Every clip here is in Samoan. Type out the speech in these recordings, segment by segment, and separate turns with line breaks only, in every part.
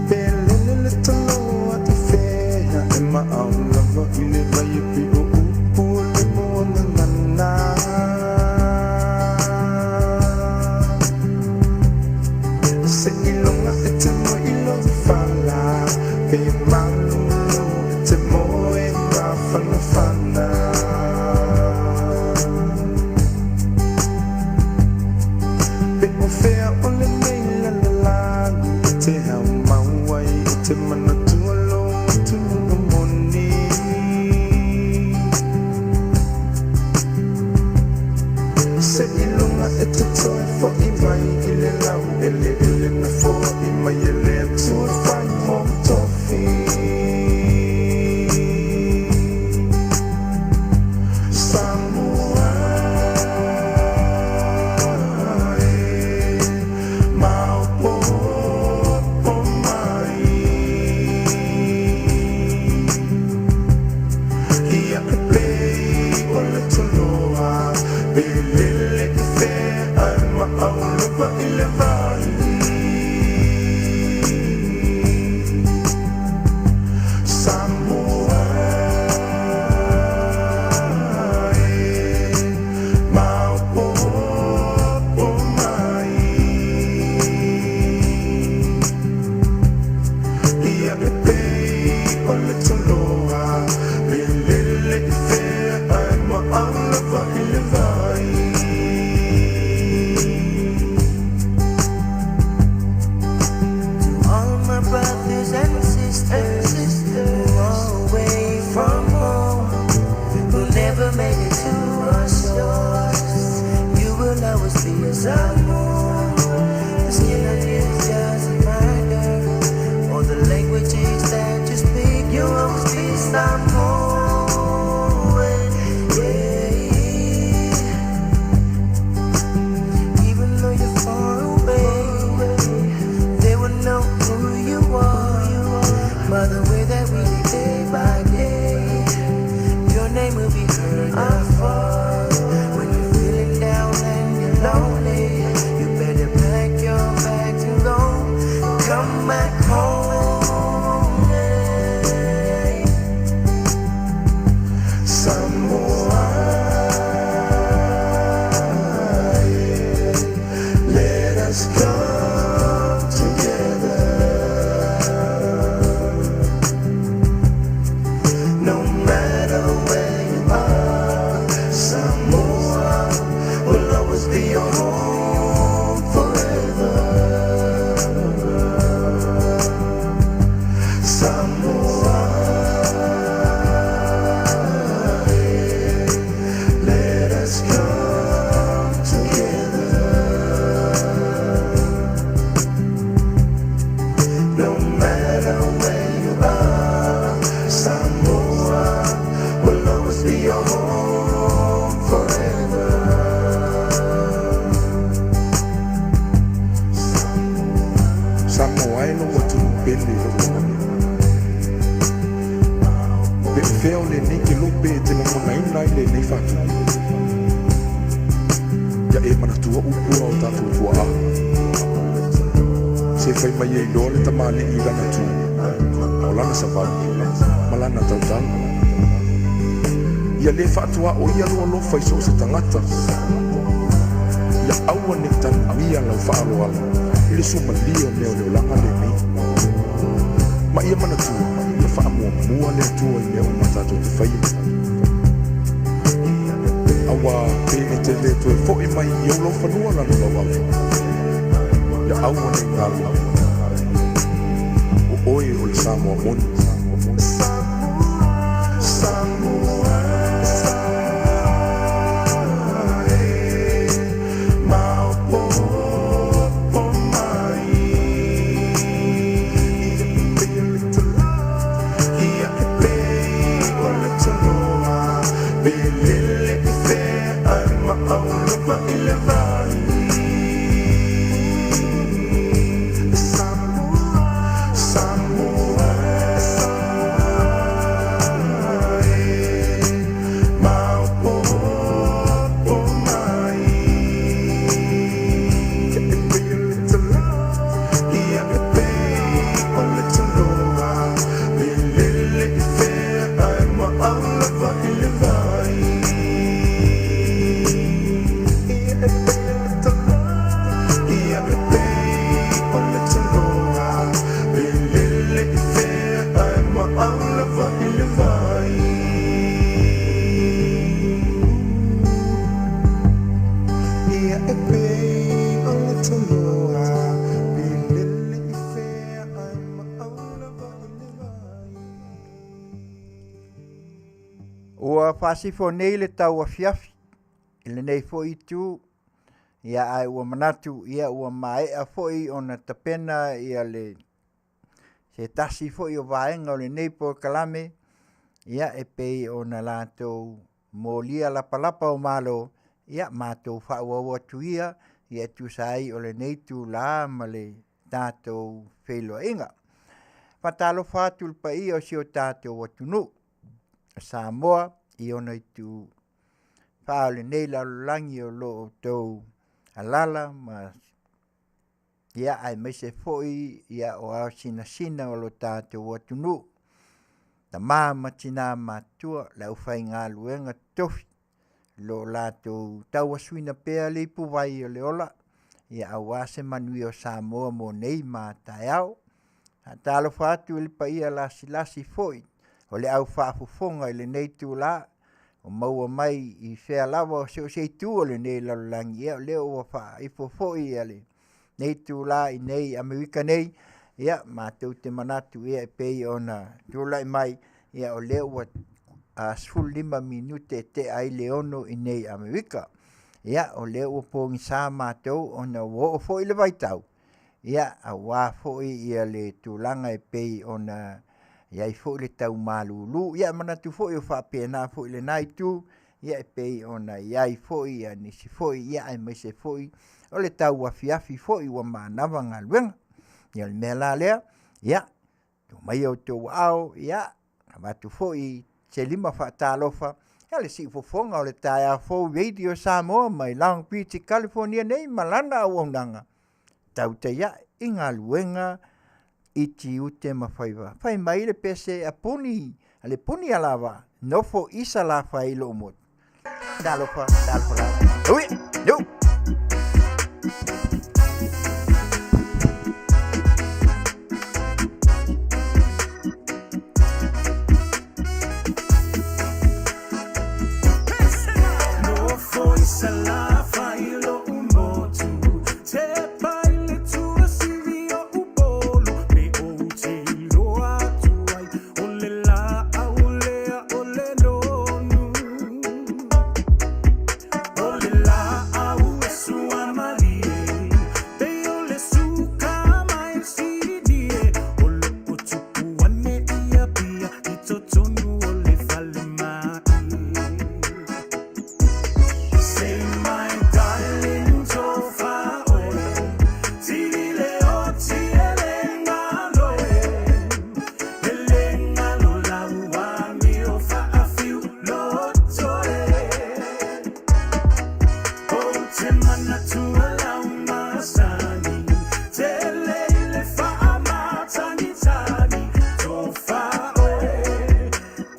Pelele le taloa i fea e maau lava i le vai e pei o upu o le muagagana. Se iloga e te moe i lou fala, pe malulu e te moe mafanafana. Pe o fea o lenei lalolagi e te hau mau ai e te manatua lou atunuu moni. Se iloga e te toe fo'i mai i le laueleele na foai mai e le Atua e fai mou tofi. Samoa e, maopoopo mai. Ia e pei o le toloa, pe lele i fea ae maau lava i le vai. Samoa e, maopoopo mai. Ia e pei o le toloa, pe lele i fea ae maau lava i le vai.
To all of my brothers and sisters who are away from home, who never made it to our shores, you will always be a Samoan. The skin on you doesn't matter, or the languages that you speak, you'll always be Samoan. Yeah. Even though you're far away, they will know who you are by the way that we live day by day. Your name will be heard afar. When you're feeling down and you're lonely, you better pack your bags and go. Come back home. Yeah.
Samoa e, let us come together. No matter where you are, Samoa will always be your home forever. Samoa e, let us come together. No matter where you are, Samoa will always be your home forever.
Samoa e lou atunuu pele i lou lagona. Pe o fea o lenei kelope e te lagonaina ai lenei faatupu. Ia e manatua upu a o tatou tuaa. Se fai mai e iloa le tamalii i lana tu, o lana savali, ma lana tautala. Ia lē faatuaoia lou alofa i so o se tagata. Ia aua nei tanuia lau faaaloalo i le suamalie o mea o le olaga lenei. Ma ia manatua, ia faamuamua le Atua i mea uma tatou te faia. Auā pe e te lē toe fo'i mai i ou laufanua lalolauava. Ia aua nei galo. O oe o le Samoa moni.
Samoa e, maopoopo mai. Ia e pei o le toloa, pe lele i fea ae maau lava i le vai. Samoa, Samoa.
Ua faasifo nei le tauafiafi i lenei foi itu, ia ae ua manatu ia ua maea foi ona tapena ia le se tasi foi o vaega o lenei polokalame ia e pei ona latou molia lapalapa o malo, ia matou faaauau atu ia e tusa ai o lenei itula ma le tatou feiloaiga. Faatalofa atu i le paia o si o tatou atunuu o Samoa i ona itu fa o lenei lalolagi o lo o outou alala ma ia aemaise foi ia o ao sinasina o lo tatou atunuu, tama ma tina matutua, le aufaigaluega totofi o lo o latou tauasuina pea le ipuvai o le ola ia aua se manuia o Samoa mo nei ma a taeao. Faatalofa atu i le paia lasilasi foi o le au faafofoga i lenei itula ua maua mai i fea lava o so o se itu o lenei lalolagi, ia o lea ua faaifo foi lenei itula i inei i Amerika nei, ia matou te manatu e pei ona tulai mai, o lea ua 15 minute e tea ai le 6:00 i inei i Amerika. Ia o lea ua pogisa matou ona ua oo foi le vaitau ia aua foi le tulaga e pei ona i ai foi le tau malulu. Ia e manatu foi o faapena foi i lena itu e pei ona i ai foi nisi foi aemaise foi o le tauafiafi foi ua manava galuega. Ia o le mea la lea, ia tuu maia outou aao e avatu foi se lima faatalofa i le siufofoga o le taeao fou Radio Samoa mai Long Beach i Kalifonia nei ma lana auaunaga, tautai ae i galuega i tiute ma faiva. Fai mai le pese a Puni, a le Punialavaa, nofo i Salafai i lou motu. Talofa, talofa lava. Ui, nu.
Nofo i Salafai lo'u motu Tepa i le tuasivi o Upolu Me ou te iloa atu ai O le laau lea o le nonu O le laau e suamalie Pei o le suka mai le Sinia O lo o tupu ane i Apia I totonu o le falemai Say my darling tofa oe Tili le oti e le galo e E le galo lau amio faafiu loto e Ou te manatua lau masani Tele i le faamatagitagi Tofa oe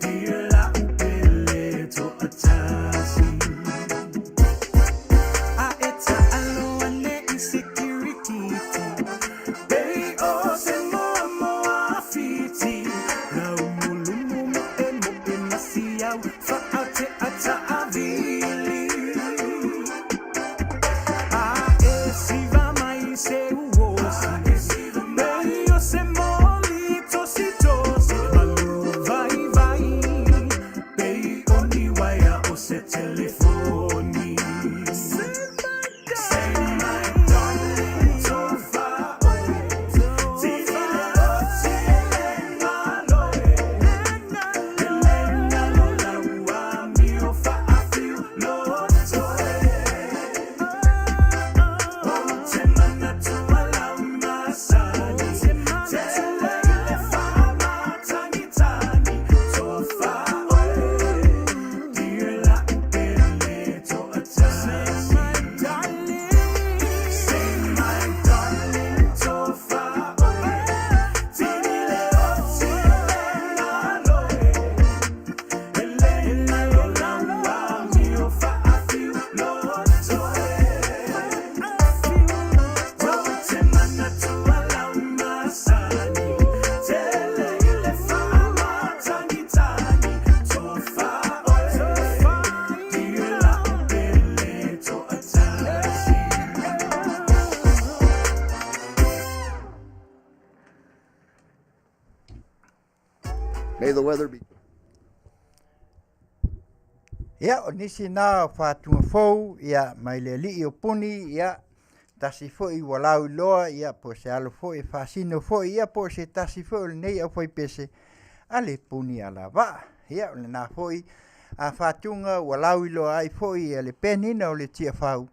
Dear lau pele toatasi A e taalo ane i se kirikiti Pei o se moamoa a Fiti Laumulumu moemoe masiau Faatea taavili A e siva mai se uosi Pei o se moli tositosi Malu vaivai Pei o ni uaea o se telefoni Say my darling tofa oe Tili le oti e le galo e E le galo lau amio faafiu loto e Ou te manatua lau masani Tele i le faamatagitagi Tofa oe Dear lau pele toatasi Say my darling tofa oe Tili le oti e le galo e E le galo lau amio faafiu loto e Ou te manatua lau masani Tele i le faamatagitagi Tofa oe Dear lau pele toatasi
May the weather be.
Ia, o nisi na o faatuga fou, ia, mai le alii o Puni, ia, tasi foi ua lauiloa, ia, po o se alo foi e faasino foi, ia, po o se tasi foi o lenei aufaipese a le Puni alavaa. Ia, o lena foi a faatuga ua lauiloa ai foi ia le penina o le Tiafau,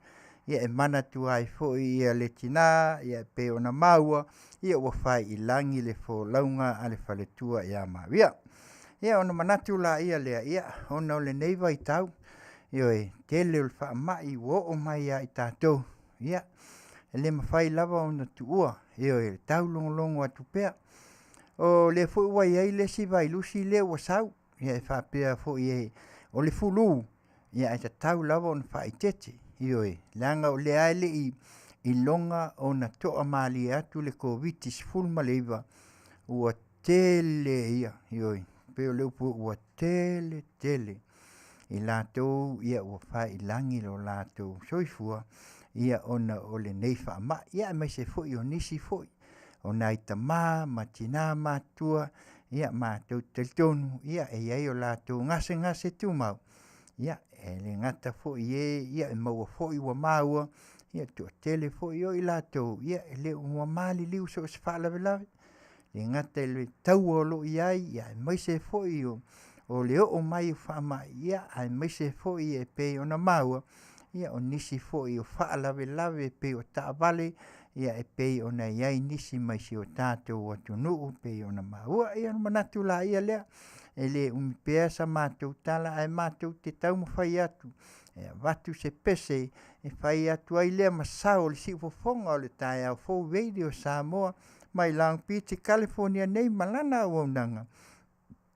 ia e manatua ai foi ia le tinā, ia e pei ona maua, ia ua fai i lagi le folauga a le faletua ia Maria. Ia ona manatu laia lea, ia ona o lenei vaitau, ioe, tele o le faamai ua oo mai ia i tatou, ia e le mafai lava ona tuua, ioe, taulogologo atu pea. O lea foi ua i ai le isi vailusi lea ua sau, ia e faapea foi e o le fulu, ia ae tatau lava ona faaeteete, ioe, leaga o lea lava e le i iloga ona toamalie atu le Koviti-19, ua tele ia, ioe, pei o le upu ua tele tele i latou ia ua fai i lagi lo latou soifua ia ona o lenei faamai, ia aemaise foi o nisi foi o nai tama ma tina matutua ia matou te talitonu ia e i ai o latou gasegase tumau, ia e le gata foi i e ia e maua foi ua maua ia toatele foi o i latou ia e le ua maliliu i so o se faalavelave, e le gata i le taua o lo o i ai, ia aemaise foi o le oo mai o faamai, ia aemaise foi e pei ona maua, ia o nisi foi o faalavelave e pei o taavale, ia e pei ona i ai nisi mai si o tatou atunuu e pei ona maua. Ia ona manatu laia lea, e le umi pea sa matou tala ae matou te taumafai atu e avatu se pese e fai atu ai lea ma sao o le siufofoga o le taeao fou Radio Samoa mai Long Beach, California nei ma lana auaunaga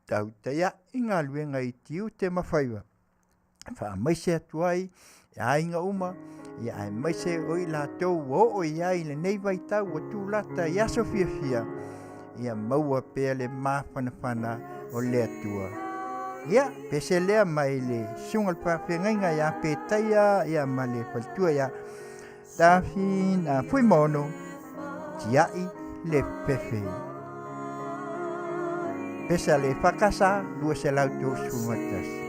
tautai a'i i galuega i tiute ma faiva e faamaise atu ai i aiga uma ia aemaise o i latou ua oo i ai i lenei vaitau ua tulata i aso fiafia ia maua pea le mafanafana o le Atua. Ia, pese lea mai le susuga i le faafeagaiga ia Petaia ia ma le faletua ia Tafina Fuimaono, tiai le fefe. Pese a le EFKS 231.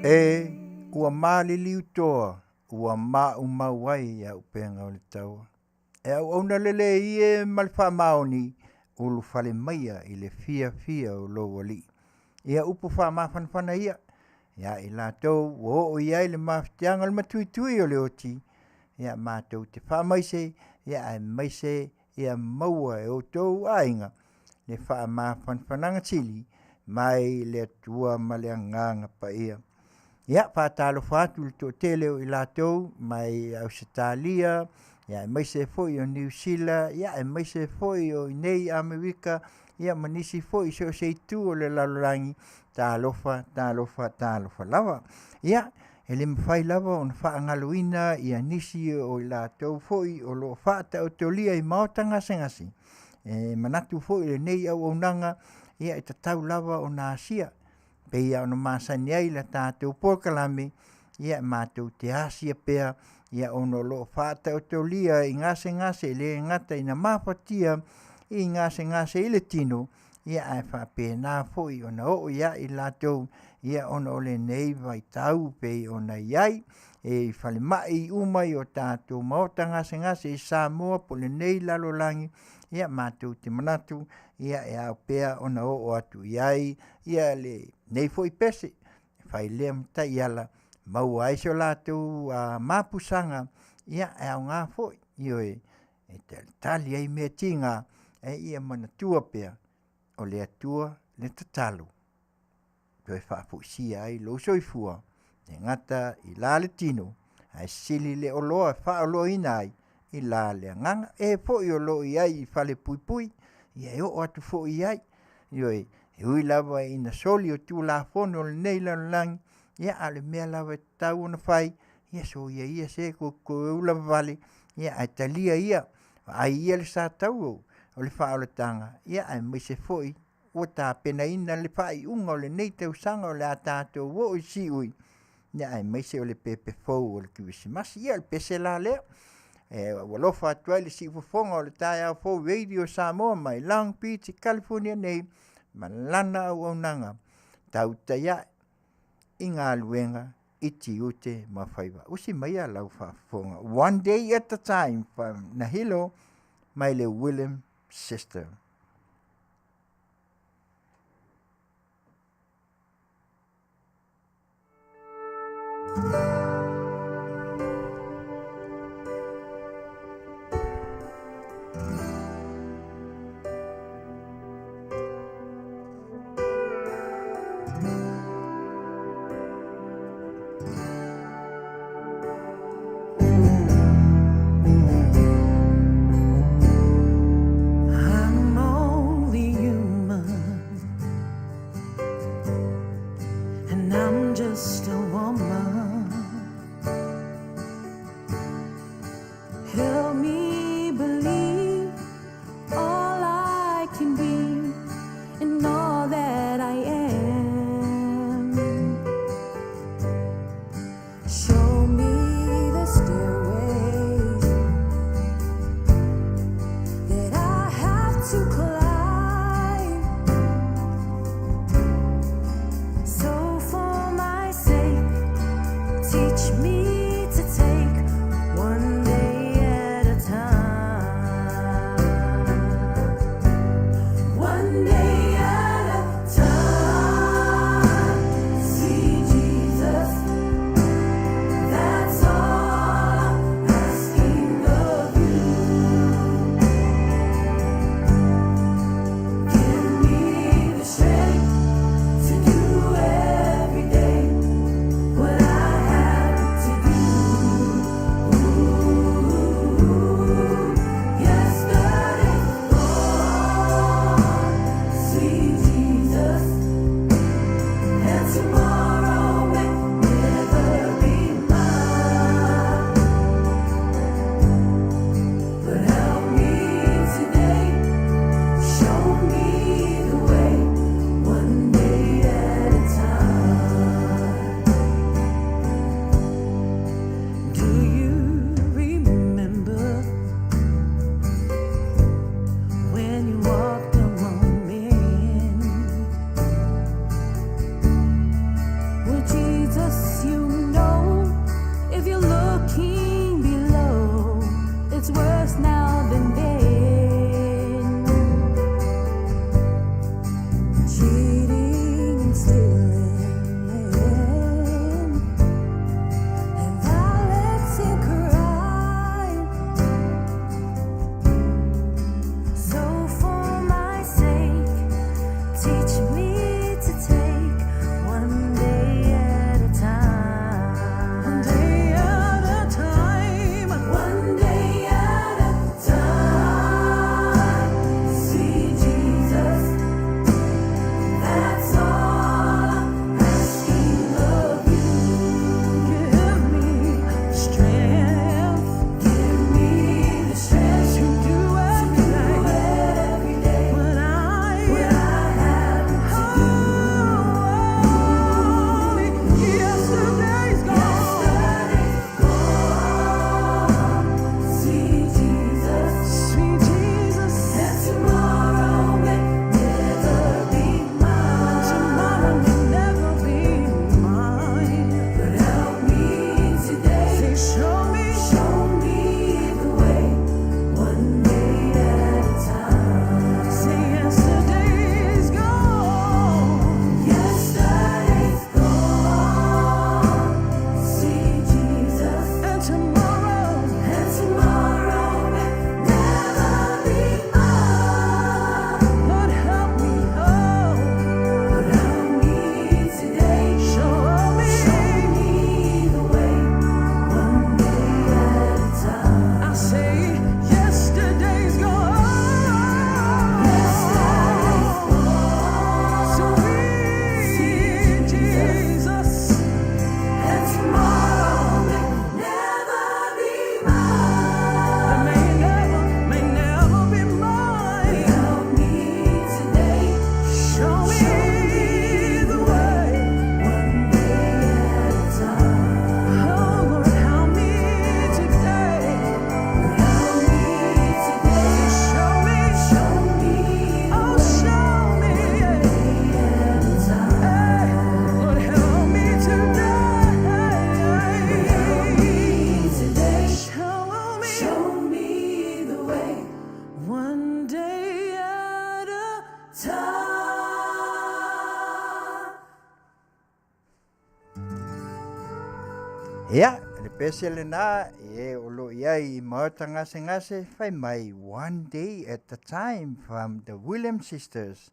E ua maliliu toa ua maumau ai auupega o le taua. E auauna lelei e ma le faamaoni ulufale maia i le fiafia o lou Alii. Ia upu faamafanafana ia ia i latou ua oo i ai le mafatiaga o le matuitui o le oti, ia matou te faamaise ia aemaise ia maua e outou aiga le faamafanafanaga sili mai le Atua ma le Agaga Paia. Ia faatalofa atu i le toatele o i latou mai Ausetalia, ia aemaise foi o Niu Sila, ia aemaise foi o inei Amerika, ia ma nisi foi i so o se itu o le lalolagi, talofa, talofa, talofa lava. Ia, e le mafai lava ona faagaloina ia nisi o i latou foi o lo o faataotolia i maota gasegase, e manatu foi i lenei auaunaga, ia e tatau lava ona asia pei lava ona masani ai le tatou polokalame, ia matou te asia pea ia ona o lo o faataotolia i gasegase e le gata ina mafatia i gasegase i le tino, ia ae faapena foi ona oo ia i latou ia ona o lenei vaitau pei ona i ai i falemai uma i o tatou maota gasegase i Samoa po o lenei lalolagi, ia matou te manatu ia e ao pea ona oo atu i ai ia lenei foi pese e fai lea ma taiala maua ai so latou mapusaga ia e aoga foi, ioe, e talitali ai mea tiga, a ia manatua pea o le Atua le tatalo toe faafoisia ai lou soifua e le gata i la le tino ae sili le oloa e faaoloaina ai i la le agaga. E foi o lo o i ai i falepuipui, ia e oo atu foi i ai, ioe, e ui lava ina soli o Tulafono o lenei lalolagi, ia a o le mea lava e tatau ona fai, ia soia ia se toe ulavavale, ia ae talia ia, vaai ia le satauro o le faaolataga, ia aemaise foi ua tapenaina le faaiuga o lenei tausaga o le a tatou oo i siui, ia aemaise o le pepe fou o le Kerisimasi. Ia o le pese la lea e alofa atu ai le siufofoga o le taeao fou Radio Samoa mai Long Beach i California nei ma lana auaunaga tautai ae i galuega i tiute ma faiva. Usi maia lau faafofoga. One day at a time from Nahilo mai le William Sister.
I'm
Teach me to take one day at a time. One day at a time. One day at a time. See Jesus. That's all I'm asking of you. Give me the strength. Give me the strength to do every day what I have to do. Yesterday's gone. Yesterday's gone. See Jesus. Sweet Jesus. And tomorrow may never be mine. Tomorrow may never be mine. But help me today. Say, show me. Show me the way. One day at a time. Say, yesterday's gone. Yesterday's gone. See Jesus. And tomorrow. And tomorrow may never be mine. Lord, help me, oh. Lord, help me today. Show me. Show me the way. One day at a time. I say, yesterday's gone. Yesterday's gone. Sweet Jesus. And tomorrow may never be mine. May never be mine. Help me today. Show me the way. One day at a time. Oh Lord, help me today. Help me today. Show me, show me. Oh, show me. One day at a time. Lord, help me today. Help me today. Show me, show me the way. One day at a time.
Ia, le pese lenā e o lo i ai i maota gasegase fai mai One Day at a Time from the Williams Sisters.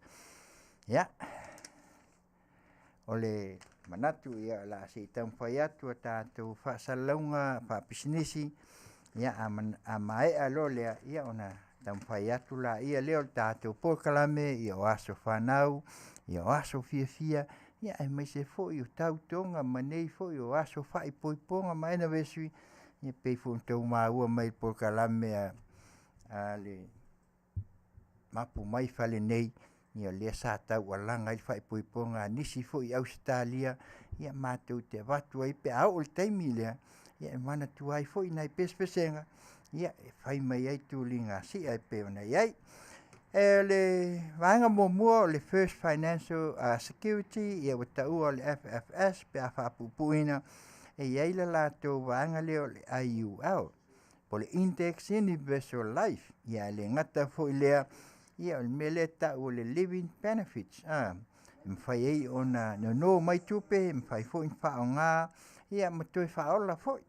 Ia, o le manatu ia o le a se i taumafai atu a tatou faasalalauga faapisinisi, ia a, man, a maea loa lea, ia ona taumafai atu laia lea o le tatou polokalame, ia o aso fanau, ia o aso fiafia, ia aemaise foi o tautoga ma nei foi o aso faaipoipoga ma anniversary, ia pei foi ona outou maua mai le polokalame a, a le mapu mai fale nei, ia lea sa taualaga ai le faaipoipoga a nisi foi i Ausetalia, ia matou te avatu ai pe a oo i le taimi lea, ia e manatua ai foi nai pesepesega, ia e fai mai ai tuliga si'a e pei ona i ai. E le vaega muamua o le First Financial Security, ia ua taua o le FFS pe a faapuupuuina, e i ai le latou vaega lea o le IUL, po o le Index Universal Life. Ia e le gata foi lea, ia o le mea lea e tau o le Living Benefits, e mafai ai ona nono mai tupe, e mafai foi ona faaaoga, ia ma toe faaola foi.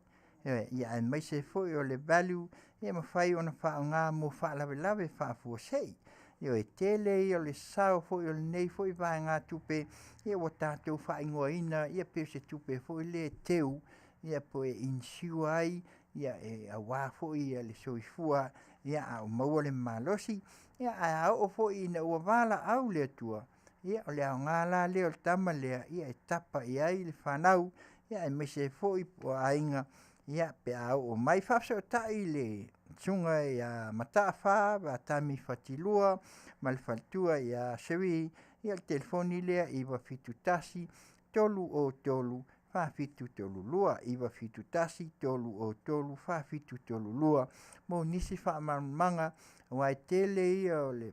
Ia aemaise foi o le value, ia mafai ona faaaoga mo faalavelave faafuasei. Ioe, tele ia o le sao foi o lenei foi vaegatupe, ia ua tatou faaigoaina, ia pei o se tupe foi lea e teu, ia po e insure ai, ia e auā foi ia le soifua, ia a o maua le malosi, ia ae a oo foi ina ua valaau le Atua, ia o le aoga la lea o le tama lea, ia e tapa i ai le fanau, ia aemaise ai foi o aiga, ia pe a oo mai faafesootai le susuga ia Mataafa Vatami Fatilua ma le faletua ia Cherie, ia o le telefoni lea 971 303 4732 971 303 4732 mo nisi faamalamalamaga aua e tele ia o le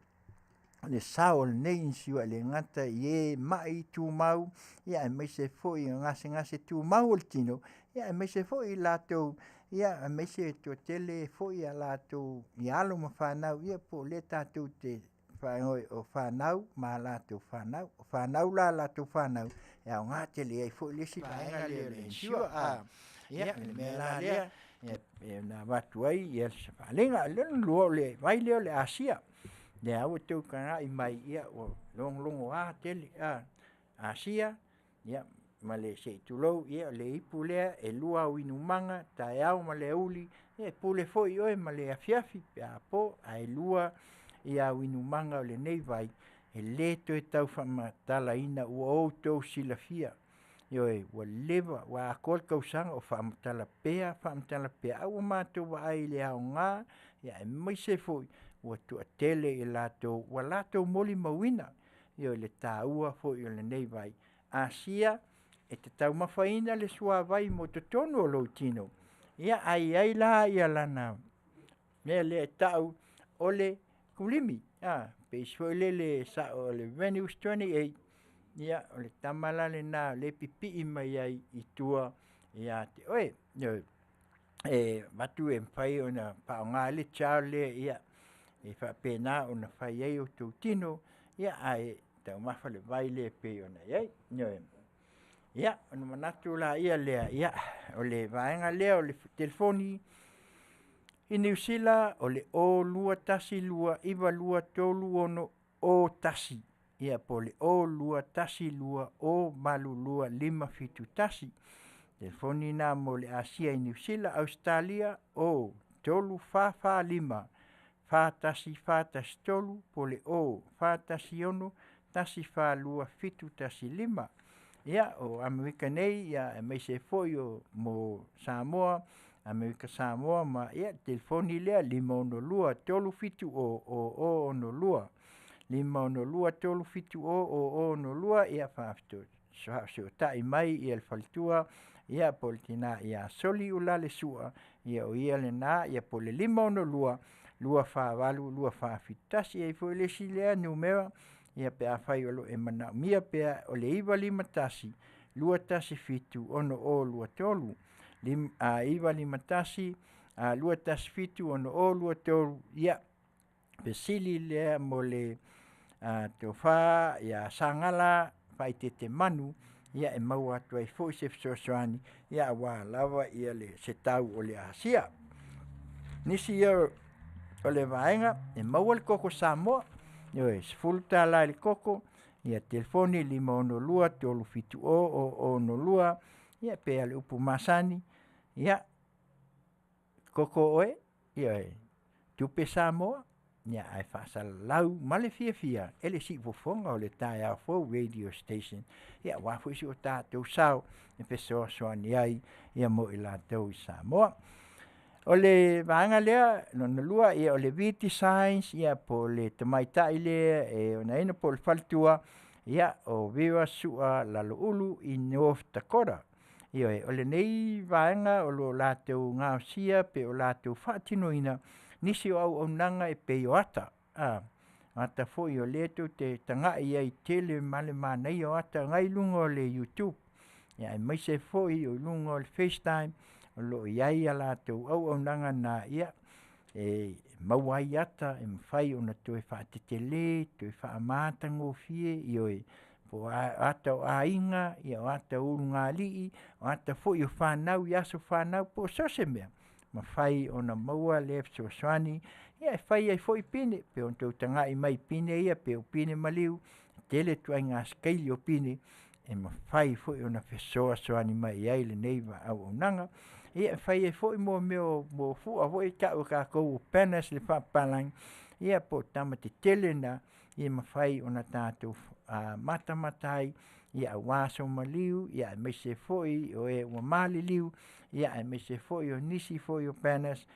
sao o lenei inisiua e le gata i e ma'i tumau, ia aemaise foi o gasegase tumau o le tino, ia aemaise foi i latou, ia aemaise e toatele foi a latou i alo ma fanau, ia po o lea tatou te faaigoa o fanau ma a latou fanau. O fanau la a latou fanau, e aoga tele ai foi le isi vaega lea o le insure. A, ia, o le mea la lea, e na avatu ai ia se faaaliga. O le lona lua o le vai lea o le Asia. Lea ua tou tagai mai, ia ua logologoa tele Asia, ia ma le se i tulou, ia le ipu lea e lua au inumaga, taeao ma le aoauli, ia e pule foi oe ma le afiafi pe a po, ae lua au inumaga o lenei vai, e le toe tau faamatalaina ua outou silafia. Ioe, ua leva ua atoa le tausaga o faamatala pea, faamatala pea, ae ua matou vaai i le aoga, aemaise foi ua toatele i latou ua latou molimauina, ioe, le taua foi o lenei vai. Asia, e te taumafaina le suavai mo totonu o lou tino, ae i ai la lana mea lea e tau o le kulimi, pei foi lele sao o le Values 28, ia o le tama la lena o lea e pipii mai ai i tua ia te oe. Ioe. E avatu e mafai ona faaaoga ai le child lea e faapena ona fai ai outou tino, ae taumafa le vai lea e pei ona i ai. Ioe. Ia, ona manatu laia lea, ia, o le vaega lea o le telefoni i Niu Sila o le 0 2 1 2 9 2 3 6 0 1, ia po o le 0 2 1 2 0 8 2 5 7 1. Telefoni na mo le Asia i Niu Sila. Ausetalia, 0 3 4 4 5 4 1 4 1 3 po o le 0 4 1 6 1 4 2 7 1 5. Ia, o Amerika nei, aemaise foi o mo Samoa, Amerika Samoa ma ia telefoni lea 562 370 0062, 562 370 0062, ia faafesootai mai le faletua ia po o le tina ia Soli Uelale Sua, ia o ia lena, po o le 562 248 2471. E i ai foi le isi lea numera, ia pe afai o lo o e manaomia pea, o le 951 217 6023, 951 217 6023, ia fesili lea mo le tofa ia Sagala Faaeteete Manu, ia e maua atu ai foi se fesoasoani aua lava se tau o le Asia. Nisi ia o le vaega e maua le koko Samoa, ioe, $10 i le koko, ia telefoni 562 370 0062, ia pei lava o le upu masani, ia, koko oe, ioe, tupe Samoa, ae faasalalau ma le fiafia e le siufofoga o le taeao fou radio station, aua foi so tatou sao e fesoasoani ai mo i latou i Samoa. O le vaega lea lona lua, o le V Designs po o le tamaitai lea e onaina po o le faletua o Vera Sua Laloulu i North Dakota. Ioe, o lenei vaega o lo o latou gaosia pe o latou faatinoina nisi o auaunaga e pei o ata, ata foi o lea tou te tagai ai tele ma le manaia o ata na e i luga o le youtube, aemaise foi o luga o le facetime, o lo o i ai a latou auaunaga na e maua ai ata e mafai ona toe faatetele, toe faamatagofie, ioe, po o ata o aiga, o ata o ulugalii, o ata foi o fanau i aso fanau po o so o se mea, mafai ona maua lea fesoasoani e fai ai foi pine, pei ona outou tagai mai i pine ia pei o pine maliu, e tele ituaiga sikaili o pine e mafai foi ona fesoasoani mai i ai lenei auaunaga. Ia e fai ai foi mea o fua foi ia e tau e tatou o banners i le faapapalagi, ia po o tama tetele na, e mafai ona tatou matamata ai aua aso maliu, aemaise foi o e ua maliliu, aemaise foi o nisi foi o banners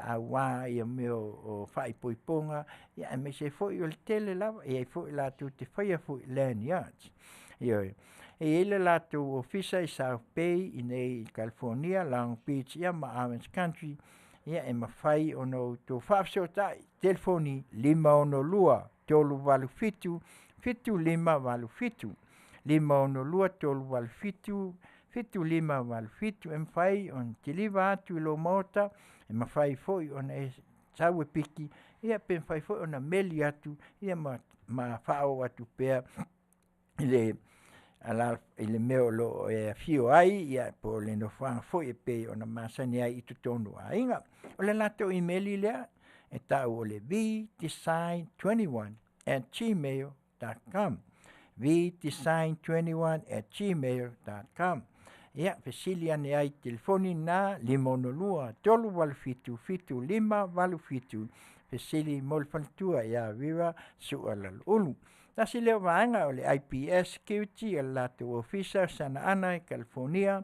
aua mea o faaipoipoga, aemaise foi o le tele lava, e i ai foi latou te faia foi lanyards. Ioe. E i ai le latou ofisa i South Bay i inei i Kalifonia, Long Beach ma Orange Country, e mafai ona outou faafesootai, telefoni 562 387 7587, 562 387 7587, e mafai ona kiliva atu i lou maota, e mafai foi ona e sau e piki, ia pe mafai foi ona meli atu ma faaoo atu pea i le mea o lo o e afio ai po o le nofoaga foi e pei ona masani ai i totonu o aiga. O le latou imeli lea. e ta'u o le vdesign21@gmail.com, vdesign21@gmail.com. Ia, fesili ane ai i telefoni na 562 387 7587, fesili mo le faletua ia Viva Su'alalu'ulu. Tasi lea o vaega o le IPS Security o le latou ofisa o Sana Ana i California,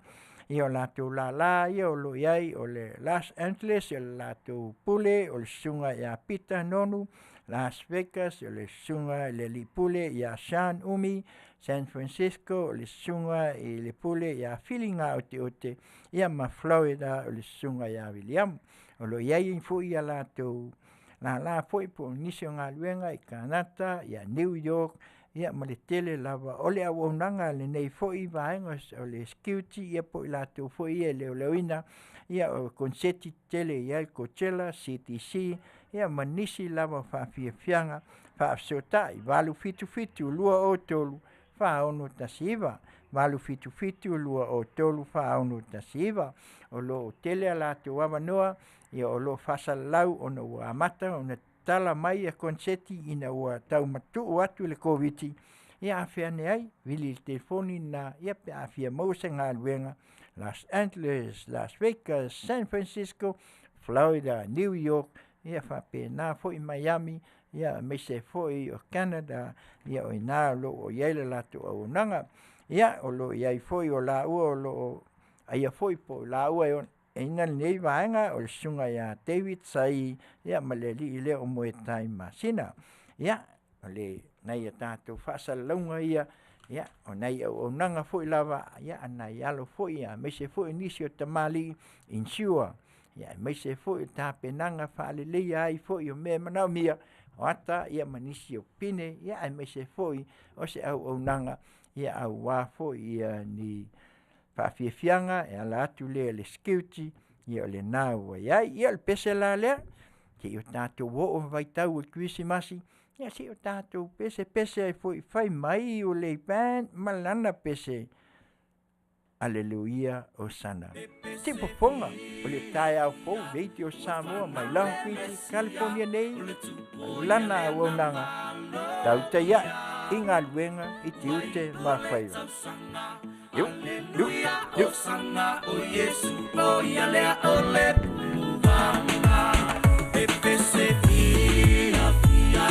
ia o latou lala ia o lo o i ai o le Los Angeles, o le latou pule o le susuga ia Peter Nonu, Las Vegas o le susuga i le alii pule ia Sean Umi, San Francisco o le susuga i le pule ia Fili Gaoteote, ia ma Florida o le susuga ia Viliamu. O lo o i ai foi a latou lala foi po o nisi o galuega i Kanata, ia New York, ia ma le tele lava o le auaunaga a lenei foi vaega o le security, ia po o i latou foi ia e leoleoina ia o koneseti tetele e i ai le Coachella, CTC, ia ma nisi lava o faafiafiaga faafesootai. 877 203 4619, 877 203 4619. O lo o tele a latou avanoa, ia o lo o faasalalau ona ua amata ona tatala mai ia koneseti ina ua tau matuu atu le Koviti, ia afe ane ai, vili i le telefoni lena, ia pe a fia maua se galuega, Los Angeles, Las Vegas, San Francisco, Florida, New York, ia faapena foi Miami, ia aemaise foi o Canada, ia o i ina o lo o i ai le latou auaunaga. Ia o lo o i ai foi o laua o lo o aia foi po o laua e ina lenei vaega o le susuga ia David Sai, ia ma le alii lea o Moetai Masina. Ia, o le nai a tatou faasalalauga ia, ia o nai auaunaga foi lava, ia a nai alo foi aemaise foi nisi o tamalii insure, ia aemaise foi o tapenaga faaleleia ai foi o mea e manaomia, o ata ia ma nisi o pine, ia aemaise foi o se auaunaga ia aua foi ia ni faafiafiaga e ala atu lea i le security, ia o lena ua i ai. Ia o le pese la lea, se i o tatou oo i vaitau o le Kerisimasi, ia se i o tatou pesepese ai foi fai mai o le band ma lana pese. Aleluia Osana. Se fofoga o le taeao fou Radio Samoa mai Long Beach, California nei, ma lana auaunaga tautai ae i galuega i tiute ma faiva. Iu, iu, iu. Osana, o Iesu, o ia lea o le puvaga. E pese fia fia,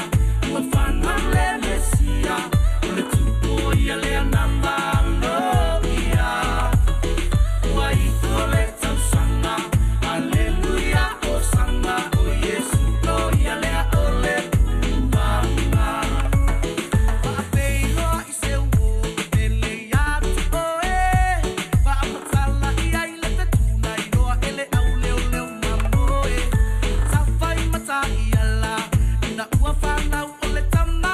ua fanau le Mesia, o le tupo ia lea na maloia. Ua iu le tausaga, Aleluia, Osana, o Iesu, o ia lea o le puvaga. Faapeiloa i se uo pele ia te oe, faamatala i ai le fetuna iloa e le auleoleo mamoe. Safai mataiala ina ua fanau o le tama,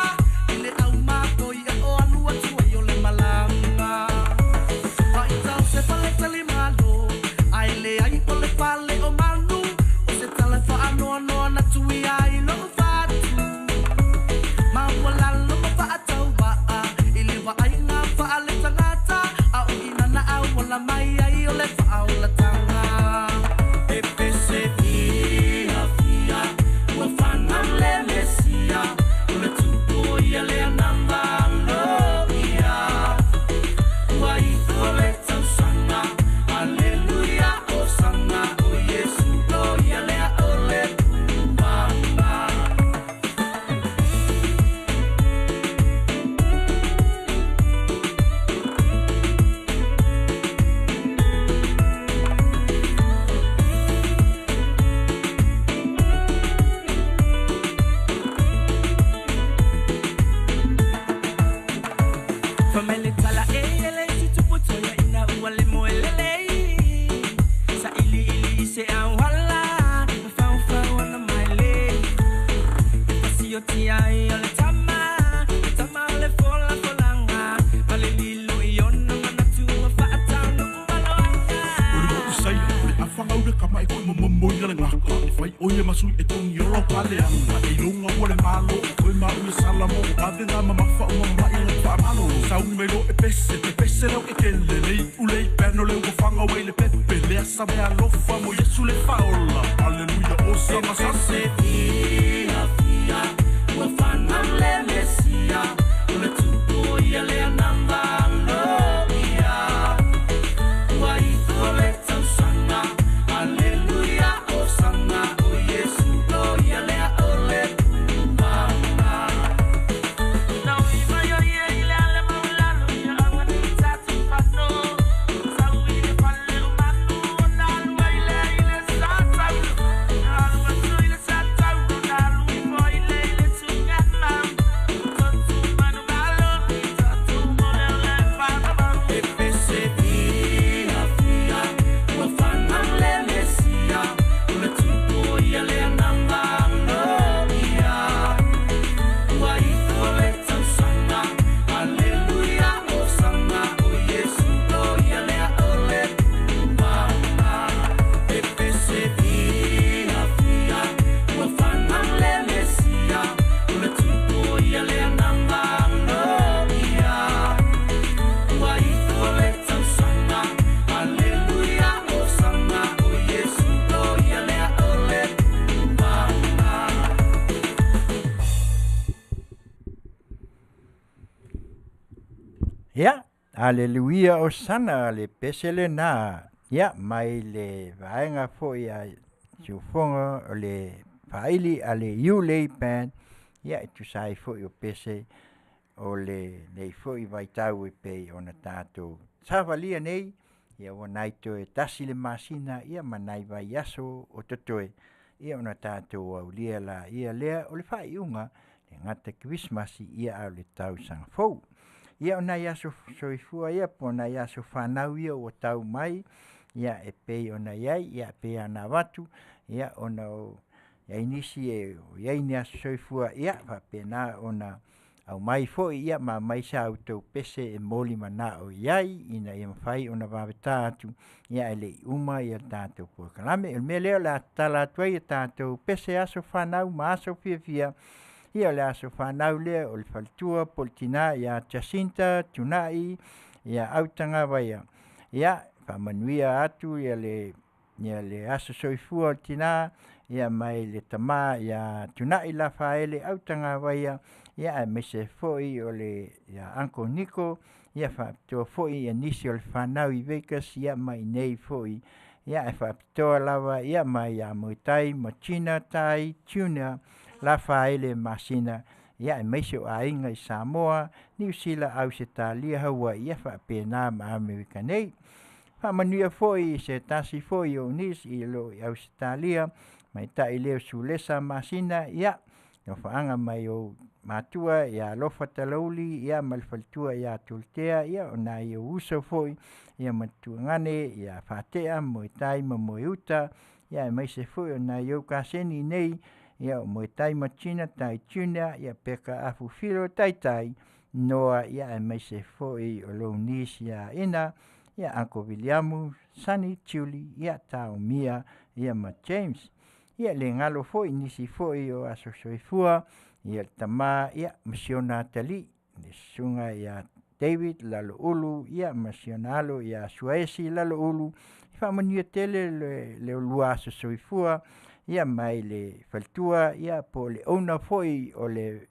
i le aumatoi a o alu atu ai o le malama. Faitau se fale talimalo, ae leai o le fale o manu, o se tala faanoanoa na tuia ai lou fatu. Maualalo ma faatauvaa i le vaaiga faaletagata, a o ina na auala mai ai o le faaolataga. E pese fia fia, ua fanau le Mesia, o le tupo ia lea na maloia. Ua iu le tausaga, Aleluia, Osana, o Iesu, o ia lea o le puvaga. Fai mai le tala e ele i tupu toia ina ua le moe lelei. Sa ili ili i se auala, ma faufau ana mai lei. E pasioti ai o le tama, le tama o le fola folanga. Ma le lilo i ona manatu ua faataunuu maloaga.
O le motu saila, o le afanga ule kama e koe momomo i le ngaka. E fai oie masui e tongi o lau paleanga. E ilonga ua le malo, o koe ma ule salamo. O ave ngā mamafa o mama i le whaamalo. Sauni mai loa e pese pepese le au kekele le iu le band o le ua fagau ai le pepe lea sa mea alofa mo Iesu le faaola Aleluia Osana sase
Fiafia ua fanau le Mesia o le tupu ia le agaga aloaia ua ifo le tausaga Aleluia Osana o Iesu o ia lea o le puaga. E pese fiafia ua fanau le Mesia o le tupu ia le agaga aloaia ua ifo le tausaga Aleluia Osana o Iesu o ia lea o le puaga. E pese fiafia ua fanau le Mesia o le tupu ia le agaga aloaia ua ifo le tausaga Aleluia Osana o Iesu o ia lea o le puaga.
Ia, Aleluia Osana le pese lena. Ia, mai le vaega foi a siufofoga o le faaili a le Iulei Band, ia e tusa ai foi o pese o lenei foi vaitau e pei ona tatou savalia nei, ia ua nai toe tasi le masina ia ma nai vaiaso o totoe, ia ona tatou aulia laia lea o le faaiuga e le gata i kerisimasi ia a o le tausaga fou. Ia o nai aso soifua ia po o nai aso fanau ia ua tau mai, ia e pei ona i ai, ia e pei lava ona avatu, ia ona o i ai nisi e i ai ni aso soifua, ia faapena ona aumai foi ia ma aumai sa outou pese e molimanao i ai ina ia mafai ona vave ta atu, ia ae le i uma le tatou polokalame. O le mea lea o le a tatala atu ai a tatou pese aso fanau ma aso fiafia, ia o le aso fanau lea o le faletua po o le tina ia Jacinta Tunai Autagavaia. Ia faamanuia atu le aso soifua o le tina mai le tama ia Tunai Lafaele Autagavaia, ia aemaise foi o le ia Uncle Niko, ia faapitoa foi nisi o le fanau i Vegas ia ma i inei foi. Ia ae faapitoa lava ia mai ia Moetai ma Gina Tai Junior Lafaele Masina, ia aemaise o aiga i Samoa, Niu Sila, Ausetalia, Hawaii, ia faapena ma Amerika nei. Faamanuia foi i se tasi foi o nisi i lo i Ausetalia, tamaitai lea o Sulesa Masina, ia alofaaga mai ou matua ia Alofa Talauli ia ma le faletua ia Toltea, ia o nai ou uso foi ia ma tuagane ia Fatea, Moetai ma Moeuta, ia aemaise foi o nai ou kaseni nei, ia o Moetai ma Gina Tai Junior, ia Peka Afu Filo Taitai Noa, ia aemaise foi o lou nisi ia Ina, ia Uncle Viliamu, Sunny, Julie, ia Taomia, ia ma James. Ia le galo foi nisi foi o aso soifua, ia le tama, ia ma si ona atalii, le susuga ia David Laloulu, ia ma si ona alo ia Suaesi Laloulu, faamanuia tele le lua aso soifua, ia mai le faletua, ia po o le owner foi o le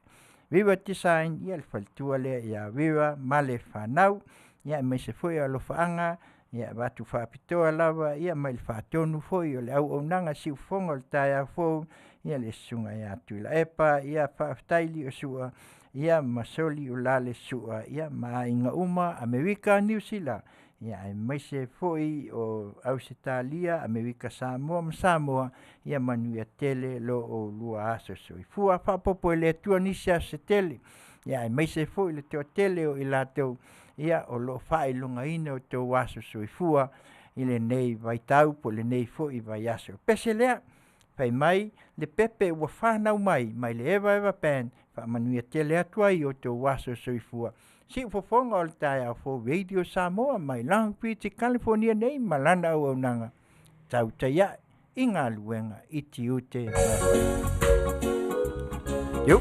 Viva Design, ia le faletua lea ia Viva ma le fanau, ia aemaise foi o alofaaga, ia avatu faapitoa lava ia mai le faatonu foi o le auaunaga siufofoga o le taeao fou, ia le susuga ia Tuilaepa, ia faafetai Liosua, ia ma Soli Ulale Sua, ia ma aiga uma, Amerika, Niu Sila, ia aemaise foi o Ausetalia, Amerika Samoa ma Samoa, ia manuia tele lo oulua aso soifua. Faaopoopo e le Atua nisi aso se tele, ia aemaise foi le toatele o i latou, ia o lo o faailogaina o outou aso soifua i lenei vaitau po o lenei foi vaiaso. O le pese lea, fai mai le pepe ua fanau mai mai le Eva Eva Band, faamanuia tele atu ai i outou aso soifua. Siufofoga o le taeao fou Radio Samoa mai Long Beach i California nei ma lana auaunaga tautai ae i galuega i tiute ma faiva. Yo!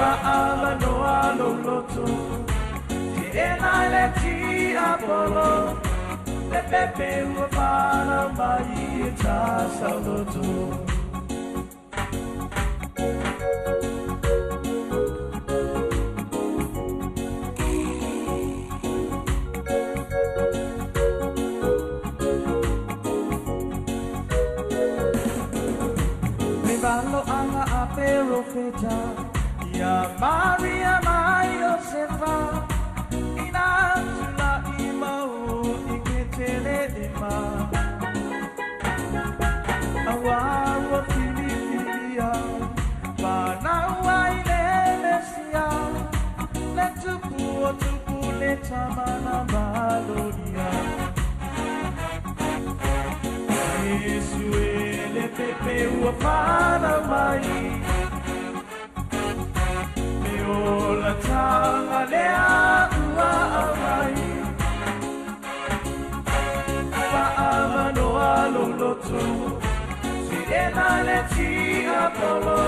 Fa'avanoa lou loto Te'ena i le tiapolo Le pepe ua fanau mai e tasaoloto. Me valo'aga a perofeta Ia Maria ma Iosefa Ina tula'i mau i ke Tele'ema Auā ua filifilia Fanau ai le Mesia Le tupu o tupu le tama na malolia Iesu e le pepe ua fanau mai Le olataga lea ua aumai Fa'avanoa lou loto Te'ena le tiapolo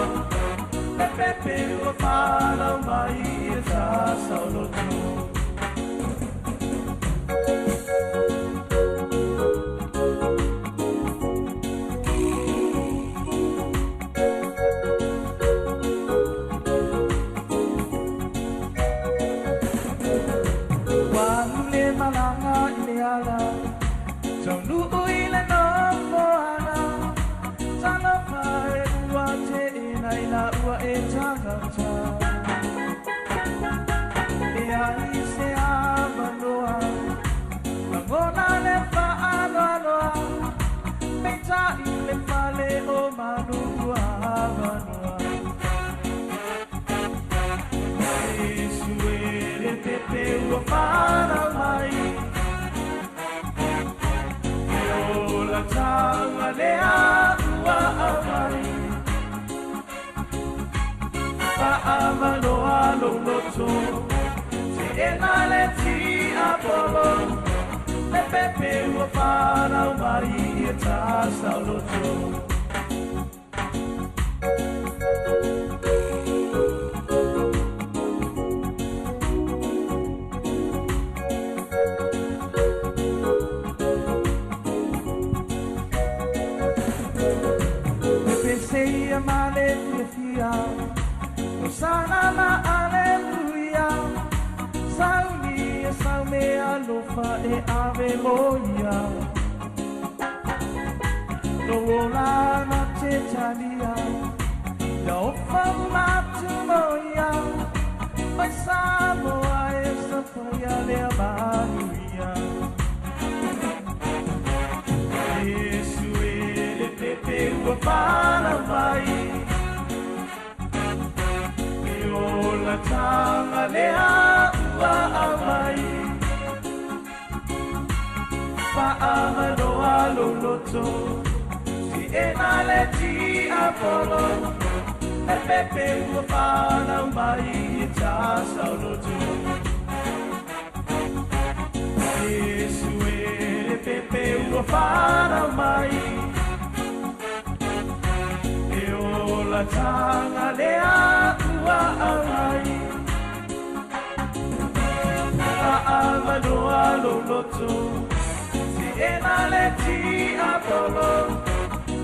Le pepe ua fanau mai e tasaoloto. Ua alu le malaga i le ala Taunu'u i le nofoaga Talofa e ua te'ena i la'ua e tagata E ai se avanoa Lagona le fa'aloaloa Peita'i le fale o manu ua avanoa Iesu e le pepe ua fanau mai Le olataga lea ua aumai Fa'avanoa lou loto Te'ena le tiapolo Le pepe ua fanau mai e tasaoloto. Pese ia ma le fiafia Hosana ma aleluia Sauni e saume alofa e ave moia Lo ola na te talia Ia ofa matu moia Mai Samoa e safaia lea manuia Iesu e le pepe ua fanau mai Le olataga lea ua aumai Fa'avanoa lou loto Te'ena le tiapolo Le pepe ua fanau mai e tasaoloto Iesu e le pepe ua fanau mai Le olataga lea ua aumai Fa'avanoa lou loto Te'ena le tiapolo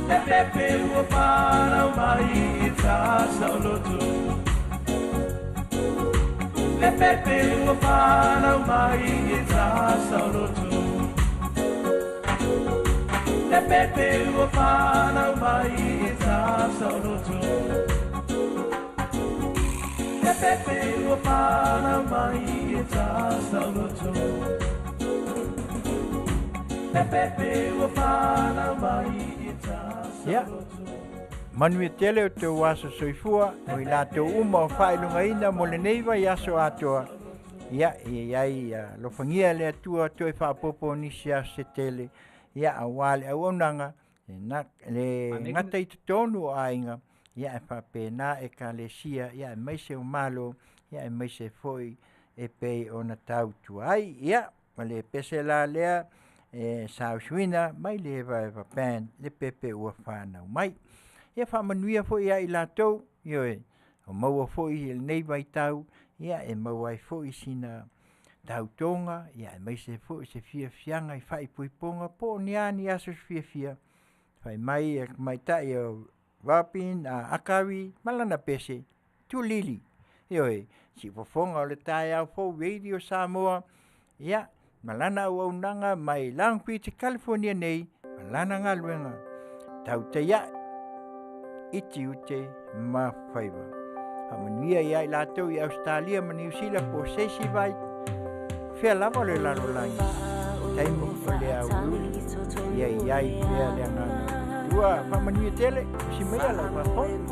Le pepe ua fanau mai e tasaoloto Le pepe ua fanau mai e tasaoloto Le pepe ua fanau mai e tasaoloto Le pepe ua fanau mai e tasaoloto Le pepe ua fanau mai e
Ia.
tasaoloto.
Manuia tele o tou aso soifua, o i latou uma o faailogaina mo lenei vaiaso atoa. Ia, e i ai alofagia e le Atua toe faaopoopo o nisi aso se tele, ia auā le auaunaga, e na, le gata i totonu o aiga, ia ae faapena ekalesia, ia aemaise o Malo, ia aemaise foi e pei ona tautua ai. Ia, ma le pese la lea, e sausuina mai le Evaeva Band le pepe ua fanau mai. Ia faamanuia foi ia i latou, ioe, O maua foi i lenei vaitau ia e maua ai foi sina tautoga ia aemaise foi se fiafiaga i faaipoipoga po o a ni aso fiafia, fai mai le tamaitai o Robin Akari ma lana pese, Tulili. Ioe, siufofoga o le taeao fou Radio Samoa, ia ma lana auaunaga mai Long Beach, Kalifonia nei, ma lana galuega tautai ae i tiute ma faiva. Faamanuia ia i latou i Ausetalia ma Niu Sila po o se isi vai, fea lava o le lalolagi, taimi o le aoauli, ia i ai pea le agaga o le Atua. Faamanuia tele, usi maia lau faafofoga.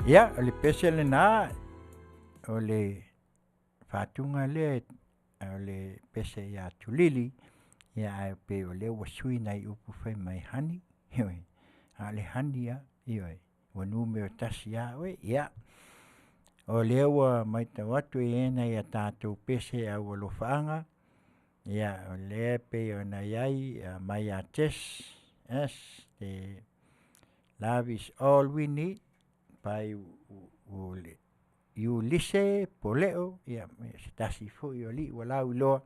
Ia, o le pese lena, o le faatuga lea o le pese ia Tulili, ia ae pei o lea ua sui nai upu fai mai honey, ioe. A o le honey lava, ioe, ua numera tasi ia oe. Ia, o lea ua matau atu e i ai nai a tatou pese aualofaaga, ia o lea e pei ona i ai mai ia Jess S, love is all we need by Uelese Poleo, ia se tasi foi o alii ua lauiloa,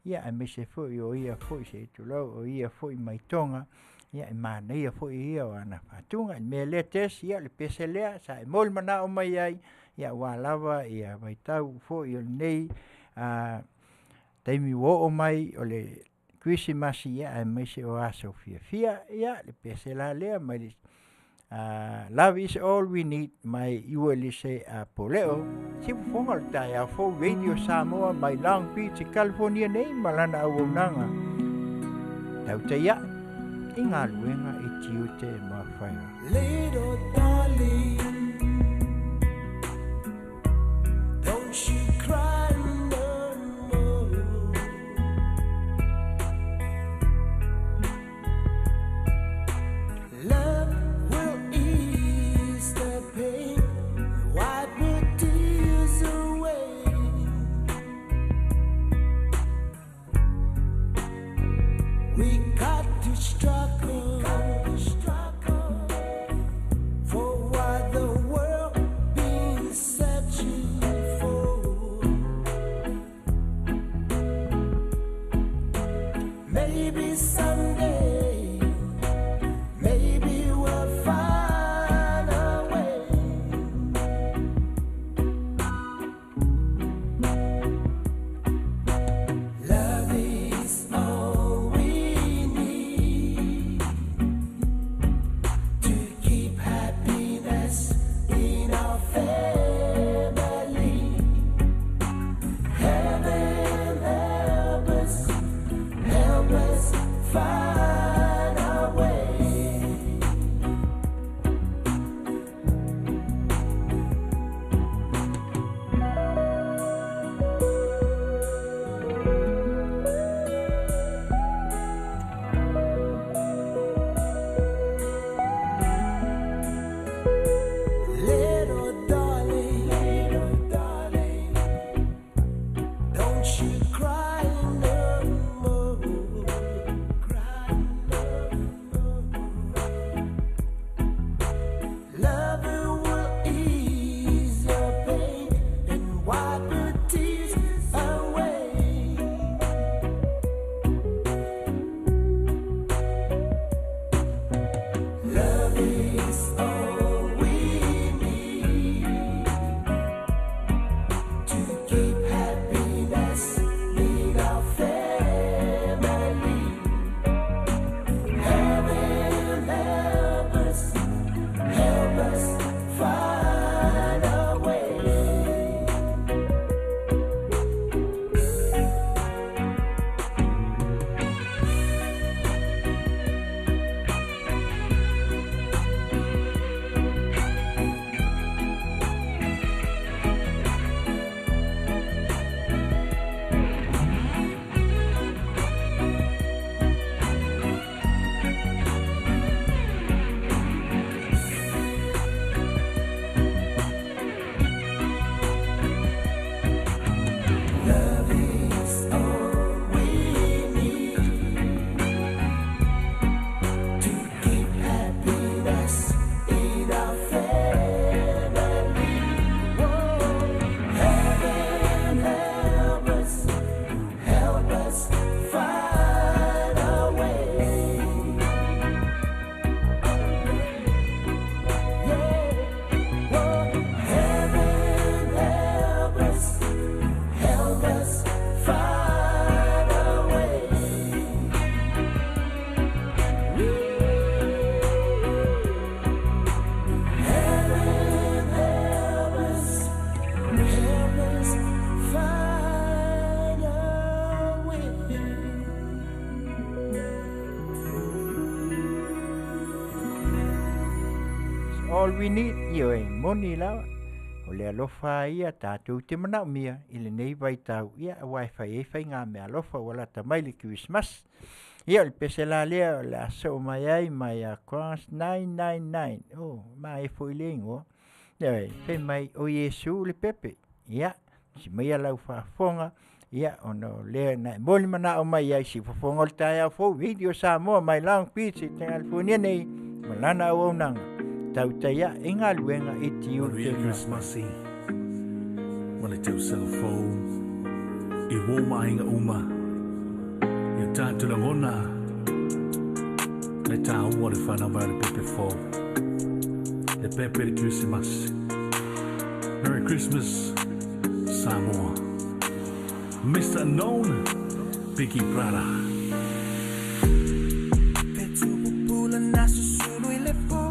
ia aemaise foi o ia foi se i tulou, o ia foi mai Toga, ia e manaia foi ia o ana faatuga. O le mea lea Jess, ia o le pese lea sa e molimanao mai ai, ia aua lava ia vaitau foi o lenei taimi ua oo mai o le Kerisimasi, ia aemaise o aso fiafia. Ia le pese la lea mai le Love is all we need mai Uelese Poleo, siufofoga o le taeao fou Radio Samoa mai Long Beach i California nei ma lana auaunaga tautai ae i galuega i tiute ma faiva.
Little darling, don't you cry no more. Love will ease the pain, wipe your tears away. We got to struggle, for what the world been searching for. Maybe someday, maybe we'll find a way. Love is all we need to keep happiness in our family. Heaven help us, help us find our way. Little darling, little darling, don't you cry no more. Cry no more. Love will ease your pain and wipe your tears away. Love is all we need to keep happiness in our family. Heaven help us, help us find a way. Love is all we need to keep happiness in our family. Heaven help us, help us find a way. Yeah, heaven help us. Help us find a way. Heaven help us, help us find a way.
All we need, ioe, moni lava, o le alofa ia tatou te manaomia i lenei vaitau, ia aua e fai ai faiga meaalofa ua lata mai le Kerisimasi. Ia o le pese la lea o le a soo mai ai mai a Cross 999. Oh, mai foi le igoa. Ioe, fai mai o Iesu le pepe. Ia, si maia lau faafofoga, ia ona o lea na e moli manao mai ai si fofoga o le taeao fou Radio Samoa mai Long Beach i California nei ma lana auaunaga tautaia i galuega i tiute
Manuia Krisimasi ma le tausaga fou i uō ma aiga uma i o tatou lagona le tāua o le fanau mai o le pepe fou le pepe le Krisimasi. Merry Christmas Samoa. Mr. Unknown Biggie Brother.
Pe tupupula na susulu i le po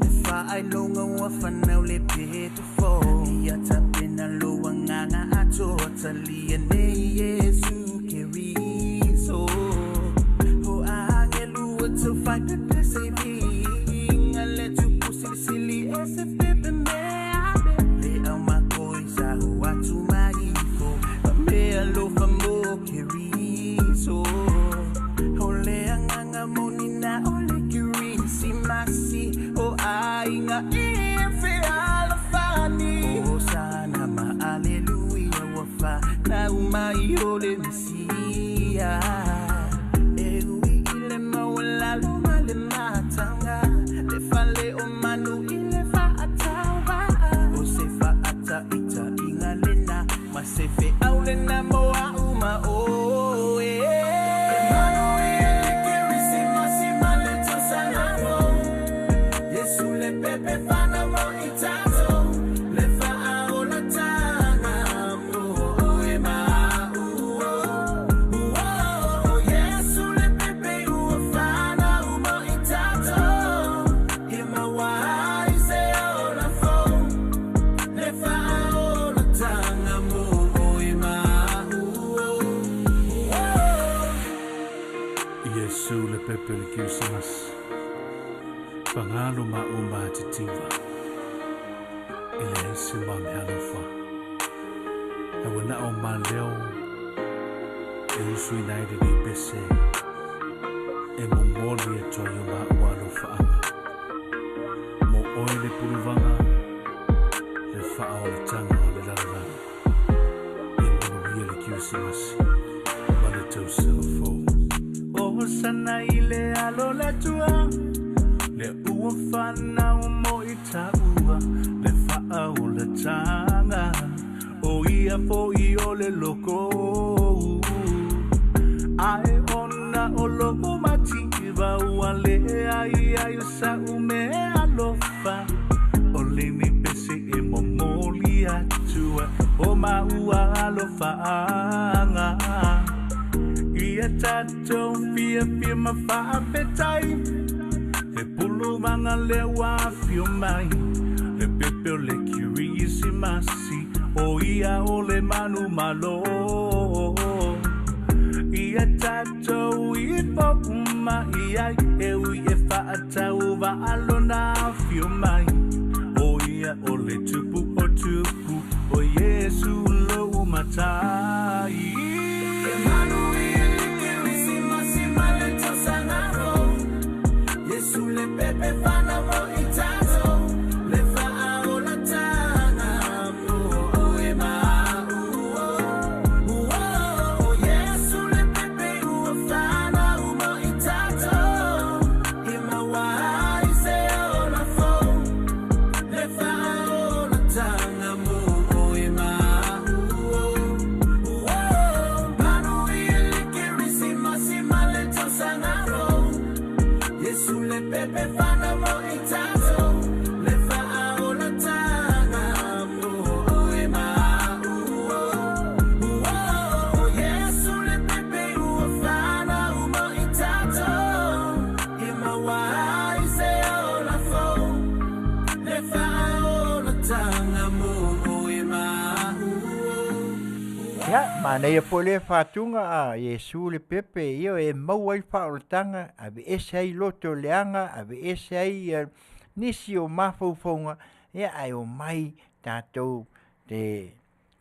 Le faailoga ua fanau le peto fo Ia tapena lo agaga atoa talia nei Iesu Keriso O agelu ua taufai pepe se viiga Le tupu silisili e se pepe mea Le au makoi sa ho atu mai ifo Pa mea alofa mo Keriso O le agaga moni na o le Kerisimasi O aiga e fealofani O sana ma aleluia ua fanau mai o le Mesia E ui i le maualalo ma le mataga Le fale o manu i le faatauvaa O se faataitaiga lena Ma se feau lena mo a'u ma oe E manuia le Kerisimasi ma le tausaga fou Iesu le pepe fanau mo i tatou Le faaolataga mo oe ma a'u O Iesu le pepe ua fanau mo i tatou E maua ai se ola fou Le faaolataga mo oe ma a'u.
Iesu le pepe le Krisimasi. Fagalo ma o matitiva. E leai se ma mealofa. E ua na o maleo e usu ina ai lenei pese e momoli atu ai o maua alofaaga. Mo oe le puluvaga, le faaolataga o le lalolagi. E manuia le Kerisimasi ma le tausaga fou. O sana i le alo le Atua, le ua fanau mo i taua, le faaolataga, o ia foi o le loko. Ae ona o lou mativa ua leai ai o sa'u mea alofa. O lenei pese e momoli atu ai o maua alofaaga. Ia tatou fiafia ma faafetai, le puluvaga lea ua afio mai, le pepe o le Kerisimasi, o ia o le manumalo. Ia tatou ifo uma i ai, e ui e faatauvaa lona afio mai. O ia o le tupu o tupu, o Iesu lou matai.
E manuia le Kerisimasi ma le tausaga fou Iesu le pepe fanau mo i tatou Le faaolataga mo oe ma a'u O Iesu le pepe ua fanau mo i tatou E maua ai se ola fou Le faaolataga mo oe ma a'u. Manuia le Kerisimasi ma le tausaga fou Iesu le pepe fanau mo i tatou Le faaolataga mo oe ma a'u. O Iesu le pepe ua fanau mo i tatou E maua ai se ola fou Le faaolataga mo oe ma a'u.
Ia, manaia foi le faatuga a Iesu le pepe, ia e maua ai le faaolataga, aveese ai loto leaga, aveese ai ia nisi o mafaufauga, ia ae omai tatou te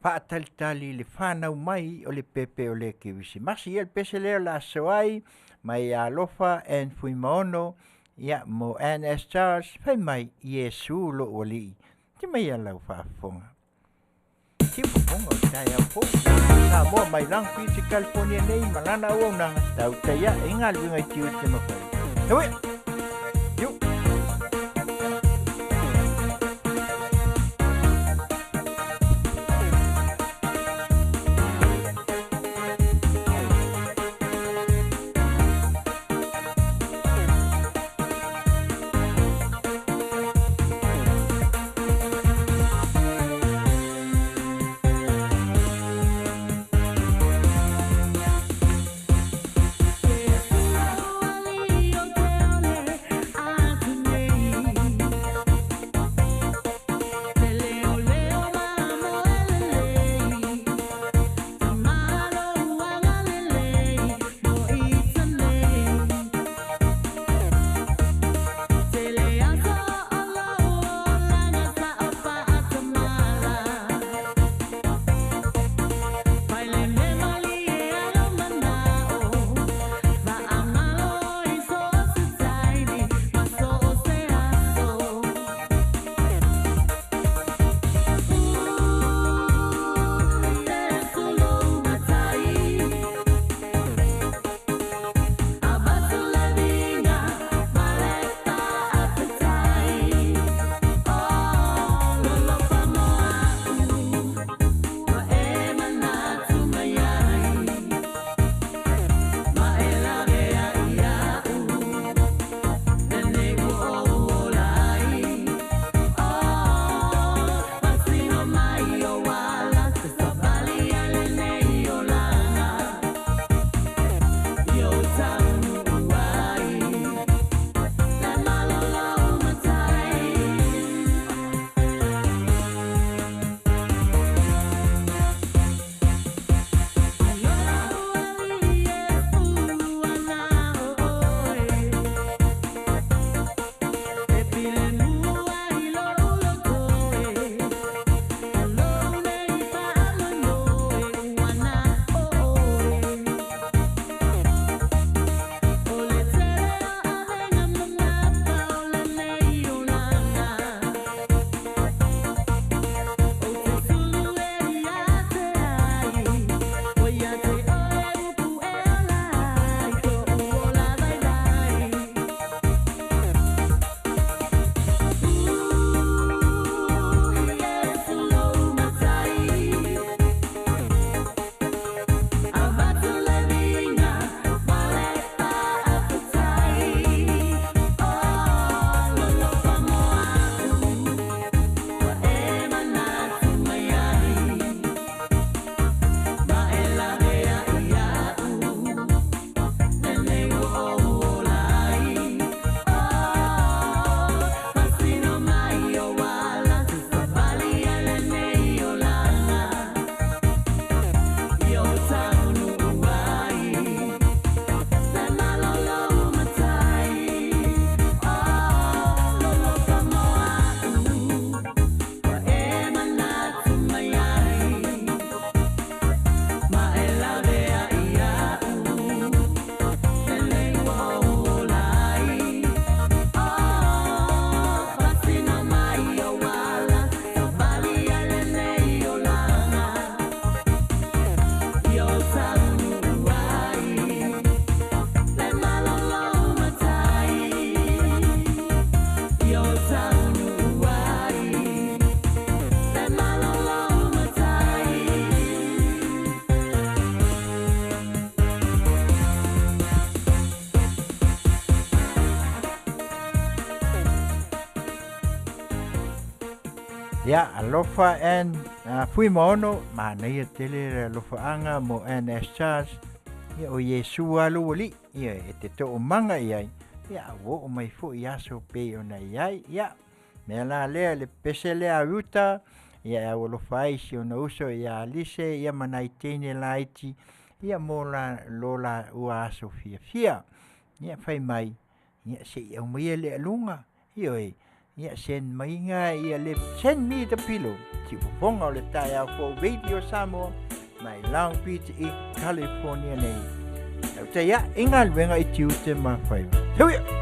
faatalitali i le fanau mai o le pepe o le Kerisimasi. Ia le pese lea o le aso ai mai ia Alofa and Fuimaono, ia mo Ann S. Charles, fai mai, Iesu lou Alii, te mai ia lau faafofoga. Siufofoga o le taeao fou. Samoa mai Long Beach, California nei ma lana auaunaga tautai ae i galuega i tiute ma faiva. Tauea! Iu! Ia, alofa and uh, Fuimaono, manaia tele le alofaaga mo NS Charles, ia o Iesu lava lou alii, ia e te toomaga i ai, ia a ua oo mai foi i aso pei ona i ai, ia, mea la lea le pese lea a Ruta, ia e aualofa ai i si ona uso ia Alise, ia ma nai teine laiti, ia mo la, lo la ua aso fiafia. Ia fai mai, ia se i aumaia le aluga, ioe, ia send maiga ia le send me the pillow. Siufofoga o le taeao fou Radio Samoa mai Long Beach i California nei. Te ia i galuega i tiute ma faiva. Heuia!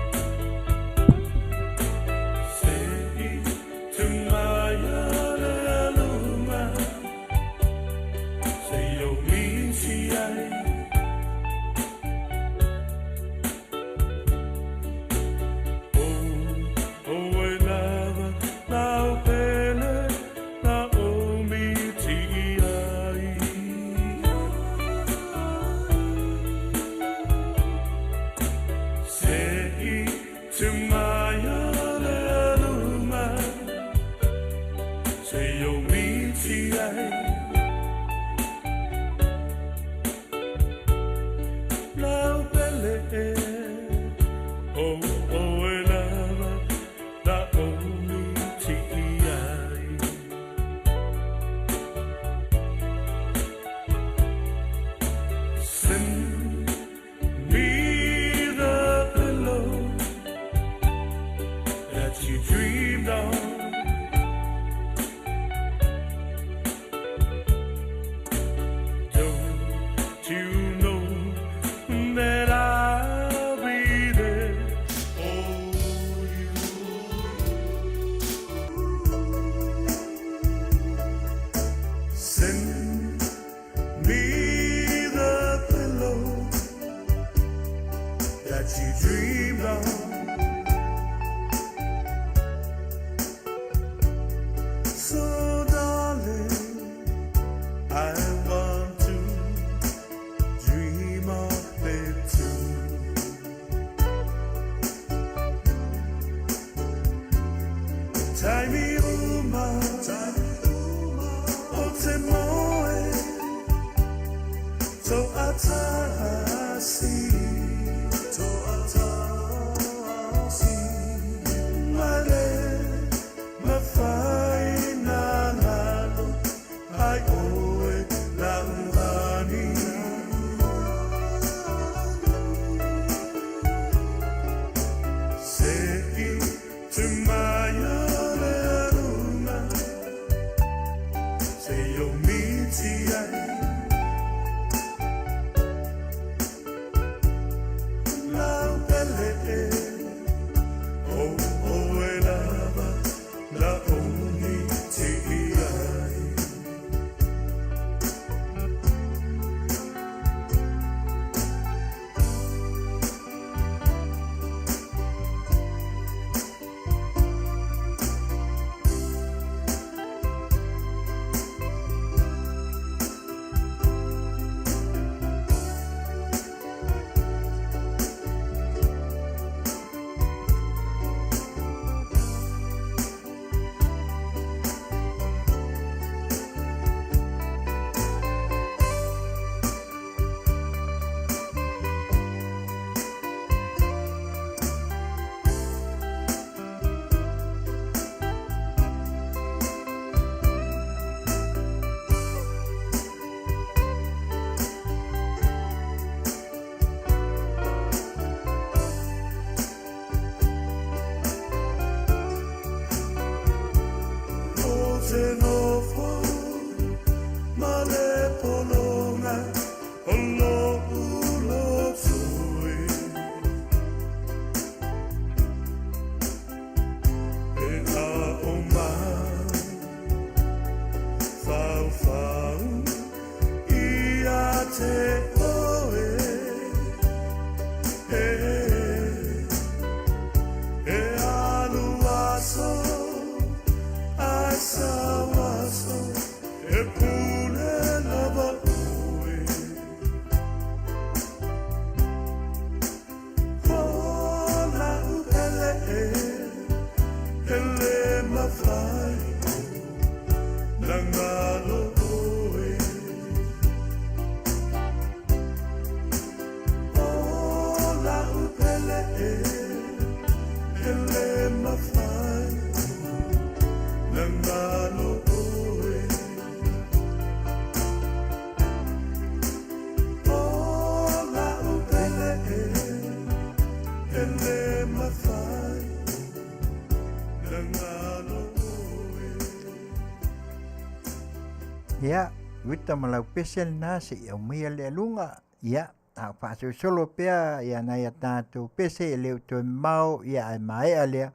Ia, uita ma lau pese lena seia aumaia le aluga. Ia, a o faasolosolo pea ia nai a tatou pese e le o toe mamao ia ae maea lea.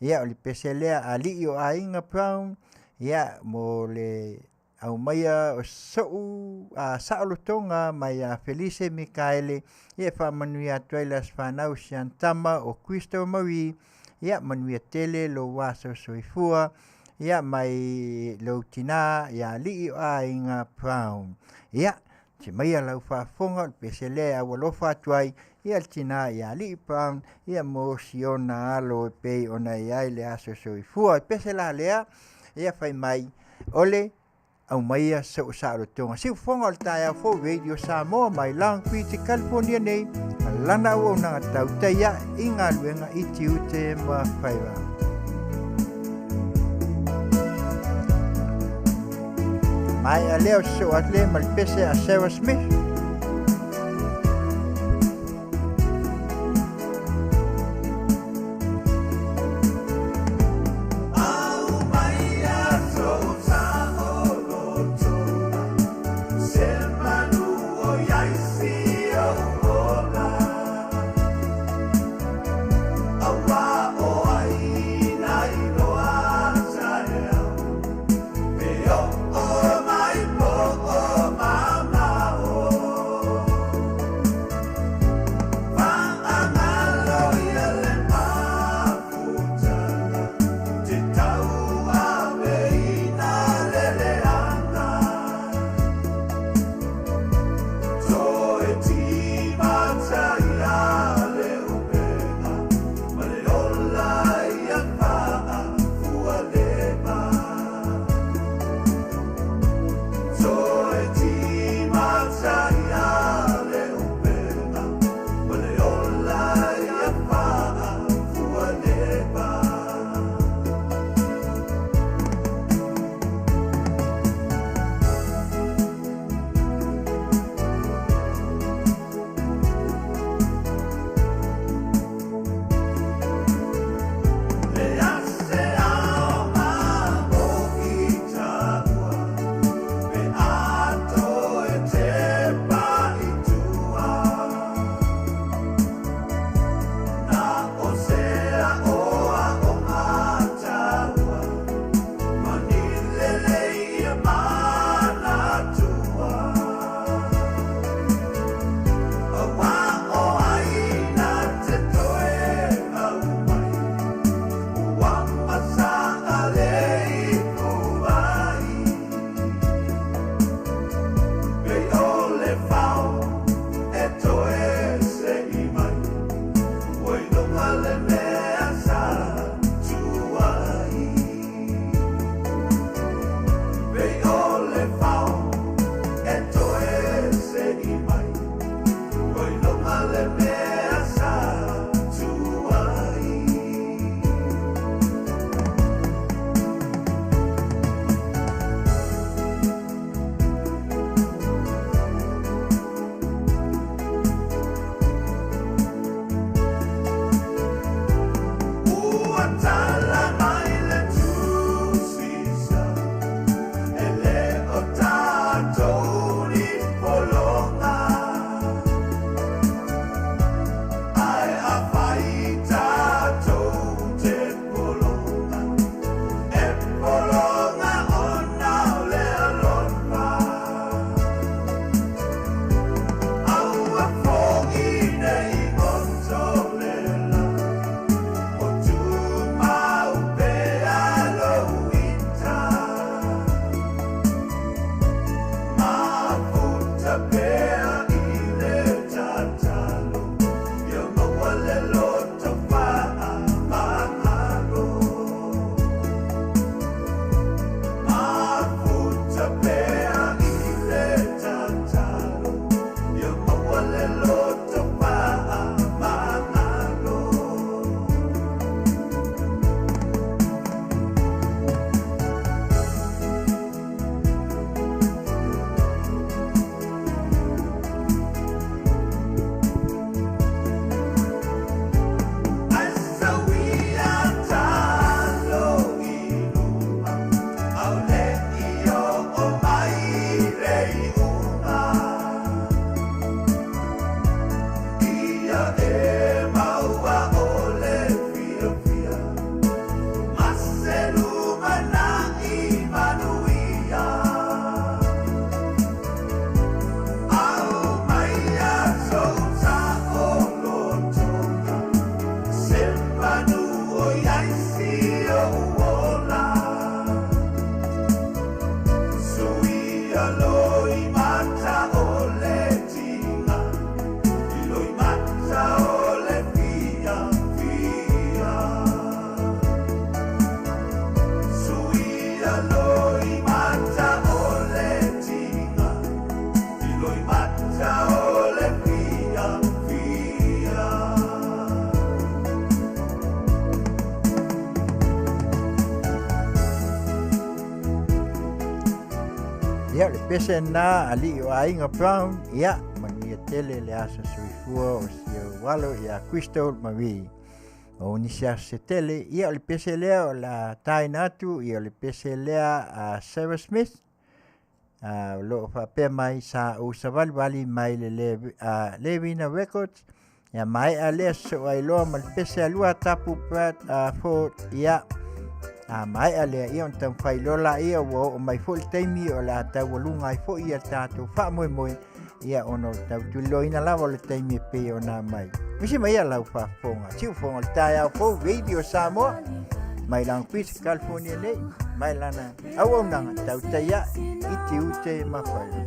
Ia o le pese lea a alii o Aiga Brown ia mo le aumaia o so'u saolotoga mai ia Felise Mikaele ia e faamanuia atu ai le aso fanau si ana tama o Crystal Marie. Ia manuia tele lou aso soifua ia mai lou tinā ia alii o Aiga Brown. Ia se maia lau faafofoga o le pese lea e aualofa atu ai ia le tinā ia alii Brown ia mo si ona alo e pei ona i ai le aso soifua. E pese la lea ia fai mai o le aumaia so'u saolotoga. Siufofoga o le taeao fou Radio Samoa mai Long Beach, California nei ma lana auaunaga tautai ae i galuega i tiute ma faiva. Maea lea o se soo atu lea ma le pese a Sarah Smith. Ia, le pese na alii o aiga Brown, ia, manuia tele le aso soifua o si ou alo ia Crystal Marie. O nisi aso se tele, ia o le pese lea o la taina atu, ia o le pese lea a Sarah Smith, o lo o faapea mai sa ou savalivali mai le Levina Records, ia maea lea sosoo ai loa ma le pese a lua tapu Brad Ford, ia a maea lea, ia ona taumafai loa laia ua oo mai foi le taimi o le a taualuga ai foi ia tatou faamoemoe, ia ona o tau tuliloaina lava o le taimi e pei ona mai. Misi mai ia lau faafofoga, siufofoga o le taeao fou Radio Samoa, mai Long Beach, California nei, mai lana auaunaga tautai ae i tiute ma faiva.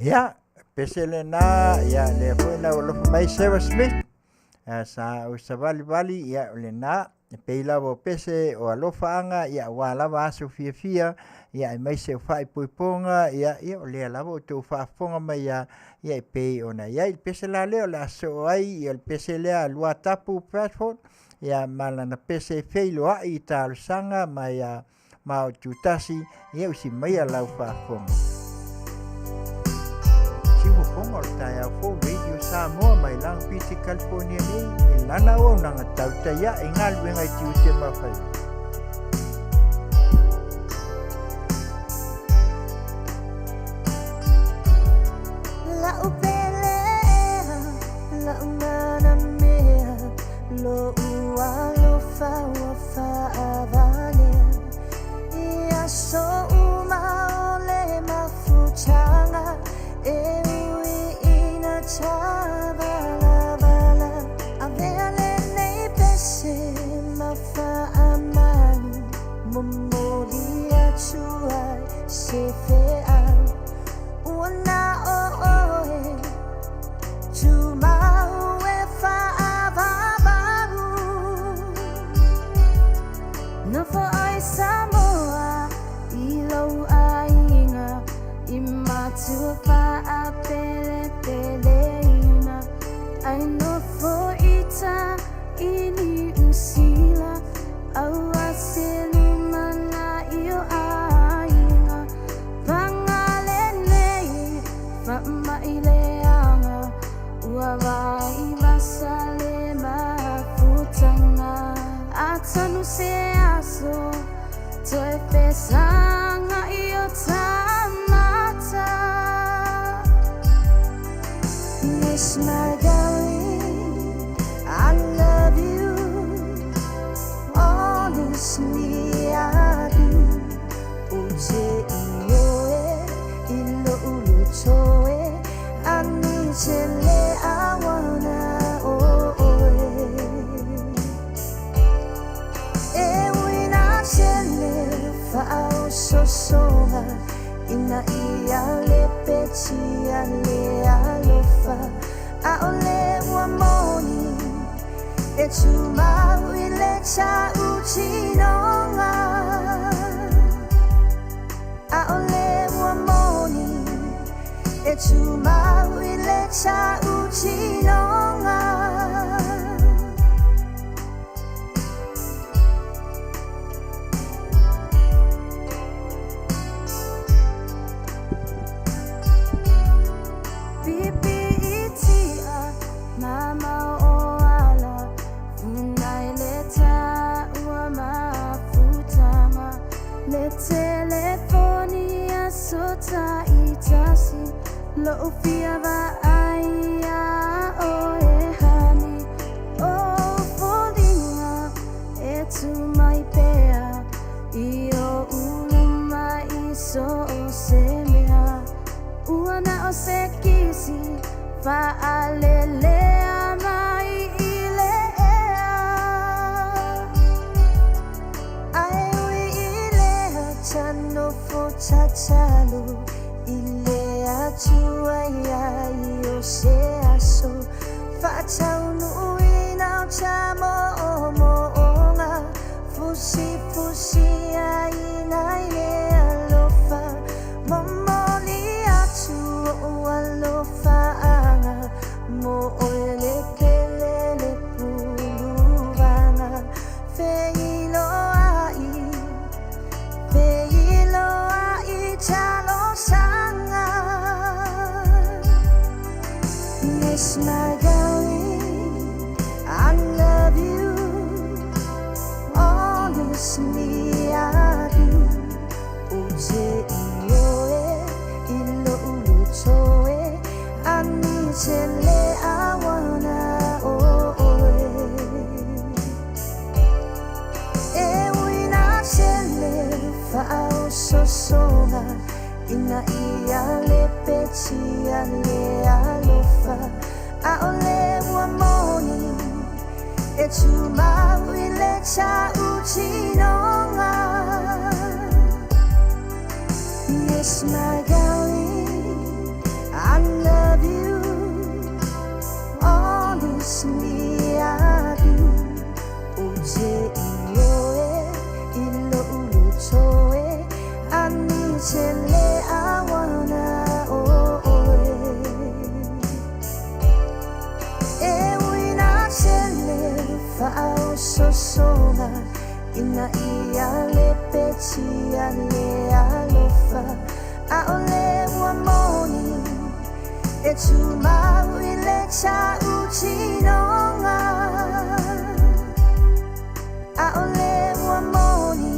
Ia, pese lena, ia lea foi na ua alofa mai Sarah Smith, sa ou savalivali, ia o lena. E pei lava o pese o alofaaga, ia aua lava aso fiafia, ia aemaise o faaipoipoga, ia ia o lea lava ua outou faafofoga mai lava, ia e pei ona i ai. Le pese la lea o le a sosoo ai ia le pese lea a Luatapu Bradford, ia ma lana pese e feiloai i talosaga ma ia ma o tutasi, ia usi maia lau faafofoga. Siufofoga o le taeao fou Radio Samoa mai Long Beach, California nei, e lana auaunaga tautai ae galuega i tiute ma faiva.
La'u pele ea, la'u manamea, lo'u alofa ua fa'avalea, i aso uma o le mafutaga, e ui ina tavalavala. Avea lenei pese ma fa'amalu, momoli atu ai se fe'au, ua na o oe, tumau e fa'avavalu. Nofo ai Samoa i lou aiga, i matua faapelepeleina, ai nofo ita i Niu Sila, aua se lumanai o aiga. Paga lenei faamai leaga, ua vaivasa le mafutaga. Atonu se aso toe fesagai o tamata. Yes, my darling, I love you. Honestly, I do. Ou te ioe i lo'u loto e, ani tele awana o oe. E ui na tele fa'aososoga, ina ia lepetia le alofa, a'ole ua moni, e tumau i le ta'utinoga. A'ole ua moni, e tumau i le ta'utinoga. Pipiitia mamao o ala, funai le taua mafutaga, le telefoni aso ta'itasi, lo'u fia va'ai iā oe honey. O foliga e tumai pea i o'u luma i so o se mea, ua na o se kisi fa'alelea mai i le ea. Ae ui i lea tanofo tatalo i le Atua ia i o se aso fa'ataunu'uina o tamo'omo'oga, fusifusi aina i le alofa, momoli atu o'u alofa'aga mo oe le pele le puluvaga, feiloa'i feiloa'i talosaga. Yes, my darling, I love you. Honestly, I do. Ou te ioe i lo'u loto e, ani tele awana o oe. E ui na tele fa'aososoga, ina ia lepetia le alofa, a'ole ua moni, e tumau i le ta'utinoga. Yes, my darling, I love you. Honestly, I do. Ou te Faaososoga ina ia lepetia le alofa ʻAʻole ua moni e tumau i le tautinoga ʻAʻole ua moni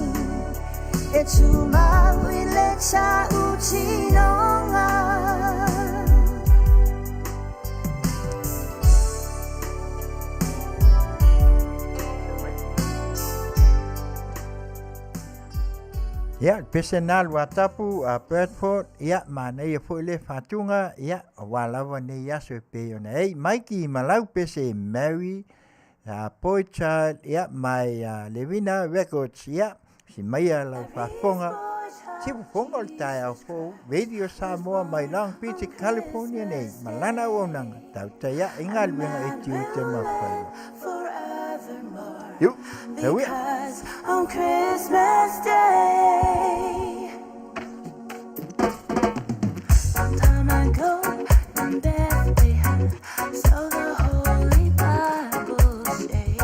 e tumau i le tautinoga.
Ia, le pese na Luatapu a Bradford, ia, manaia foi le faatuga, ia, aua lava nei aso e pei ona ei. Maiki ma lau pese Mary, a Boy Child, ia, mai a Levina Records, ia, si maia lau faafofoga, si fofoga o le taeao fou, Radio Samoa mai Long Beach, California nei, ma lana auaunaga, tautai ae i galuega e tiute ma faiva. Iu, tau ia.
Because on Christmas Day, long time ago in Bethlehem, so the Holy Bible say,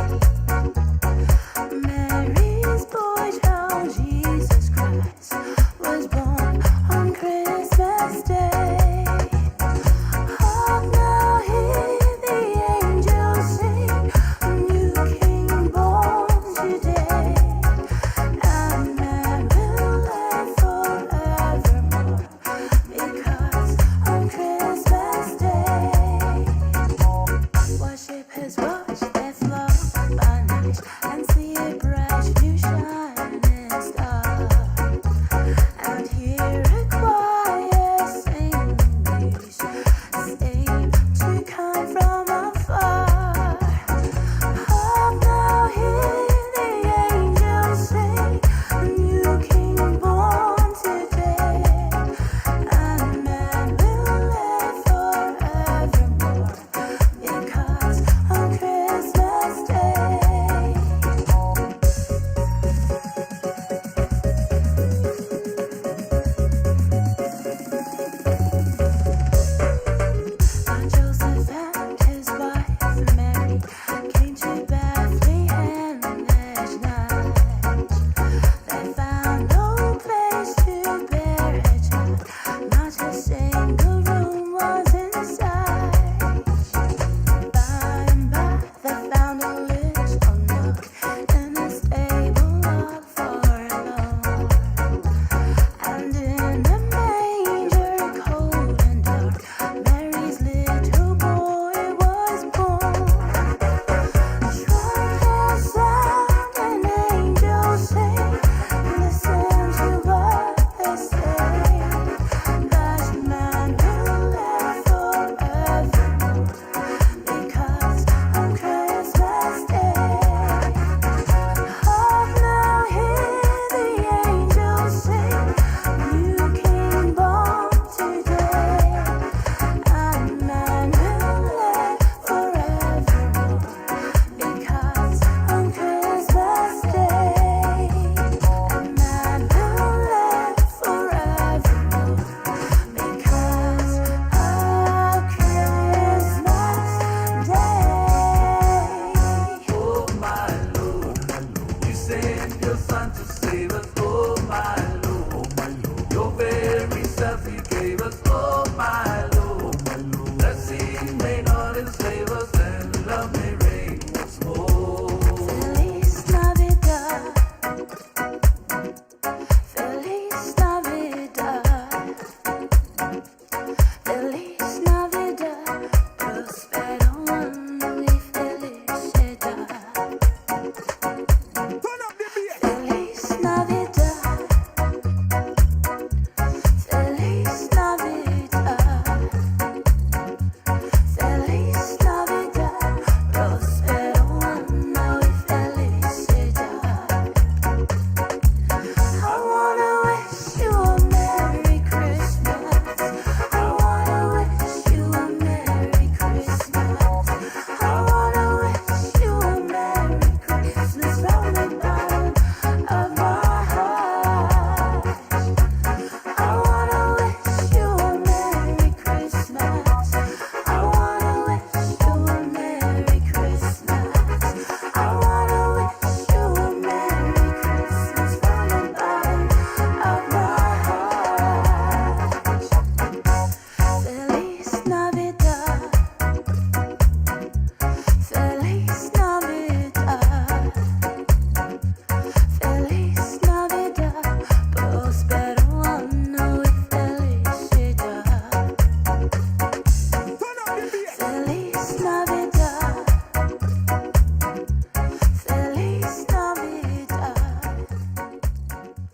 Mary's boy child, Jesus Christ, was born on Christmas Day. Hark now, hear the angels sing, a new King born today. And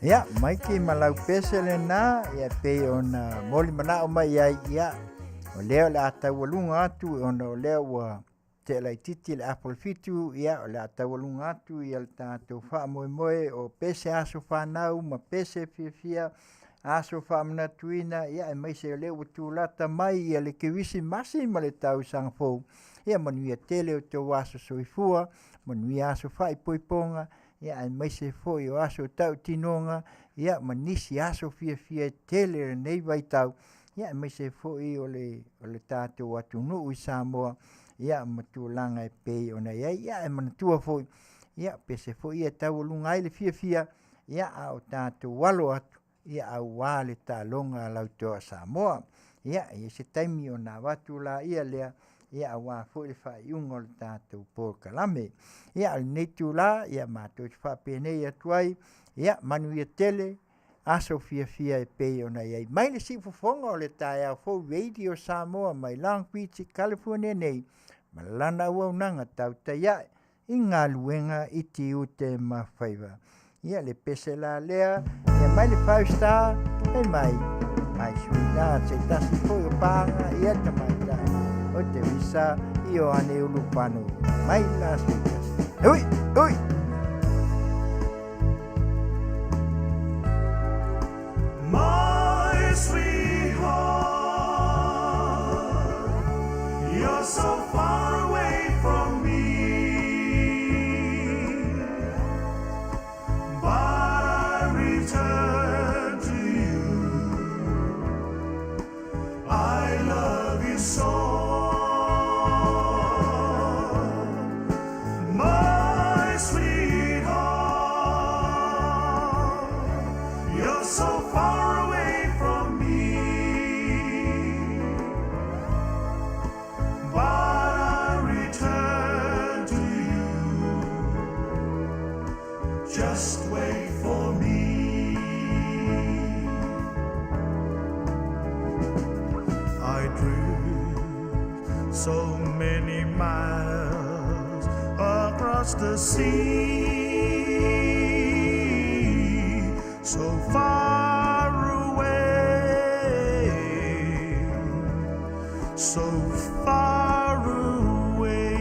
Ia, Maiki ma lau pese lena, ia pei ona moli manao mai ai, ia, o lea o le a taualuga atu ona o lea ua tea laitiiti le afa o le 7, ia, o le a taualuga atu ia le tatou faamoemoe o pese aso fanau ma pese fiafia aso faamanatuina, ia, aemaise o lea ua tulata mai ia le Kerisimasi ma le tausaga fou. Ia manuia tele o tou aso soifua, manuia aso faaipoipoga, ia aemaise foi o aso tautinoga, ia ma nisi aso fiafia e tele o lenei vaitau, ia aemaise foi o le o le tatou atunuu i Samoa, ia ma tulaga e pei ona i ai. Ia ae manatua foi, ia pese foi ia e taualuga ai le fiafia, ia a o tatou alo atu, ia aua le taaloga a lau Toa Samoa. Ia, e i ai se taimi ona avatu laia lea, ia aua foi le faaiuga o le tatou polokalame. Ia, a o lenei itula, ia matou te faapenei atu ai, ia manuia tele aso fiafia e pei ona i ai mai le siufofoga o le taeao fou Radio Samoa mai Long Beach, California nei, ma lana auaunaga tautai ae i galuega i tiute ma faiva. Ia le pese la lea, ia mai le five star, fai mai, mai sweetheart, se tasi foi o pāga, ia tamaitai, o Teresa Ioane Ulupano, mai Las Vegas. Ui, ui!
My sweetheart, you're so far away from me, but I return to you. I love you so, my sweetheart. You're so far away from me, but I return to you. Just wait for me. I drift so many miles across the sea, so far away, so far away.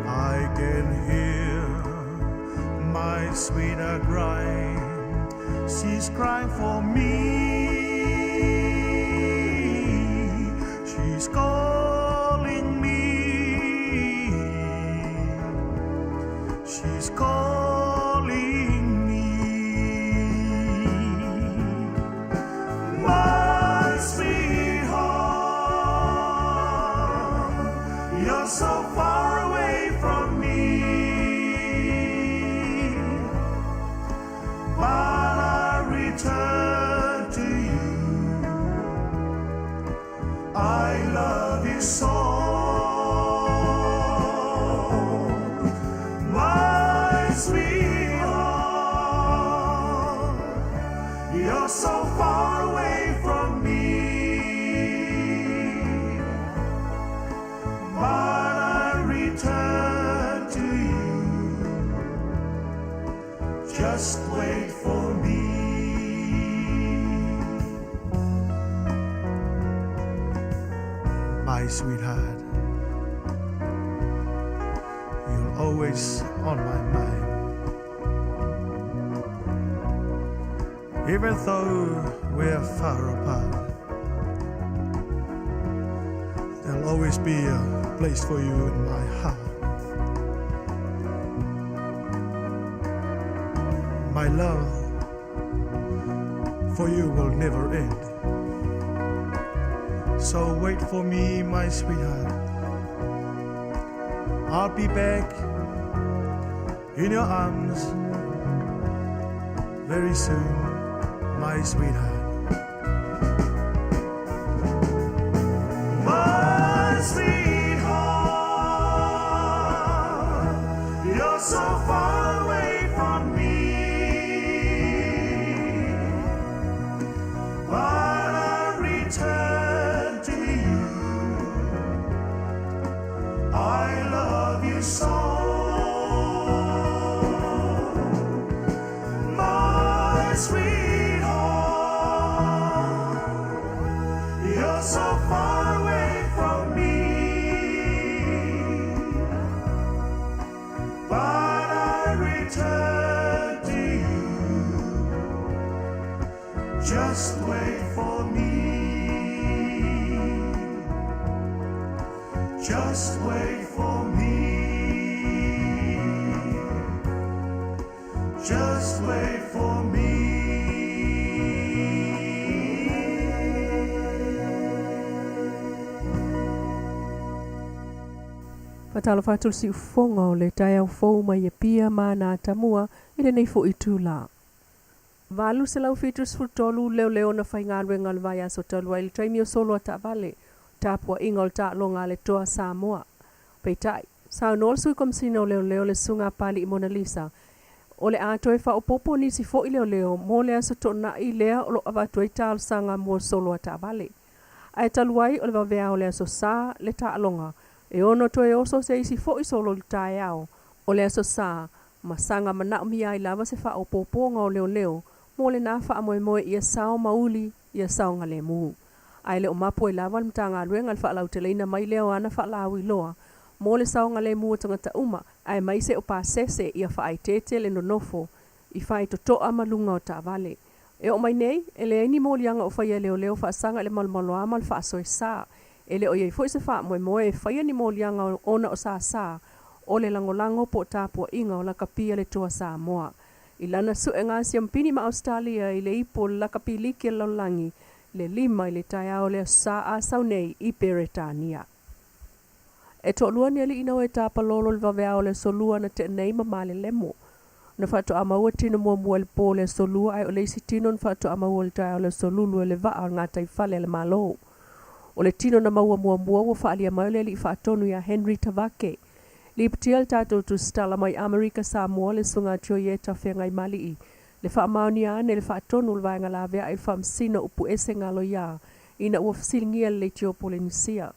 I can hear my sweetheart crying. She's crying for me. She's calling me. She's calling me. My sweetheart, you're so far away from me, but I return to you. I love you so, my sweetheart. You're so far away from me, but I return to you. Just wait for me. My sweetheart, you're always on my mind. Even though we're far apart, there'll always be a place for you in my heart. My love for you will never end. So wait for me, my sweetheart. I'll be back in your arms very soon, my sweetheart. My sweetheart, you're so far away from me, but I return to you. I love you so, Just wait for me. Just wait for me.
Faatalofa atu le siufofoga o le taeao fou mai Apia ma ana atamua i lenei foi itula. 873 leoleo na faigaluega o le vaiaso talu ai i le taimi o solo a taavale, tapuaiga o le taaloga a le Toa Samoa. Peitai, saunoa le Sui Komesina o Leoleo le Susuga a Papalii Monalisa, o le a toe faaopoopo nisi foi leoleo mo le Aso Toonai lea o lo o avatu ai talosaga mo solo a taavale. Ae talu ai o le vaveao o le Aso Sa le taaloga, e ono toe oso se isi foi solo i le taeao o le Aso Sa ma saga manaomia ai lava se faaopoopoga o leoleo mo lena faamoemoe ia sao ma uli ia saogalemu. Ae le o mapu ai lava le Matagaluega i le faalauteleina mai lea o ana faalauiloa mo le saogalemu o tagata uma aemaise o pasese ia faaeteete le nonofo i faitotoa ma luga o taavale. E oo mai nei, e leai ni moliaga o faia e leoleo faasaga i le malomaloa ma le faasoesa. E le o i ai foi se faamoemoe e faia ni moliaga ona o sasa o le lagolago po o tapuaiga o lakapi a le Toa Samoa i lana suega siampini ma Ausetalia i le ipu o le Lakapi Liki a le Lalolagi le 5 i le taeao o le Aso Sa a sau nei i Peretania. E toalua ni alii na o e tapalolo i le vaveao o le Aso Lua na tea nei ma malelemo. Na faatoa maua tino muamua i le po o le Aso Lua ae o le isi tino na faatoa maua i le taeao o le Aso Lulu e le vaa o le gataifale a le Malo. O le tino na maua muamua ua faaalia mai o le alii faatonu ia Henry Tavake. Lipotia le tatou tusitala mai Amerika Samoa le Susuga Joyeta Feagaimalii le faamaonia ane le faatonu o le vaega laveai i le faamasino upu ese galoiā ina ua fesiligia le leitio Polenisia.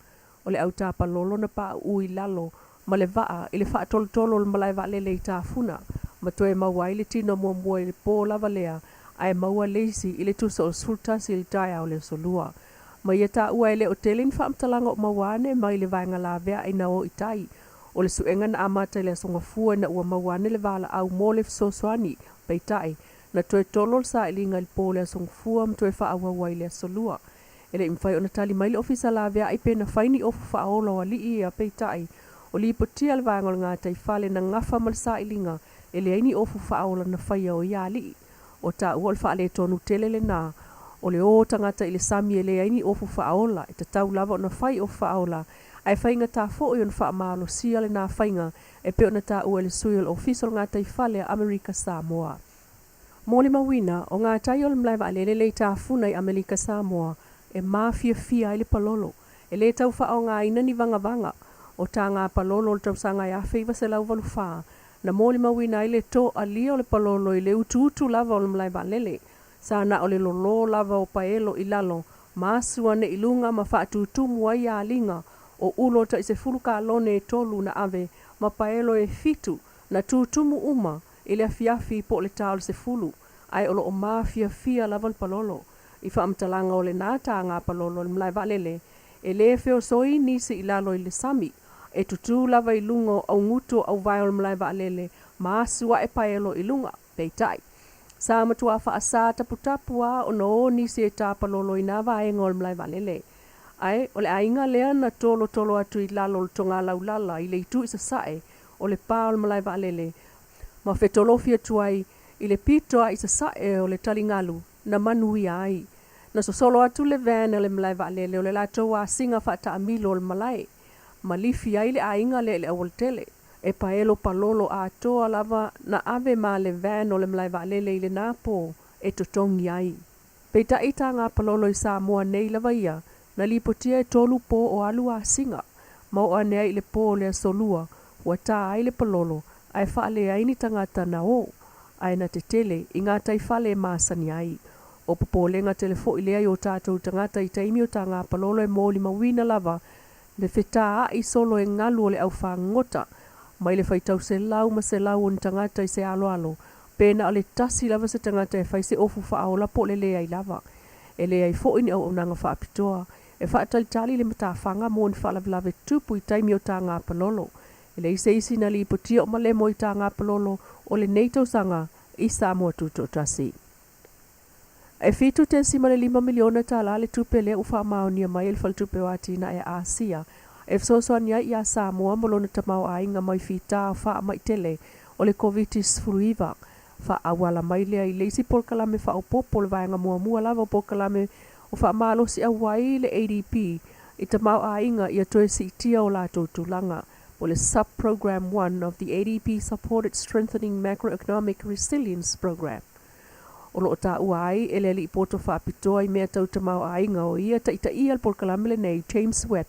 O le au tapalolo na pauu i lalo ma le vaa i le faatolotolo o le malae vaalele i Tafuna ma toe maua ai le tino muamua i le po lava lea ae maua le isi i le tusa o le 11 i le taeao o le aso Lua. Ma ia taua e le o tele ni faamatalaga o maua ane mai le vaega laveai na o i tai. O le suega na amata i le Aso Gafua ina ua maua ane le valaau mo le fesoasoani, peitai, na toe tolo le sailiga i le po o le Aso Gafua ma toe faaauau ai i le Aso Lua. E le i mafai ona tali mai le Ofisa Laveai pe na fai ni ofu faaola o alii ia, peitai, o lipotia le vaega o le gataifale na gafa ma le sailiga e leai ni ofu faaola na faia o ia alii. O taua o le faaletonu tele lena o le o tagata i le sami e leai ni ofu faaola, e tatau lava ona fai ofu faaola, ae faigata foi ona faamalosia lena faiga e pei ona taua e le sui o le Ofisa o le Gataifale a Amerika Samoa. Molimauina, o gatai o le malae vaalele le i tafuna i Amelika Samoa e mafiafia ai le palolo. E le tau faaaogaina ni vagavaga o taga palolo o le tausaga e 1984 na molimauina ai le toalia o le palolo i le utuutu lava o le malae vaalele. Sa na o le lolo lava o paelo i lalo ma asu ane i luga ma faatutumu ai aliga o ulo tai 10 kalone e tolu na ave ma paelo e 7 na tutumu uma i le afiafi po o le ta o le 10, ae o lo o mafiafia lava le palolo. I faamatalaga o lena taga palolo i le malae vaalele, e le feosoi nisi i lalo i le sami, e tutū lava i luga o augutu o auvae o le malae vaalele ma asu ae paelo i luga. Peitai, sa matua faasā taputapu a ona o nisi e tapalolo i nā vaega o le malae vaalele. Ae o le aiga lea na tolotolo atu i lalo o le togalaulala i le itu i sasae o le pa o le malae vaalele ma fetolofi atu ai i le pito a i sasae o le taligalu na manuia ai. Na sosolo atu le van a le malae vaalele o le latou asiga faataamilo o le malae ma lifi ai le aiga lea i le aualatele. E paelo palolo atoa lava na ave ma le van o le malae vaalele i lena po e totogi ai. Peitai taga palolo i Samoa nei lava ia na lipotia e tolu po o alu asiga ma oo ane ai i le po o le Aso Lua ua tā ai le palolo ae faaleai ni tagata na o ae na tetele i gataifale e masani ai. O popolega tele foi lea i o tatou tagata i taimi o taga palolo e molimauina lava le fetaai solo e galu o le aufagota mai le faitau selau ma selau o ni tagata i se aloalo pe na o le tasi lava se tagata e fai se ofu faaola po o le leai lava. E leai foi ni auaunaga faapitoa e faatalitali le matafaga mo ni faalavelave tupu i taimi o taga palolo. E leai se isi na lipotia o malemo i taga palolo o lenei tausaga i Samoa Tutoatasi. E $7.5 miliona le tupe lea ua faamaonia mai e le Faletupe o Atinae a Asia e fesoasoani ai iā Samoa ma lona tamaoaiga mai fitā faamai tele o le Koviti-19, faaauala mai lea i le isi polokalame faaopoopo o le vaega muamua lava o polokalame o faamalosiau ai le ADB i tamaoaiga ia toe siitia o latou tulaga, po o le Sub-Programme 1 of the ADB Supported Strengthening Macroeconomic Resilience Programme. O lo o taua ai e le alii poto faapitoa i mea tau tamaoaiga o ia taitaia le polokalame lenei, James Webb.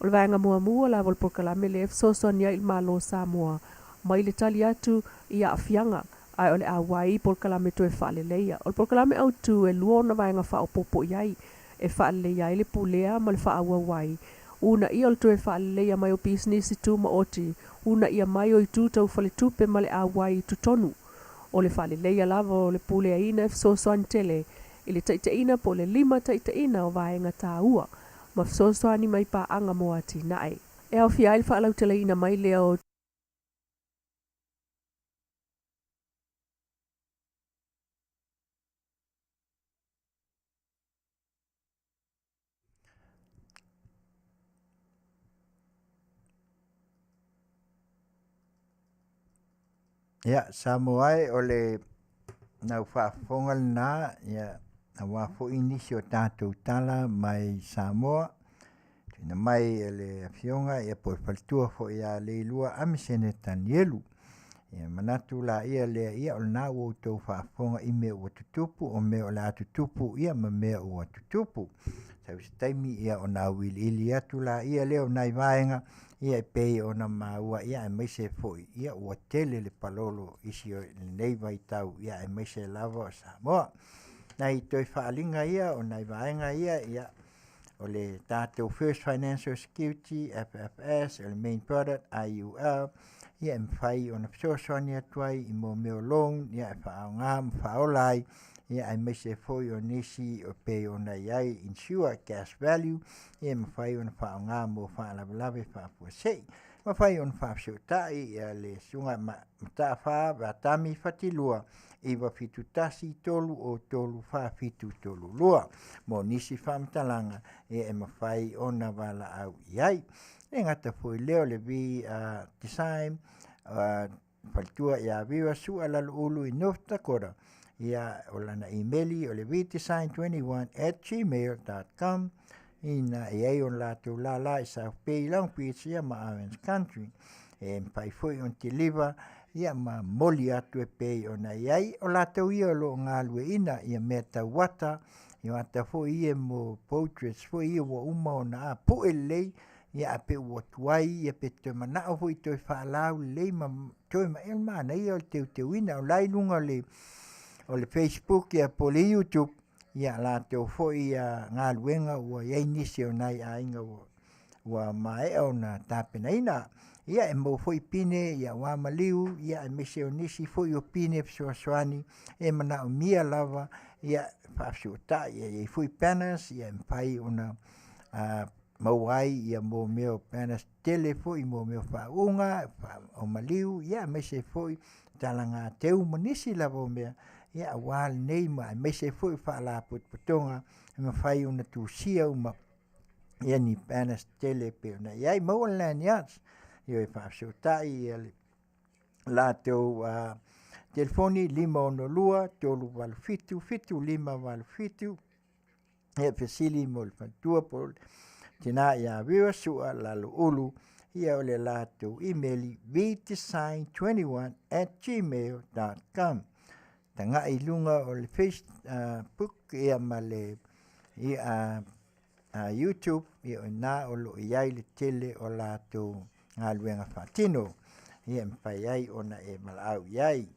O le vaega muamua lava o le polokalame lea e fesoasoani ai i le Malo o Samoa mai le tali atu i aafiaga, ae o le a auai i polokalame toe faaleleia. O le polokalame autu e lua ona vaega faaopoopo i ai e faaleleia ai le pulea ma le faaauau ai, uunaia o le toe faaleleia mai o pisinisi tumaoti, uunaia mai o itu tau faletupe ma le auai i totonu. O le faaleleia lava o le puleaina e fesoasoani tele i le taitaiina po o le limataitaiina o vaega taua ma fesoasoani mai paaga mo atinae. E aofia ai le faalauteleina mai lea o.
Ia, Samoa e, o le nau faafofoga lena, ia, aua foi nisi o tatou tala mai Samoa, tuuina mai e le Afioga ia po o le faletua foi ia Leilua Amisene Tanielu. Ia manatu laia lea, ia o lena ua outou faafofoga i mea ua tutupu, o mea o le a tutupu, ia ma mea ua tutupu. Sau se taimi ia ona auiliili atu laia lea o nai vaega ia e pei ona maua, ia aemaise foi ia ua tele le palolo isi o lenei vaitau, ia aemaise lava o Samoa. Nai toe faaaliga ia o nai vaega ia, ia o le tatou First Financial Security, FFS, o le Main Product, IUL, ia e mafai ona fesoasoani atu ai i mo mea o loan, ia e faaaoga ma faaola ai, ia aemaise foi o nisi o pei ona i ai insure cash value, ia e mafai ona faaaoga mo faalavelave faafuasei. Mafai ona faafesootai ia le susuga Mataafa Vatami Fatilua 971 303 4732 mo nisi faamatalaga ia e mafai ona valaau i ai. E gata foi lea o le V Design faletua ia Viva Sua Laloulu i North Dakota. Ia o lana imeli o le vdesign21@gmail.com ina e ai o latou lala i South Bay, Long Beach ia ma Orange Country. E mafai foi ona deliver ia ma moli atu e pei ona i ai o latou ia o lo o galueaiina ia mea tau ata, ia ata foi ia mo portraits foi ia ua uma ona apue lelei, ia ae pei ua tuai ia pe toe manao foi toe faalau lelei ma toe ma e manaia o le teuteuina o la i luga o le o le Facebook ia po o le YouTube ia latou foi ia galuega ua i ai nisi o nai aiga ua ua maea ona tapenaina. Ia e maua foi pine ia aua maliu ia aemaise o nisi foi o pine fesoasoani e manaomia lava ia faafesootai ia i ai foi banners ia e mafai ona maua ai ia mo mea o banners tele foi mo mea o faauuga o maliu ia aemaise foi talaga teu ma nisi lava o mea ia aua lenei ma aemaise foi o faalapotopotoga e mafai ona tusia uma ia ni banners tele e pei ona i ai. Maua le lanyards ia e faafesootai ia le latou telefoni 562 387 7587 ia fesili mo le faletua po o le tina ia Viva Sua Laloulu ia o le latou imeli vdesign21@gmail.com. Tagai i luga o le Facebook ia ma le ia, YouTube ia o ina o lo o i ai le tele o latou galuega faatino ia e mafai ai ona e valaau i ai.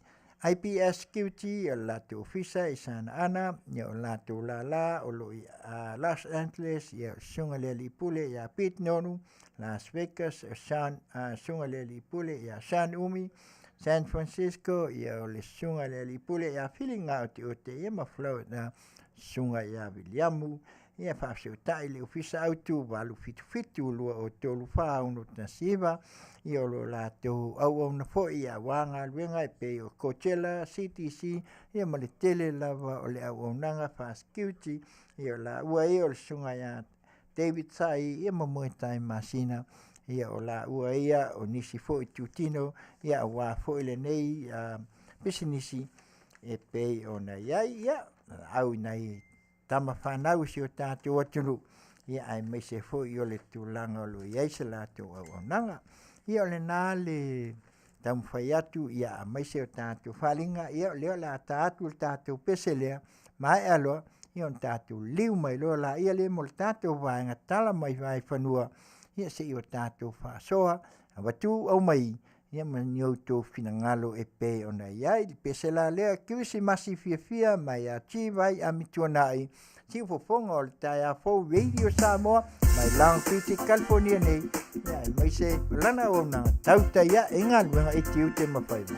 IPS Security o le latou ofisa i Santa Ana ia o latou lala o lo o i Los Angeles ia o le susuga i le alii pule ia Pete Nonu, Las Vegas o Sean, susuga i le alii pule ia Sean Umi, San Francisco ia o le susuga i le alii pule ia Filiga Oteote ia ma Florida susuga ia Viliamu ia faafesootai le ofisa autu 877 203 4619 ia o lo latou auauna foi ia aua galuega e pei o Coachella, CTC ia ma le tele lava o le auaunaga faa-security ia o laua ia o le susuga ia David Sai, ia ma Moetai Masina, ia o laua ia o nisi foi itutino, ia aua foi lenei pisinisi e pei ona i ai, ia au i nai tama fanau i si o tatou atunuu, ia aemaise foi o le tulaga o lo o i ai se latou auaunaga. Ia o lena le taumafai atu, ia aemaise o tatou faaaliga, ia o lea o le a ta atu le tatou pese lea, maea loa, ia ona tatou liliu mai loa laia lea mo le tatou vaega Tala Mai Vaefanua, ia seia o tatou faasoa, avatu aumai, ia ma ni outou finagalo e pei ona i ai. Le pese la lea, Kerisimasi fiafia mai ia T. Vai Amituanai, siufofoga o le taeao fou Radio Samoa mai Long Beach i California nei, ia aemaise o lana auaunaga tautai ae i galuega i tiute ma faiva.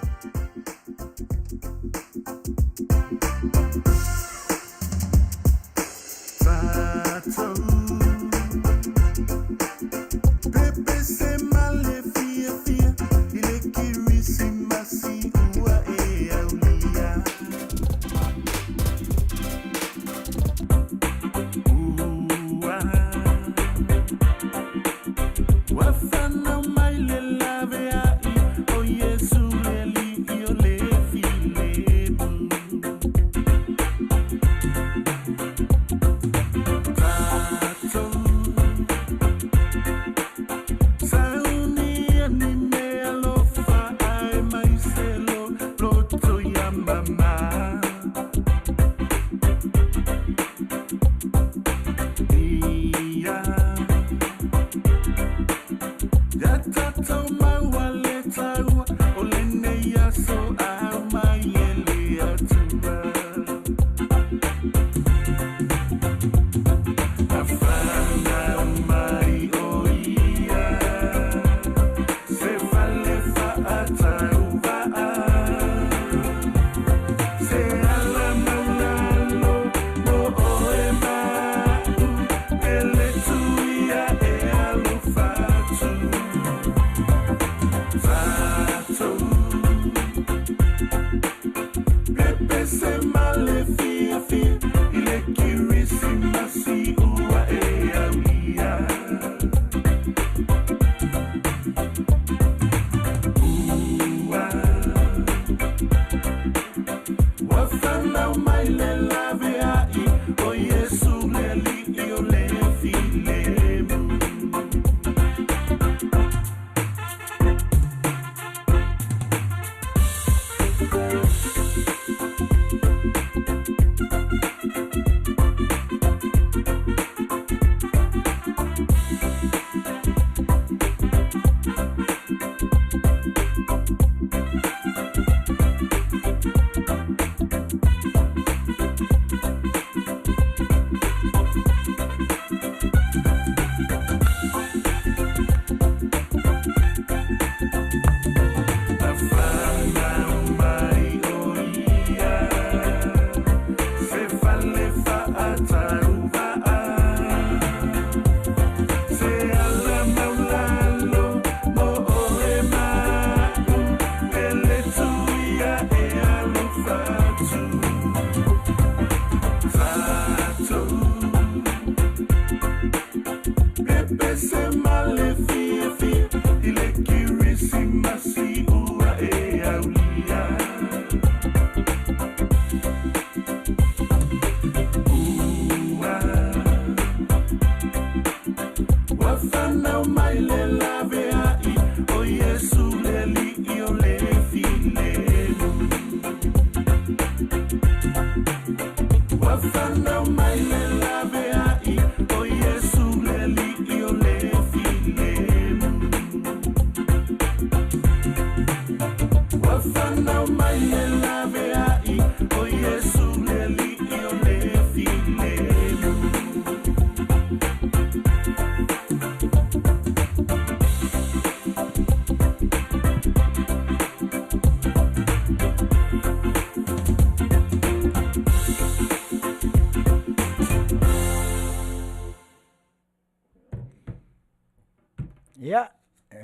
Ia,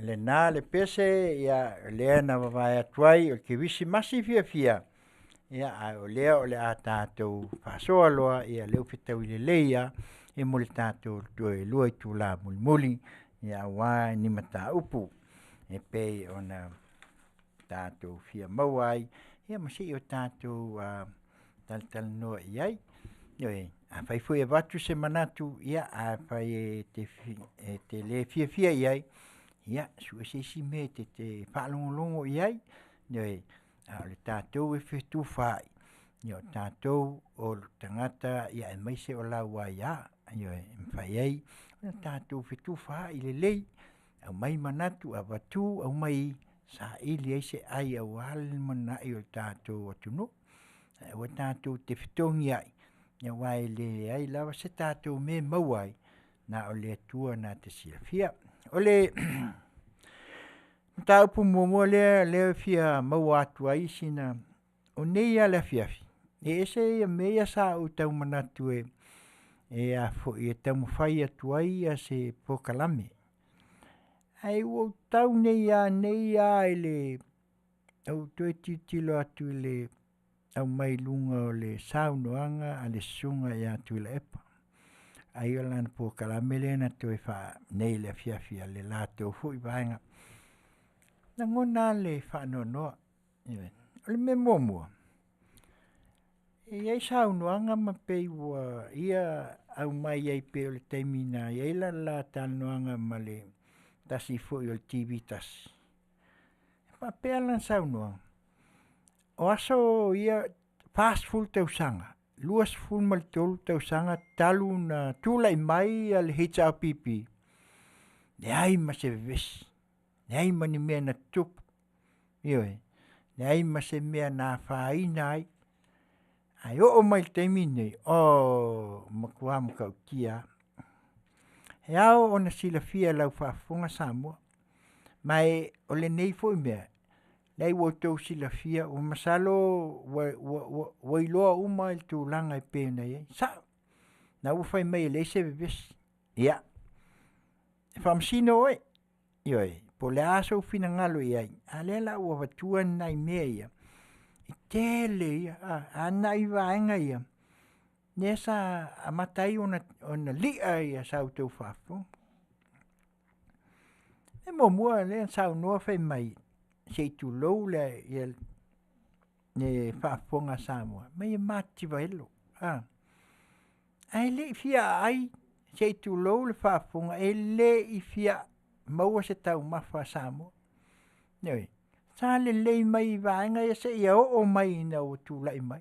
lena le pese, ia, lea na vavae atu ai o le kerisimasi fiafia, ia, ae o lea o le a tatou faasoa loa, ia lea ua fetaui lelei lava, Ia mo le tatou toe 2 itula mulimuli, ia aua ni mataupu e pei ona tatou fia maua ai, ia ma seia o tatou talatalanoa i ai. Ioe, afai foi e avatu se manatu, ia afai e te le fiafia i ai, ia sue se isi mea e te faalogologo i ai, ioe, a o le tatou e fetufaai, ia o tatou o tagata aemaise o lau aia, ioe, e mafai ai ona tatou fetufaai lelei, aumai manatu, avatu aumai, saili ai se ai aua le lumanai o le tatou atunuu. Ae aua tatou te fetogiai, aua e leai lava se tatou mea e maua ai, na o le Atua na te silafia. O le mataupu muamua lea e fia maua atu ai sina… O nei lava i le afiafi, e ese mea ia sa ou tau manatu e taumafai atu ai se polokalame. Ae ua ou tau nei lava nei lava i le ou toe tilotilo atu i le aumai i luga o le saunoaga a le Susuga ia Tuilaepa, ai o lana polokalame lea na toe nei i le afiafi a le latou foi vaega. E lagona lava le faanoanoa. O le mea muamua, e i ai saunoaga ma pei ua ia aumai ai pei o le taimi na i ai le la talanoaga ma le tasi foi o le TV tasi, e faapea lana saunoaga, o aso ia 40 tausaga, 23 tausaga talu ona tulai mai le HRPP, leai ma se vevesi, leai ma ni mea na tutupu, ioe, leai ma se mea na afaina ai. Ae oo mai i le taimi lenei, o le matua matautia lava. E ao ona silafia e lau faafofoga Samoa, ma o lenei foi mea, leai ua outou silafia, masalo ua iloa uma le tulaga e pei ona i ai. E sao, o la e ua fai mai e leai se vevesi. Ia, e faamasino oe, ioe, po o le a sou finagalo i ai, a o lea o le a ou avatua nai mea ia, e tele ia, a o nai vaega ia lea sa amata ai ona li'a sa outou faafofoga. O le mea muamua lea na saunoa fai mai, se i tulou le faafofoga a Samoa, fai mai e matitiva elo, ae le i fia aai, se i tulou le faafofoga, e le i fia maua se taumafa a Samoa. Ioe. Sa lelei mai vaega ia seia oo mai ina ua tulai mai.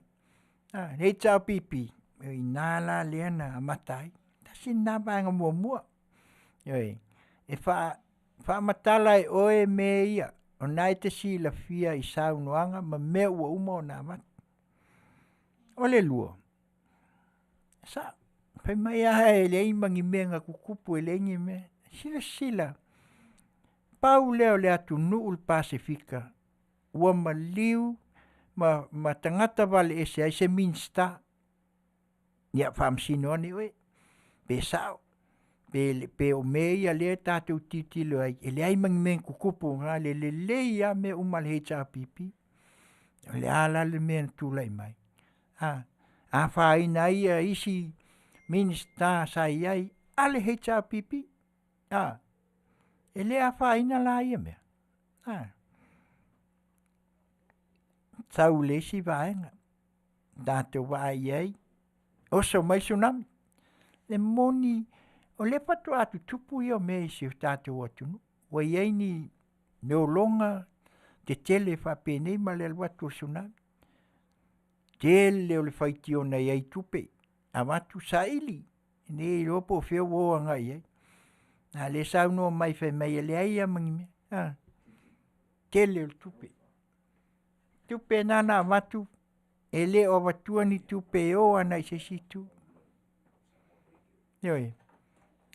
Le HRPP, o i ina la lea na amata ai, tasi lena vaega muamua. Ioe. E faamatala e oe mea ia o lena e te silafia i saunoaga ma mea ua uma ona avatu. O le lua, sa fai mai lava e leai ma ni mea na tutupu e leai ni mea. Silasila, pau lea o le atunuu o le Pasefika ua maliu ma tagata vale ese ai se Minisita. Ia faamasino ane oe, pe sao, pe o mea ia lea tatou te tilotilo ai, e leai ma ni mea na tutupu na le lelei lava mea uma a le HRPP. O le a la le mea na tulai mai? A afaina ai isi Minisita sa i ai a le HRPP, a, e le afaina la ia mea, a. Sau i le isi vaega, tatou vaai i ai, oso mai le Tsunami. E moni o lea faatoa tutupu ia mea i si o tatou atunuu, ua i ai ni lologa tetele faapenei ma le alu atu o le Tsunami. Tele o le faitio na i ai i tupe, avatu saili, e le iloa po o fea ua o agai i ai. A o lea e saunoa mai fai mai e leai lava ma ni mea, a, tele o le tupe. Tupe na na avatu, e le o avatua ni tupe e o agai i se isi itu. Ioe,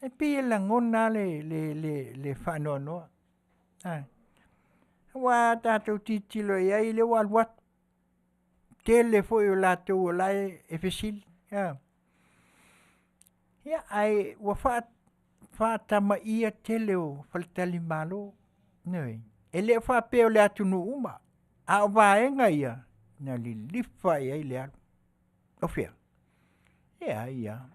e pei e lagona lava le faanoanoa, aua a tatou tilotilo i ai o lea ua alu atu, tele foi o latou o la e fesili, a. Ia, ae ua faatamaia tele o faletalimalo, ioe. E le faapea o le atunuu uma, a o vaega ia na lilifa i ai le alu. O fea? E leai lava,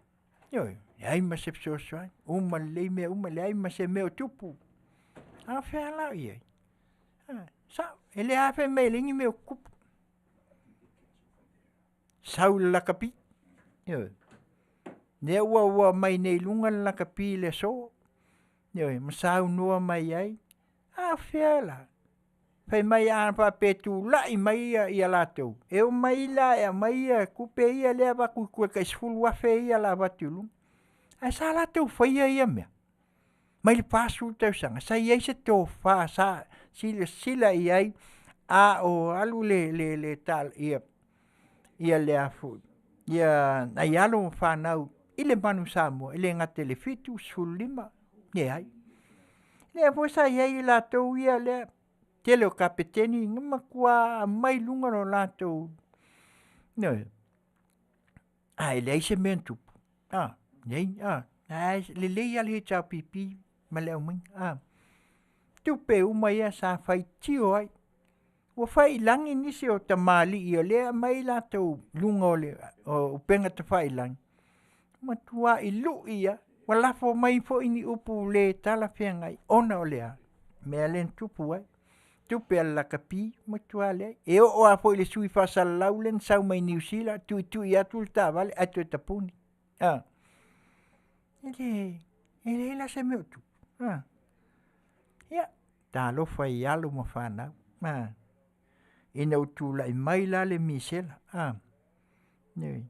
ioe. Leai ma se fesoasoani, uma lelei mea uma, leai ma se mea o tupu. A o fea la o i ai? Sao, e le a fai mai e leai ni mea o tutupu. Sau i le lakapi, ioe. Lea ua ua mai nei i luga le lakapi i le aso, ioe, ma saunoa mai ai, a o fea la? Fai mai a faapea e tulai mai ia latou, e omai la e aumai ia tupe ia lea e avatu i tua tai $10,000 ia o le a avatu i luga. Ae sa latou faia ia mea? Mai le 40 tausaga sa i ai se tofa sa silasila i ai a o alu le le le tal ia ia le a foi ia nai alo ma fanau i le Manu Samoa, e le gata i le 7, 15, leai. Lea foi sa i ai latou ia lea, tele o kapeteni na matua aumai i luga lo latou, ioe, ae leai se mea na tupu, a, leai, a, lelei lava le HRPP ma le aumaiga, a. Tupe uma ia sa faitio ai, ua faiilagi nisi o tamalii o lea e aumai latou i luga o le upega tafailagi, matuai lui lava, ua lafo mai foi ni upu le talafeagai, ona o le a? O le mea lea na tupu ai, tupe a le lakapi, matua leai. E oo lava foi i le sui faasalalau lea na sau mai Niu Sila, tuitui atu le taavale ae toe tapuni, a. E le, e leai la se mea o tupu, a. Ia, talofa i alo ma fanau, a. Ina ua tulai mai la le misela, a, ioe.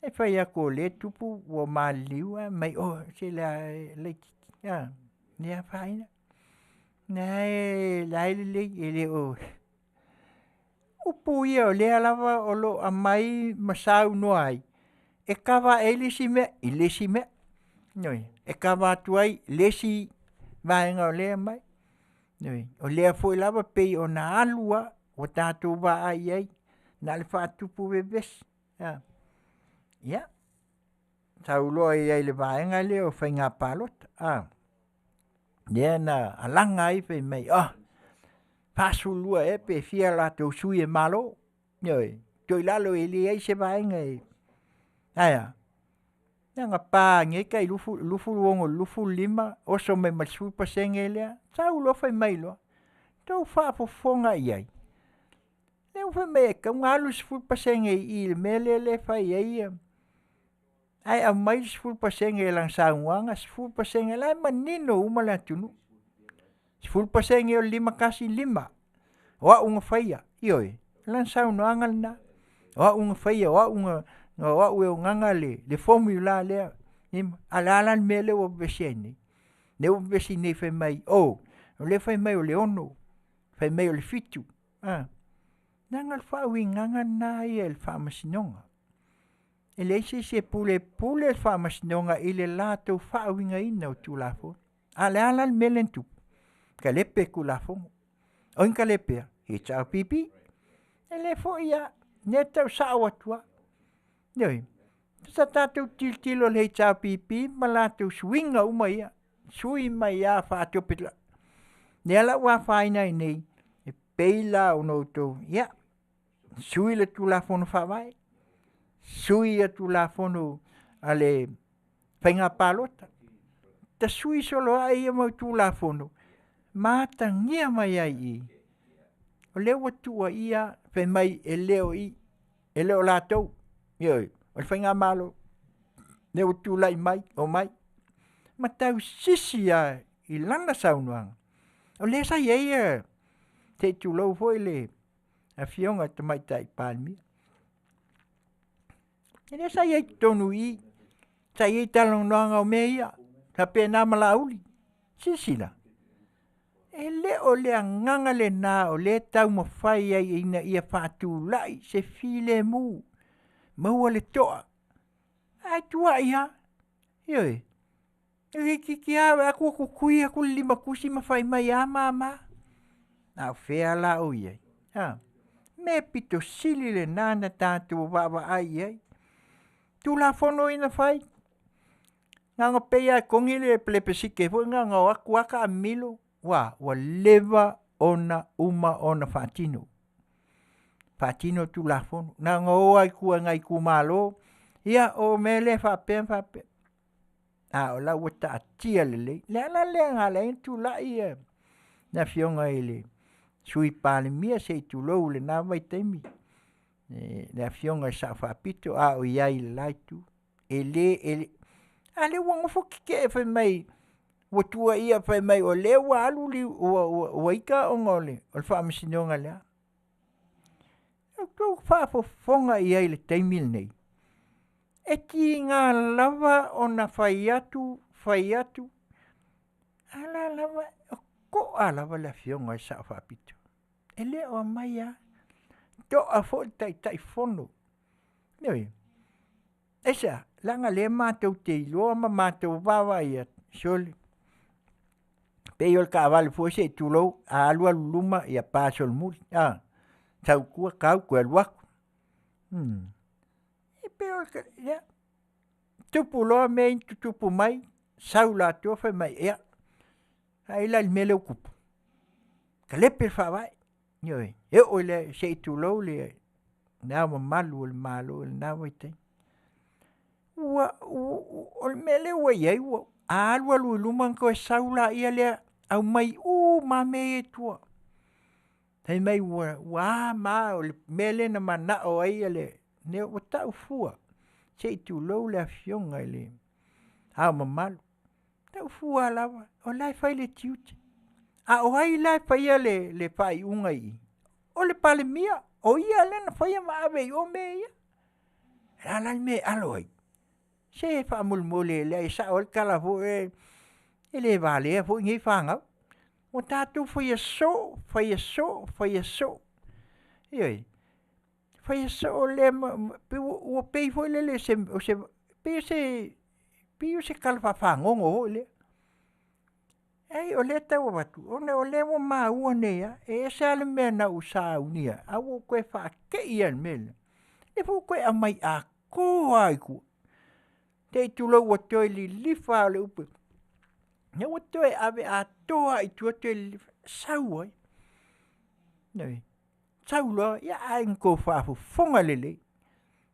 E fai atu o lea e tupu ua maliliu ae fai mai, oh se laitiiti, a, le afaina, o la e lelei, e le o… upu ia o lea lava o lo o aumai ma saunoa ai, e kava ae ai le isi mea i le isi mea, ioe, e kava atu ai le isi vaega o lea e aumai. Ioe, o lea foi lava e pei ona alu lava ua tatou vaai i ai, na o le faatupu vevesi, a. Ia, sau loa i ai i le vaega lea o faiga palota, a, lea na alaga ai fai mai, a, 42 ea pe fia latou sui e malo, ioe, tuu i lalo e leai se vaega e… Ae a? Na pa nei tai 26 i le 25 oso mai ma le 10% lea, sau loa fai mai loa, tou faafofoga i ai, lea ua fai mai e tatau ona alu le 10% i i i le mea lea e fai ai, ae aumai le 10% i lana saunoaga, 10%, o la e manino uma le atunuu, 10% o le 515, o au na faia, ioe, o lana saunoaga lena, o au na faia, o au e ana le formula lea. A o le a la le mea lea ua vevesi ai nei? Lea ua vevesi nei fai mai, oh, o lea e fai mai o le 6, fai mai o le 7, a. Leaga o le faauigaga lena ia i le Faamasinoga. E leai se isi e pule, e pule le Faamasinoga i le latou faauigaina o Tulafono. A o le a la le mea lea na tupu? Talepe Tulafono. O ai na talepea? HRPP. E le foi lava, o lea e tau sao atu lava. Ioe. Sa tatou tilotilo i le HRPP ma latou suiga uma ia, sui mai lava faatopetope. Lea la ua afaina ai nei, e pei la ona outou, ia, sui le Tulafono Faavae, sui le Tulafono a le Faiga Palota, tasui solo ae ia mau Tulafono ma atagia mai ai i i, o lea ua tuuaia fai mai e le o i, e le o latou, ioe, o le faigamalo lea ua tulai mai, omai, ma tausisi lava i lana saunoaga. O lea sa i ai, se i tulou foi le Afioga i le Tamaitai Palemia, o lea sa i ai i totonu i i, sa i ai talanoaga o mea ia, faapena ma Laauli. Silasila, e le o le agaga lena o lea e taumafai ai ina ia faatulai se filemu, maua le toa, ae tuuai lava, ioe. E itiiti lava vaai atu ua tutui atu le limatusi ma fai mai a mama. A o fea la o i ai? A? Mea pito sili lena na tatou vaavaai i ai. Tulafono ia na fai, na ona pei lava e togi le pelepesite foi lena na o atu lava taamilo, ua a? Ua leva ona uma ona faatino, faatino Tulafono. Na ona o lava i tua i nai itumalo, ia o mea lea e faapea ma faapea. A o la ua taatia lelei. Le ala lea na ala ai ona tulai ia le afioga i le Sui Palemia se i tulou i lena vaitaimi, le afioga i le Sao Faapito a o i ai i le la itu. E le, a lea ua nofo tetee fai mai ua tuuaia fai mai o lea ua alu ua ita ona o le faamasinoga lea. Ua outou faafofoga i ai i le taimi lenei, e tiga lava ona fai atu, fai atu, a o la e lava e toa lava le afioga i le Sao Faapito, e le o aumai lava. E toa foi le Taitaifono, ioe. Aisea? Leaga o lea matou te iloa ma matou vaavaai atu, sole, pei o le taavale foi sei tulou, a alu alu i luma, ia pa solomuli, a, sau i tua tau toe alu atu. E pei o le, ia, tupu loa mea ia na tutupu mai, sau latou fai mai, ia vaai la i le mea lea ua tupu, talepe le faavae, ioe, e oo i le, se i tulou le Ao Mamalu o le Malo i lena vaitaimi. O le mea lea ua i ai, a alu alu i luma ona toe sau laia lea aumai uma lava mea ia i tua. Fai mai ua a ma a, o le mea lea na manao ai le, ua tau fua, se i tulou le afioga i Le Ao Mamalu, tau fua lava, o la e fai le tiute. A o ai la e faia le faaiuga i i? O le Palemia, o ia lea na faia ma ave i o mea ia. O le a la le mea e alo ai? Se faamolemole e leai e sao ai le tala foi lea, e le valea foi nei fanau. Ua tatou faia soo, faia soo, faia soo, ioe, faia soo lea ua pei foi lele o se, pei o se tala faafagogo foi lea. Ai o lea e tau avatu, ona o lea ua maua nei lava, e ese lava le mea na ou saunia ai, ae ua ou toe faatei lava i le mea lea, o lea foi ua toe aumai atoa lava i tua. Se i tulou, ua toe lilifa lava o le upu, lea ua toe ave atoa lava i tua toe lilifa, sau ai. Ioe, sau loa, ia ae na outou faafofoga lelei,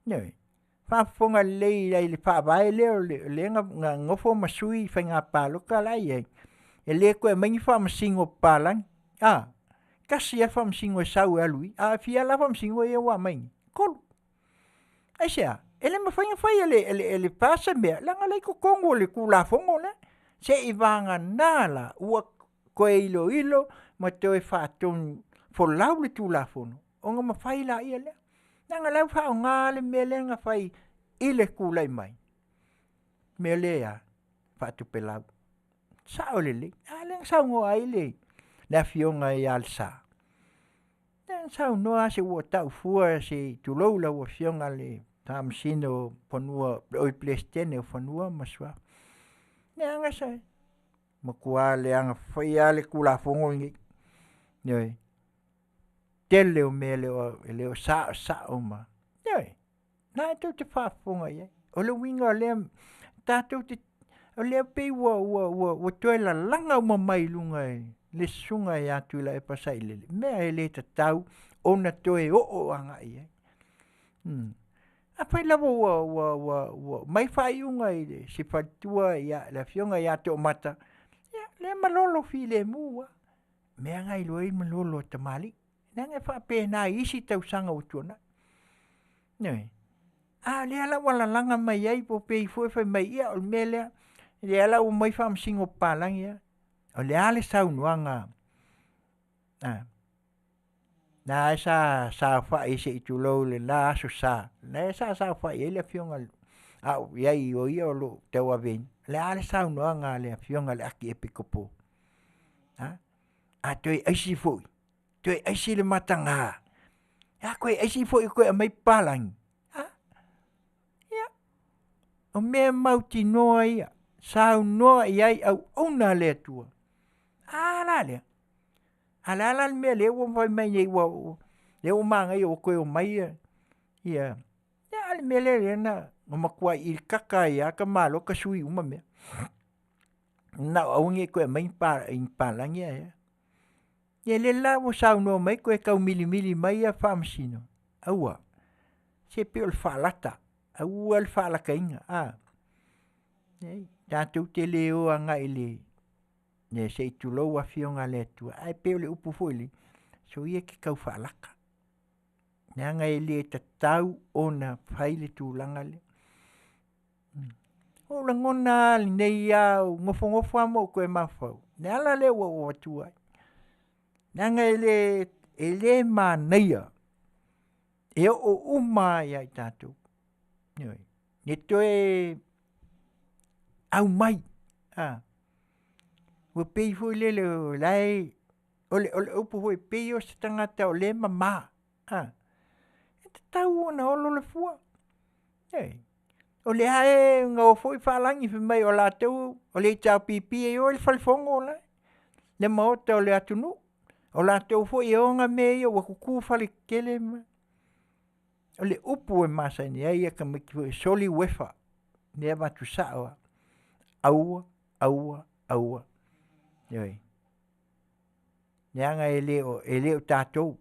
ioe, faafofoga lelei i le faavae lea lea na nonofo ma sui i faiga palota la e i ai, e le toe aumaia ni faamasino papalagi, a, tasi lava le faamasino e sau e alu i i, a e fia la faamasino ia ua aumai nei? Tolu. Aisea? E le mafai ona fai e le FAST se mea, leaga o la e i totonu o le Tulafono lea, seiavagana la ua toe iloilo ma toe faatonufolau le Tulafono ona mafai laia lea. Leaga o la e ua faaaoga le mea lea na fai i le tulai mai, mea lea e a? Faatopelau. Sao lelei. A lea na saunoa ai le afioga ia Lesa, lea na saunoa lava se ua tau fua se i tulou lau afioga i le Faamasino o Fanua, o le Peresetene o Fanua ma Suafa. Leaga se, matua leaga foi lava le Tulafono lenei. Ioe. Tele o mea e le o saosao ma, ioe, o lena tou te faafofoga i ai. O le uiga o lea, tatou te, o lea e pei ua toe lalaga uma mai i luga e le susuga ia Tuilaepa Sailele, mea e le tatau ona toe oo agai i ai. Afai lava ua aumai faaiuga i si faletua le afioga ia Toomata, ia lea e malolo filemu lava. O mea na e iloa ai le malolo o tamalii, leaga e faapena i isi tausaga ua tuanai. Ioe, a o lea la ua lalaga mai ai ua pei foi fai mai, ia o le mea lea, lea la ua omai faamasino papalagi ia. O le a le saunoaga a la e sa saofai se i tulou i lena Aso Sa, lea sa saofai ai le afioga a o i ai o ia o lo o tauaveina, o le a le saunoaga a le afioga i le Akiepikopo? A, a toe aisi foi, toe aisi le mataga, a toe aisi foi e toe aumai papalagi, a, ia, o mea mautinoa ia, saunoa i ai auauna a le Atua. A la lea, a o le a la le mea lea ua fai mai nei lea ua manaia ua toe omai ia, ia a o le mea lea na matuai ilikaka ai lava tamaloa ta sui uma mea. Mananao aua ne i toe aumaia ni papalagi ae a. Ia lea la ua saunoa mai toe taumilimili mai ia faamasino, aua, se pei o le faalata, aua le faalataina, a. Leai. Tatou te le o agai i le le se i tulou afioga a le Atua, ae pei o le upu foi lea, soia e te tau faalaka, leaga e le tatau ona fai le tulaga lea. Ua ou lagona lava lenei lava, ua ou nofonofo lava ma ou toe mafaufau, le ala lea ua ou avatua ai, leaga e le manaia, e oo uma lava ia i tatou, ioe, e toe aumai. Ua pei foi lele o la e, o le upu foi, pei o se tagata o lea e mama, e tatau ona olo le fua. Ioe. O lea lava na o foi faalagi fai mai o latou o le HRPP e o i le fale fono le la, le maota o le atunuu, o latou foi e ona mea ia ua tutu faletetele ma… O le upu e masani ai tamaiti foi lea, soli uefa, lea e avatu sao lava, aua, aua, aua, ioe. Leaga e le o tatou,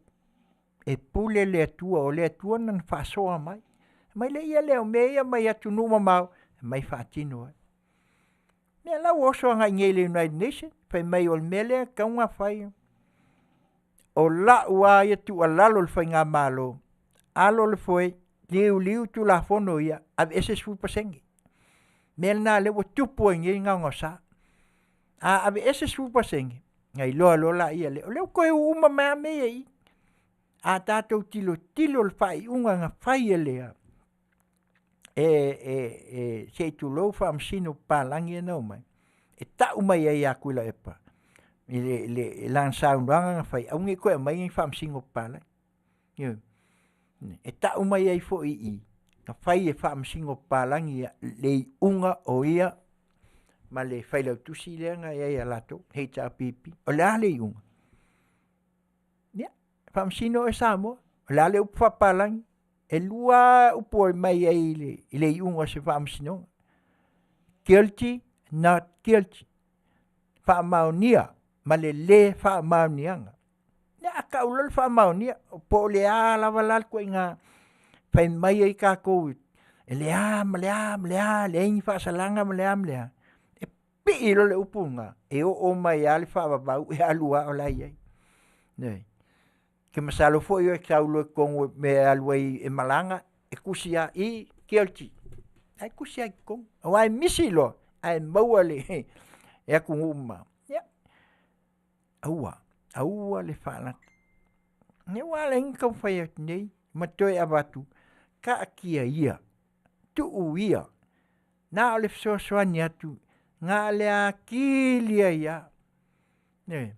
e pule le Atua, o le Atua na na faasoa mai, aumai lea o mea ia mai atunuu mamao e aumai faatino ai. Ia o la e ua oso agai nei i le United Nation fai mai o le mea lea e tatau ona fai. O lau lava ia tuualalo i le faigamalo, alo le foe, liuliu Tulafono ia, aveese le 10%. O le mea lena o lea ua tupu ai nei le gaogaosa. A aveese le 10% ona iloa loa lea, o lea ua toe uu uma mai lava mea ia i i. A tatou tilotilo i le faaiuga na fai e le se i tulou faamasino papalagi ia na omai, e tau mai ai ia Tuilaepa i lana saunoaga na fai, aua ne i toe aumaia ni faamasino papalagi, ioe. E tau mai ai foi i i, na fai e faamasino papalagi ia le iuga o ia ma le failautusi lea na i ai ia latou le HRPP. O le a le iuga? Ia, faamasino oe Samoa, o le a le upu faapapalagi? E lua lava upu e aumai ai i le iuga o se faamasinoga, guilty, not guilty, faamaonia ma le le faamaoniaga. Ia a tau loa le faamaonia, po o le a lava la le ituaiga fai mai ai tatou e le a ma le a ma le a, leai ni faasalaga ma le a ma le a, e pipii loa le upu lena, e oo mai lava le faavavau e alu lava o la e i ai. Ioe. Ou te masalo foi e te sau loa i totonu i le mea e alu ai e malaga, e tusi lava, i, guilty, o la e tusi lava i totonu, aua e misi loa ae maua e atunuu mamao. Ia, aua, aua le faalata. Ia ua ala ai ona taumafai atu nei ma toe avatu, taatia ia, tuu ia, na o le fesoasoani atu, na o le atili ai lava. Ioe.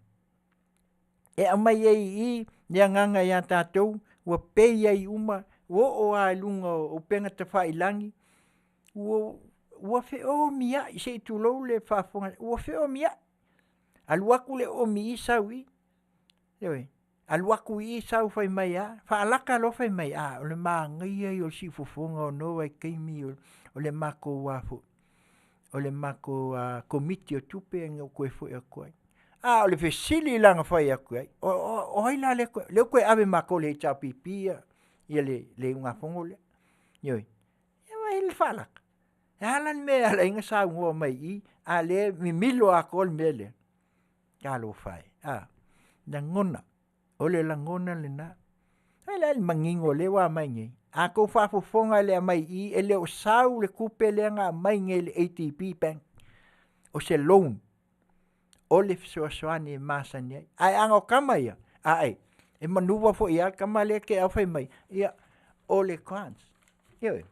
E aumai ai i i le agaga ia tatou ua pei ai uma, ua oo lava i luga o upega tafailagi, ua feomiai se i tulou le faafofoga, ua feomiai, alu atu le oomi i i sau i i, ioe, alu atu i i sau fai mai a, faalaka loa fai mai, a o le manaia ia o le siufofoga o lenei vaitaimi o le matou Komiti o Tupe na ou toe foi atu ai. A o le fesili la na fai atu i ai, o ai la lea ua toe ave e matou i le HRPP le iugafono lea? Ioe. Ia vaai i le faalaka? O le a la le mea e ala ai ona saunoa mai i i a o lea e mimilo atoa le mea lea? Talofa e, a? Lagona, o le lagona lena. Vaai la i le manino o lea ua aumai nei? A outou faafofoga i le aumai i i, e le o sau le tupe lea na aumai nei i le ADB Bank, o se loan, o le fesoasoani e masani ai. Ae a na o tama ia, ae, e manuva foi lava le tama lea te i lava fai mai, ia, o le grants, ioe.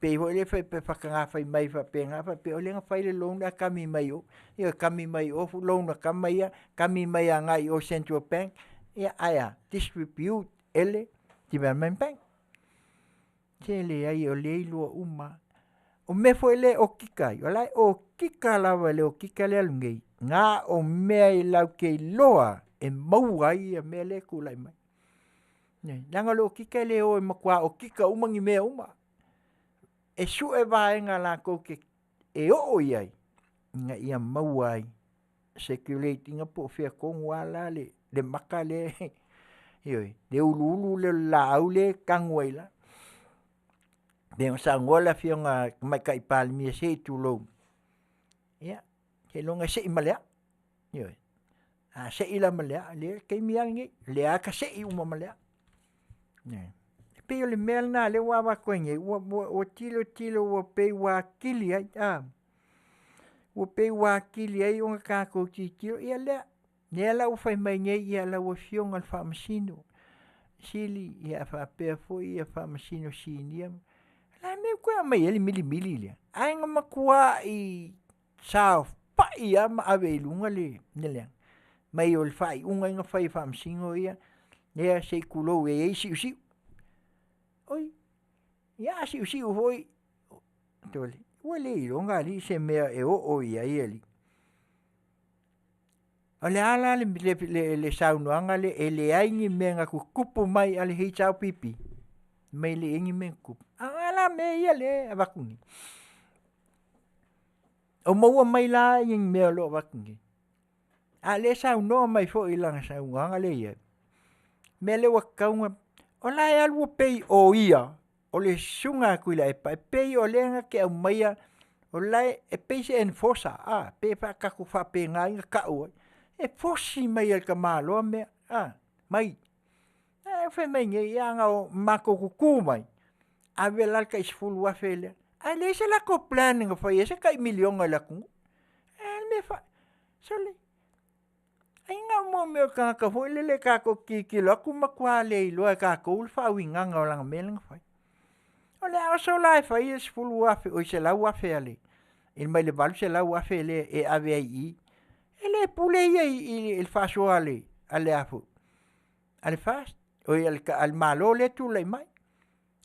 Pei foi lea faataga fai mai faapena, faapea o lea na fai le loan ae kami mai o, ioe, kami mai o loan a tama ia, kami mai agai i o i Central Bank, ia ae a? Distribute e le Development Bank. Se leai o lea e iloa uma lava. O mea foi lea e okika ai, o la e okika lava e le okika lea e alu nei, na o mea latou te iloa lava e maua ai mea lea e tulai mai. Leaga o le okika e le o e matua okika uma ni mea uma. E sue vaega latou te e oo i ai ina ia maua ai, circulate ina po o fea tonu lava la le maka lea, ioe, le uluulu lea o le laau lea e tanu ai i lalo. Pei ona saunoa le Afioga i le Tamaitai Palemia, se i tulou. Ia, seiloga e sei ma le aa, ioe. A sei la ma le aa, lea le taimi lava lenei, o lea lava e tasei uma ma le aa. Ioe. E pei o le mea lena lea ua avatu ai nei, ua tilotilo ua pei ua atili ai, ua pei ua atili ai ona tatou tilotilo, ia lea. Lea la ua fai mai nei lau Afioga i le Faamasino Sili faapea foi Faamasino Sinia, o le a le mea ua toe aumai ai le milimili lea? Ae na matuai saofai lava ma ave i luga le mai o le faaiuga lea na fai e Faamasino ia, lea se i tulou, e i ai siusiu. Oi, ia a siusiu foi, sole, ua le iloga alii se mea e oo i ai alii. O le a la le saunoaga lea e leai ni mea na tutupu mai a le HRPP? Fai mai e leai ni mea na tutupu. A o a la mea ia lea e avatu nei? O maua mai la ni mea o lo o avatu nei? A o lea e saunoa mai foi i lana saunoaga lea e i ai, mea lea ua tatau ona… O la e alu pei o ia o le Susuga ia Tuilaepa, e pei o lea na te aumaia, o la e pei se enforcer, pei e faapena ona tau ai, e fosi mai e le tamaloa mea, mai. Ae fai mai nei, ia na o matou tutu mai, ave la le tai $10,000 lea, ae leai se latou plan na faia ai se tai $1 miliona i le atunuu. O le a le mea e fa… Sole, ai na o mea o tagata foi lele tatou te tilotilo atu matua le iloa e tatou le faauigaga o lana mea lea na fai. O le a oso la e fai le $100,000 mai le $800,000 lea e ave ai i i, e le pule ia i le faasoa a le FAST, oi a le Malo lea e tulai mai.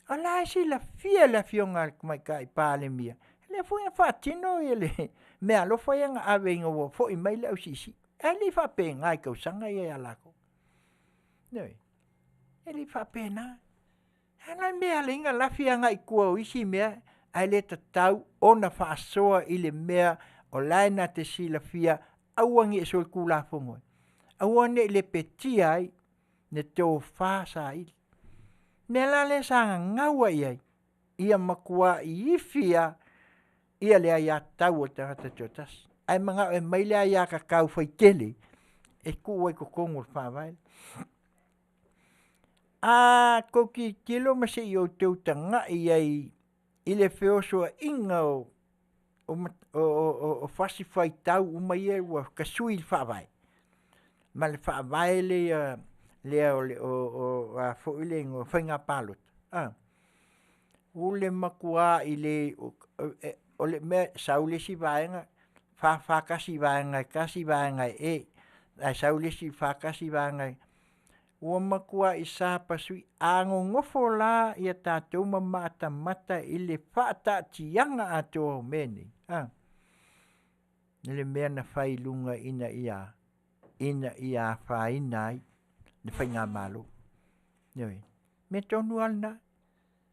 O la e silafia e le Afioga i le Tamaitai Palemia, lea foi na faatino le meaalofa ia na ave ina ua foi mai le au siisii, ae le i faapena i tausaga ia ia latou. Ioe. E le i faapena. A o le a le mea e ala ai ona lafi agai i tua o isi mea ae le tatau ona faasoa i le mea o la e na te silafia, aua ne i solitulafono ai, aua ne i lepetia ai le tofa saili. O le mea la lea sa gagau ai i ai, ia matuai ifi lava le aiatatau a le tagata e toatasi, ae manao e aumai le aiatatau faitele e tuu ai i totonu o le Faavae. A outou tilotilo ma se i outou tagai i ai i le feosoaiga o fasi faitau uma ia ua tasui i le Faavae, ma le Faavae lea o le Faiga Palota, o le matuai le… o le mea, sau le isi vaega, 41 vaega 1 vaega E, ae sau le isi 41 vaega e… Ua matuai sapasui. A nonofo la tatou ma matamata i le faataatiaga atoa o mea nei, i le mea na fai i luga ina ia afaina ai le faigamalo. Ioe. O le mea tonu lava lena, o le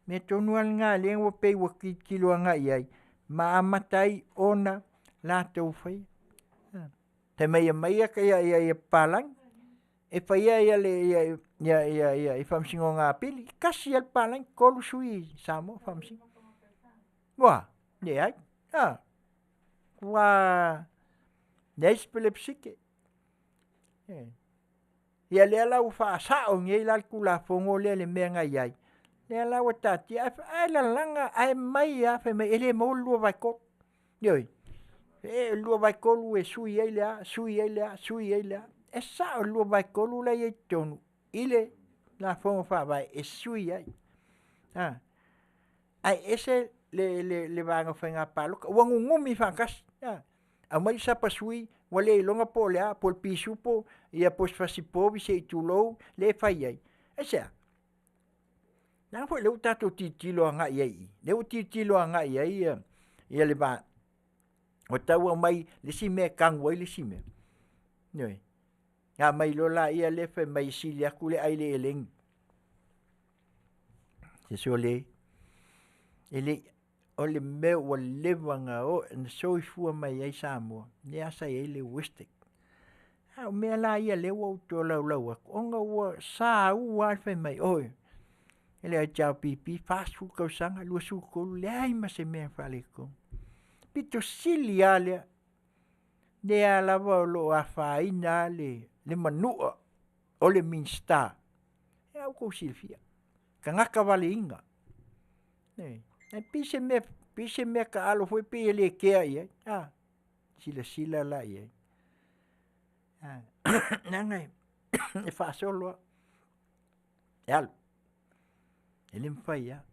mea tonu lava lena lea ua pei ua tilotilo agai i ai ma amata ai ona latou faia. Fai mai e aumai papalagi e faia le Faamasinoga Apili, e tasi lava le papalagi, 3 sui o Samoa e faamasino. Ua a? Leai, a, matua leai se pelepesite. Ia lea la ua faasao nei la le Tulafono lea i le mea na i ai, lea la ua taatia, ae lalaga, ae aumai lava fai mai e le maua le 2/3. Ioe, e 2/3 e sui ai le a, sui ai le a, sui ai le a. E sao le 2/3 la e i ai i totonu i le Lafoga Faavae e sui ai, ae ese le Vaega o Faiga Palota, ua nunumi faatasi, aumai le sapasui ua le iloga po o le a, po o le pisupo, ia po o se fasipovi se i tulou lea e fai ai. Aisea? Leaga foi o lea ua tatou tilotilo agai i ai i i, lea ua tilotilo agai i ai le va, ua tau aumai le isi mea e tanu ai le isi mea. Ioe. Ona aumai loa lea fai mai e sili atu le ai i le elegi. Se sole, e le i, o le mea ua leva ona soifua mai ai Samoa, lea sa i ai le WESTEC. A o mea la ia o lea ua ou tolaulau atu, ona ua saua lava le fai mai, oi, le HRPP, 40 tausaga, 23, leai ma se mea o faaletonu. Aupito sili lava lea. Lea lava o lo o afaina le, le manua o le Minisita. Ia ua tou silafia, tagata valeina. E, e pei se mea, pei se mea taalo foi pei e le kea i ai, a, silasila la i ai. A, leaga e faasolo lava, e alu, e le mafai lava.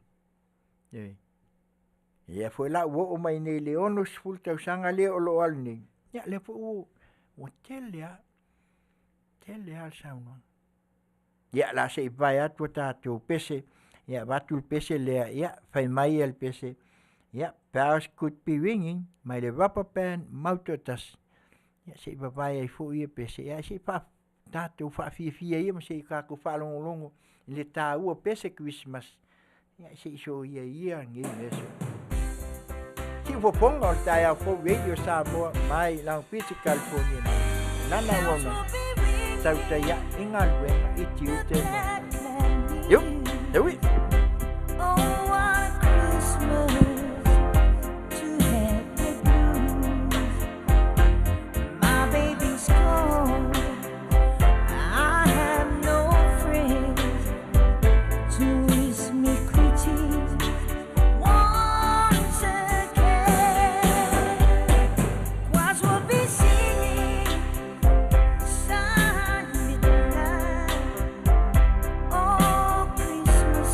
Ioe. Ia foi la ua oo mai nei i le 60 tausaga lea o lo o alu nei, ia lea foi ua ua tele lava, tele lava le saunoaga. Ia o le a se i vavae atu a tatou pese, ia avatu le pese lea, ia fai mai le pese, ia, bells could be ringing mai le Rubber Band Mautoatasi, ia se i vavae ai foi ia pese, ae se i tatou faafiafia ia ma se i tatou faalogologo i le taua o pese kerisimasi, ia se i soia ia nei mea. Siufofoga o le taeao fou Radio Samoa mai Long Beach, California nei. Lana auaunaga, tautai ae i galuega i tiute ma Iu, eui!
Oh, what a Christmas to have the blues. My baby's gone. I have no friends to wish me greetings once again. Choirs will be singing silent night. Oh, Christmas.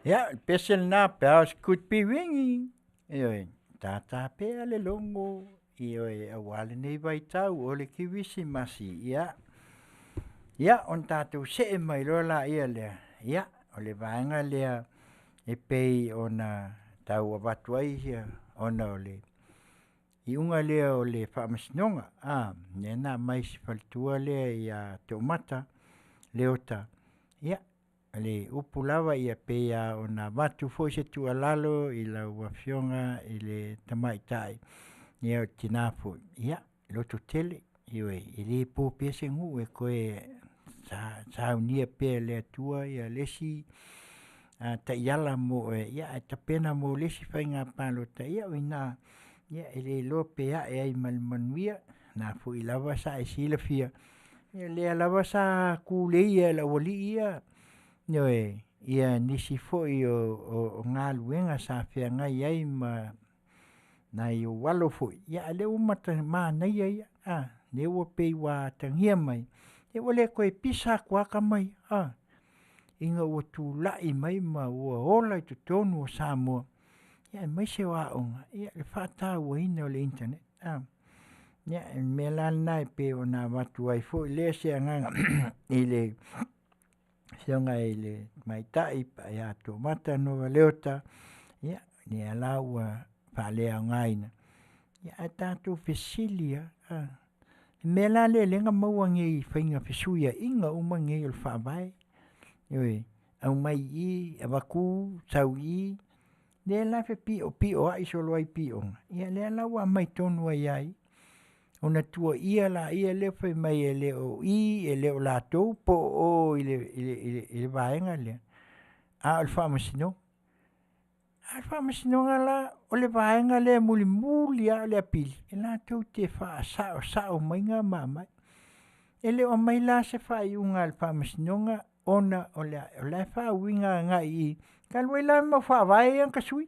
Ia, o le pese lena, bells could be ringing. Ioe, tātā pea le logo, ioe, aua lenei vaitau o le Kirisimasi. Ia, ia, ona tatou see mai loa laia lea, ia, o le vaega lea e pei ona tau avatu ai ia ona o le iuga lea o le Faamasinoga, a, lea na aumai e si faletua lea ia Toomata Leota, ia, o le upu lava e pei lava ona avatu foi se tuualalo i lau Afioga i le Tamaitai, ia o le tina foi, ia lototele, ioe, e le po pea se nuu e toe saunia pea e le Atua le isi taiala mo oe, ae tapena mo le isi faiga palota, ia o i ina e le iloa pe ae ai ma le manuia. O lena foi lava sa e silafia, o lea lava sa tuleia e le aualii ia, ioe, nisi foi o galuega sa feagai ai ma nai ou alo foi, a o lea ua manaia ia, lea ua pei ua atagia mai, ia ua le toe pisa atu lava tama ia, ina ua tulai mai ma ua ola i totonu o Samoa, aemaise o aoga, le faatauaina o le internet. Ia, o le mea la lena e pei ona avatu ai foi lea se agaga i le Afioga i le Tamaitai ia Toomata Nova Leota, ia, lea la ua faaleaogaina, ae tatou fesili lava, o le mea la lea na maua nei i faiga fesuiaiga uma nei o le Faavae, ioe, aumai i i, avatu sau i i, lea la e fepiopioai solo ai pioga, ia lea la ua aumai tonu ai lava i i. Ona tuuaia lea fai mai e le o i, e le o latou po o o i le vaega lea, a o le Faamasinoga. A o le Faamasinoga la, o le vaega lea e mulimuli lava o le apili, e latou te faasaosao maina ma aumai. E le o aumaia la se faaiuga a le Faamasinoga ona o la e faauiga agai i i, talu ai la le mau faavae ia na tasui,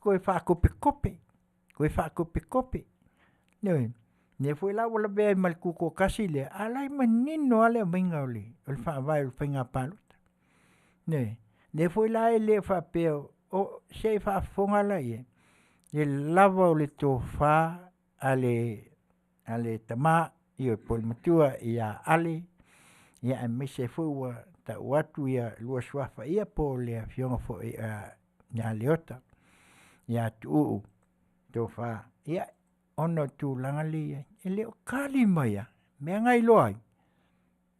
toe faatopetope, toe faatopetope. Ioe. Lea foi la ua lavea ai ma le tutoatasi lea, a o la e manino lava le aumaiga o le Faavae o le Faiga Palota. Ioe. Lea foi la e le faapea o… se i faafofoga la i ai, i le lava o le tofa a le tama po o le matua ia Ale, aemaise foi ua tau atu oulua suafa ia po o le Afioga foi ia Leota ia Tuuu Tofa. Ia, ona o le tulaga lea e i ai, e le o tali mai lava. O le mea na iloa ai,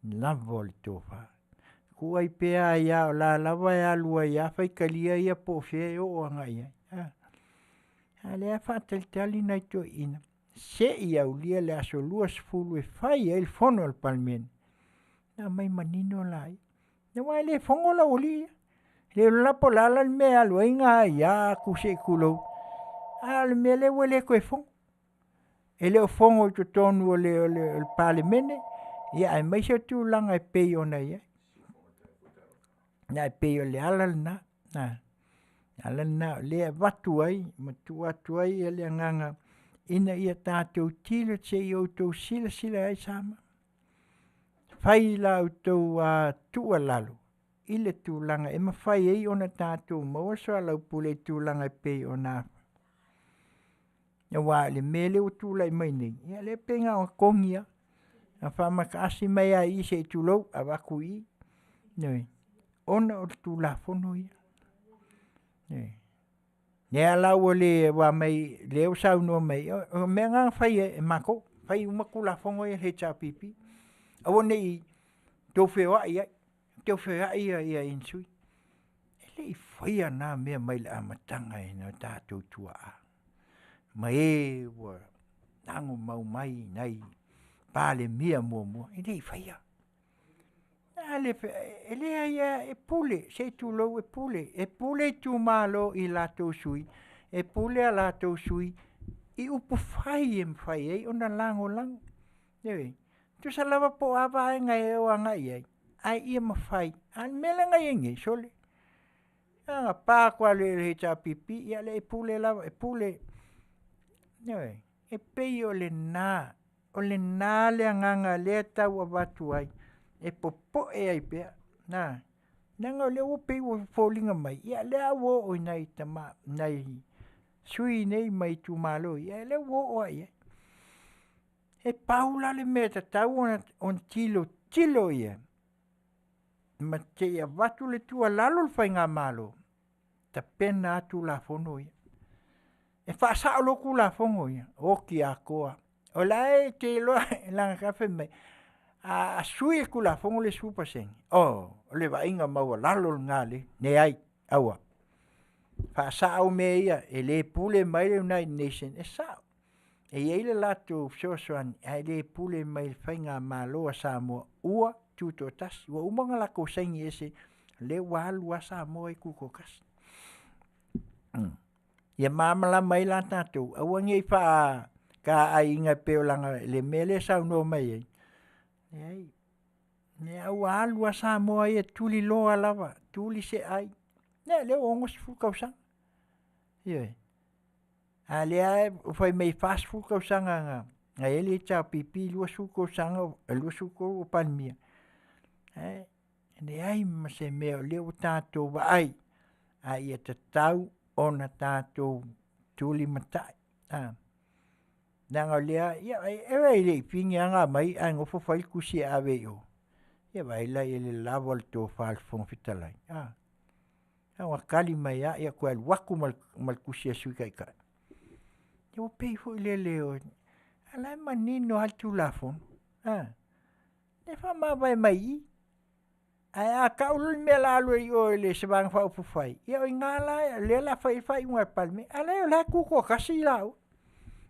lava o le tofa. Tuu ai pea ai lava o la e lava e alu ai lava faitalia ia po o fea e oo agai i ai, a. A o lea e faatalitali nai toeaiina se i aulia le aso 20 e fai ai le fono a le Palemene ona aumai manino lea. Aua e le fono le aualii ia, e le iloa la po o le a le mea e alu ai gaia atu se i tulou, a o le mea lea ua le toe fono. E le o fono i totonu o le Palemene, aemaise o tulaga e pei ona i ai. Ae pei o le ala lena, o le ala lena o lea e avatu ai ma tuu atu ai le agaga ina ia tatou tilotilo se i outou silasila i ai Samoa. Fai la outou tuualalo i le tulaga e mafai ai ona tatou maua le soalaupule i tulaga e pei ona aua o le mea lea ua tulai mai nei, ia lea pei na ona togi lava. Na faamataasi mai lava i i se i tulou, avatu i i, ioe, ona o le Tulafono ia. Ioe. Lea la ua le aumai, lea ua saunoa mai, o mea na na fai e matou, fai uma Tulafono ia a le HRPP, aua ne i outou feoai ai, outou feoai sui. E le i faia na mea mai le amataga e nai o tatou tuaa ma e ua lagomau mai nai Palemia muamua, e le i faia. E leai lava, e pule, se i tulou, e pule, e pule itumalo i latou sui, e pule a latou sui i upufai e mafai ai ona lagolago. Ioe. E tusa lava po o a vaega e o agai i ai, a ia mafai. A o le mea lea na i ai nei, sole, na ona pa atu lava o le HRPP, ia o lea e pule lava, e pule. Ioe. E pei o lena, o lena le agaga o lea e tau avatu ai, e popoe ai pea. Leaga o lea ua pei ua foliga mai, ia lea ua oo i nai tama nai sui nei mai itumalo ia, lea ua oo lava i ai. E pau la le mea e tatau ona tilotilo i ai, ma se i avatu le tuualalo i le faigamalo, tapena lava Tulafono ia. E faasao loa Tulafono ia, oti atoa. O la e te iloa leaga sa fai mai, a sui le Tulafono lea 10%, o le vaaiga maualalo lena a le… leai, aua. Faasao mea ia, e le pule mai le United Nation, e sao, e i ai le latou fesoasoani, ae le pule mai i le faigamalo a Samoa ua tutoatasi. Ua uma ona latou saini ese, lea ua alu lava Samoa ia tutoatasi. Ia malamalama ai la tatou, aua ne i faataaiga pei o le mea lea e saunoa mai ai, leai, lea ua alu lava Samoa ia e tuliloa lava, tuli se ai. Ia lea ua 60 tausaga, ioe. A o lea lava e fai mai e 40 tausaga na i ai le HRPP, 20 tausaga e 23 o Palemia, ae leai ma se mea o lea ua tatou vaai, a ia tatau ona tatou tulimatai, leaga o lea, ia e le i pine lava na aumai ae nofo fai le tusi e ave i o. Ia vaai la i ai i le lava o le tofa a le Fofoga Fetalai, a. Na ona tali mai lava, ia toe alu atu ma le tusi a le Sui Taitai. Ia ua pei foi lele, a o la e manino lava le Tulafono, a. E faamavae mai i i, ae a tau loa le mea o le a alu ai i o i se Vaega Faaupufai, ia o i ina la lea o le a fai ai le faaiuga a le Palemene, a o la e tutoatasi i laua.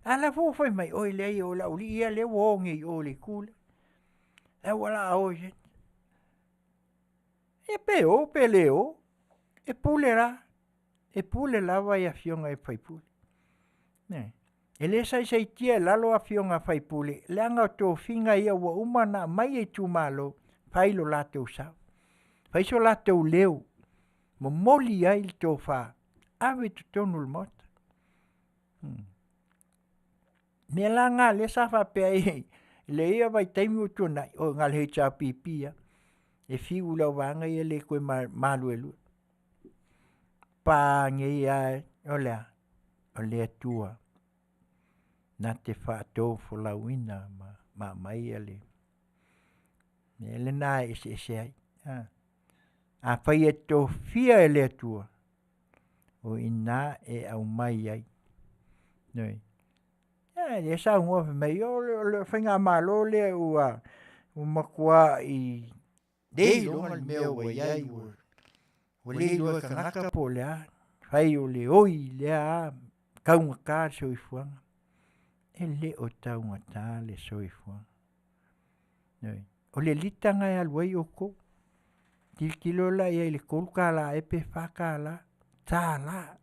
A o la e foi ua fai mai, oi leai o le aualii ia lea ua o nei i o i le itu lea, la ua o le a o. Ia pe o pe le o, e pule lava, e pule lava afioga i sui usufono. E le saisaitia i lalo afioga i sui usufono, leaga o tofiga ia ua uma ona aumai e itumalo, fai lo latou sao, fai so latou leo, momoli ai le tofa, ave i totonu o le Maota. O le mea la lena o lea sa faapea ai i le ia vaitaimi ua tuanai, oi na o le HRPP lava, e fiu i le vaega ia e le toe maluelue. Pa nei lava, o le a? O le Atua na te faatofolauina ma aumaia le mea lena e eseese ai. Afai e tofia e le Atua, o i ina e aumai ai, ioe. A lea e saunoa fai mai o le faigamalo lea ua matuai le iloga le mea ua i ai, ua le iloa e tagata po o le a, fai o le oi lea lava taugata le soifuaga. E le o taugata le soifuaga, ioe. O le lita lena e alu ai outou, tilotilo la i ai i le $3 ea pe $4, $1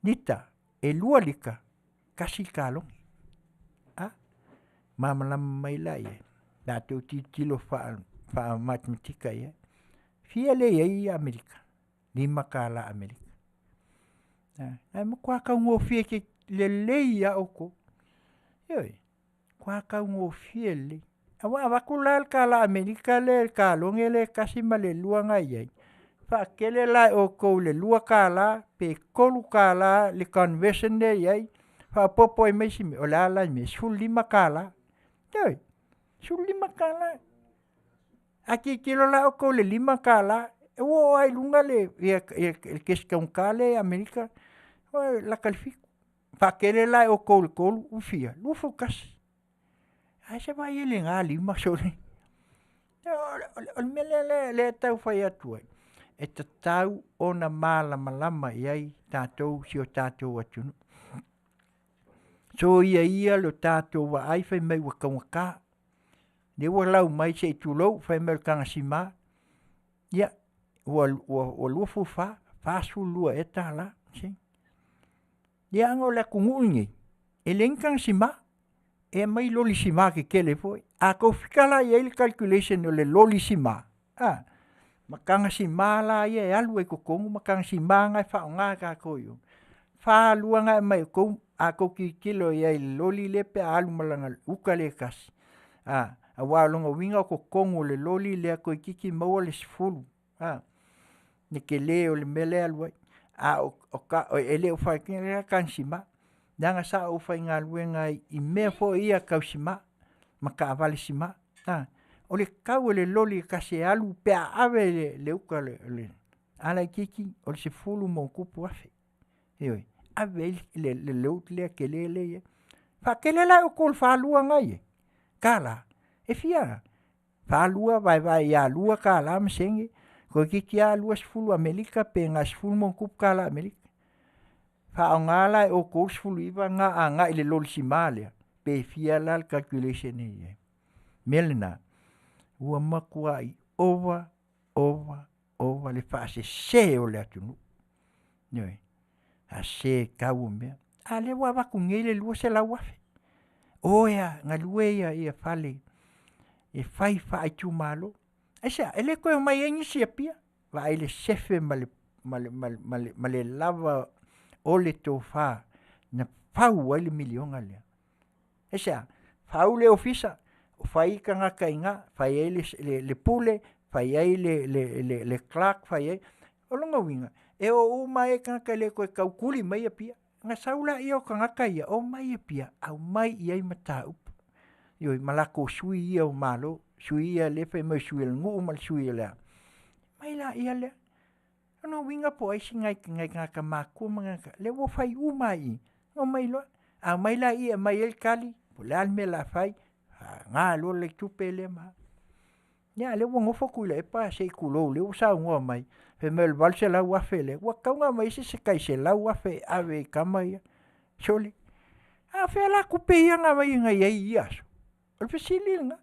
lita, e 2 lita, tasi le kalone. A malamalama mai la i ai pe a outou tilotilo faamatimatika i ai. Fia lea e i ai Amerika? $5 Amerika. Ae matua taugofie lelei lava outou, ioe, matua taugofie lelei. Aua a avatu la le $1 Amerika lea i le kalone lea e 1 ma le 2 na e i ai, faatele la e outou i le $2 pe $3 le conversion lea e i ai, faaopoopo ai ma isi mea, o le a la le mea? E $15, ioe, $15. A tilotilo la outou i le $5, ua oo lava i luga le kesi taugata lea i Amerika, ua lata i le $7. Faatele la e outou i le 3, ua fia? 21. Ae se i vaai i ai i lena 5 sole. O le mea lea e tau fai atu ai, e tatau ona malamalama i ai tatou i si o tatou atunuu. Soia ia lo tatou vaai fai mai ua taugata, lea ua lau mai se i tulou, fai mai o le tagasima, ia ua 24, $42 ea? Leaga o le atunuu lenei, e leai ni tagasima, e aumai loli sima tetele foi. A outou fika la i ai le calculation o le loli sima, a, ma tagasima la ia e alu ai i totonu ma tagasima na e faaaoga e tatou i o, e 42 na aumai e outou, a outou tilotilo i ai i le loli lea pe a alu ma lana uta lea e tasi, aua o lona uiga o totonu o le loli lea toeitiiti maua le 10. Le tele o le mea lea e alu ai. A o e le o faatinoina tagasima, leaga sa ou faigaluega ai i mea foi ia tau sima ma taavale sima, a. O le tau o le loli e tasi e alu pe a ave le uta a laitiiti o le $10+, ioe, ave ai le load lea tele lea e i ai. Faatele la outou i le 42 na e i ai tala, e fia? 42 vaevae ia $2 ma sene, toeitiiti lava 20 Amerika pe na o le $10+ Amerika. Faaaoga la e outou le 19 lena agai i le loli sima lea, pe fia la le calculation e i ai. O le mea lena, ua matuai ova, ova, ova le faasese o le atunuu, ioe, faasese i tau o mea. A lea ua avatu nei le $200,000, o e galue fale e fai faaitumalo. Aisea? E le toe omai ai nisi i Apia, vaai le sefe ma le lava o le tofa na fau ai le miliona lea. Aisea? Fau le ofisa, fai tagata i ina, fai ai le Pule, fai ai le Clerk, fai ai… O lona uiga, e o uma ai lava tagata e le toe tautuli mai Apia. Ona sau lea o tagata ia omai i Apia, aumai i ai mataupu, ioe, ma latou sui ia o Malo, sui ia lea e fai mai o sui o le nuu ma le sui o le a, omai laia lea. O lona uiga po o ai nai tagata matutua ma nai tagata, lea ua fai uma lava i i, omai loa. A omai la i i e aumai ai le tali po o le a le mea o le a fai, faaaoga loa le tupe lea ma alu. Ia a o lea ua nofo Tuilaepa se i tulou o lea ua saunoa mai fai mai o le $800,000 lea, ua tatau ona aumai se tai $100,000 e ave i tama ia. Sole, a o fea la tupe ia na aumai na i ai i ia aso? O le fesili lena.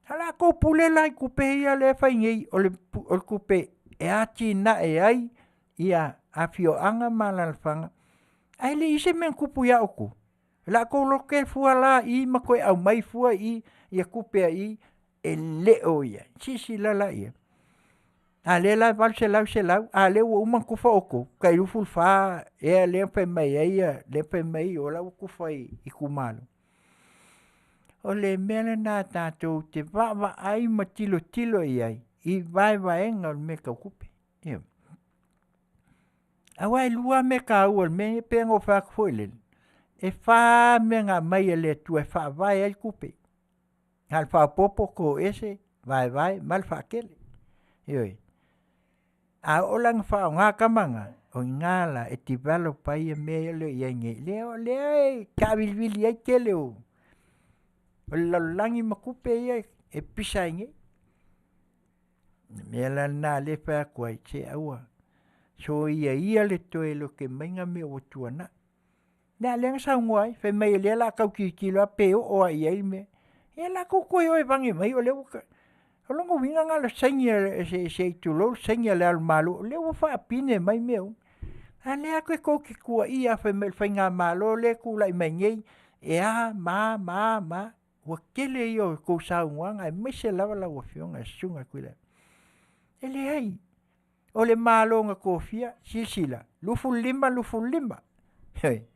A o la outou pule la i tupe ia lea e fai nei o le tupe e atinae ai afioaga ma alaalafaga, ae le i i ai se mea na tupu ia outou? O le a outou lote fua la i i ma toe aumai fua i i tupe a i e le o i ai. Silasila la i ai? A o lea la e 800, 100 a o lea ua uma ona tufa outou, tai 24 ea lea na fai mai ai, lea na fai mai o la e ua tufa i itumalo. O le mea lena tatou te vaavaai ma tilotilo i ai i vaevaega o mea tau tupe. Ioe. Aua e lua lava mea taua o le mea lenei, pei ona ou fai atu foi lele, e fa lava mea na aumai e le Atua e faavae ai tupe, na o le faaopoopo, toese, vaevae ma le faatele. Ioe. A oo la ina faaaoga tama na, o i ina la e develop ai mea ia e i ai nei, lea e tavilivili ai le tele o le lalolagi ma tupe ia e pisa ai nei. O le mea la lena o lea e fai atu ai, se aua, soia ia le toe lote mai mea ua tuanai. A o lea na saunoa ai, fai mai o lea o le a tau tilotilo lava pe oo lava i ai le mea. Ia o le a tou toe o e vage mai o lea ua… O lona uiga na o le saini se i tulou le saini a Le Ao o le Malo, o lea ua faapine mai mea uma. A o lea lava tou te tuuaia lava fai mai o le faigamalo lea e tulai mai nei e a ma a ma a ma a. Ua tele ia o tou saunoaga aemaise lava lau Afioga le Susuga Tuilaepa. E leai, o le Malo na tofia, silasila, 25, 25, ioe,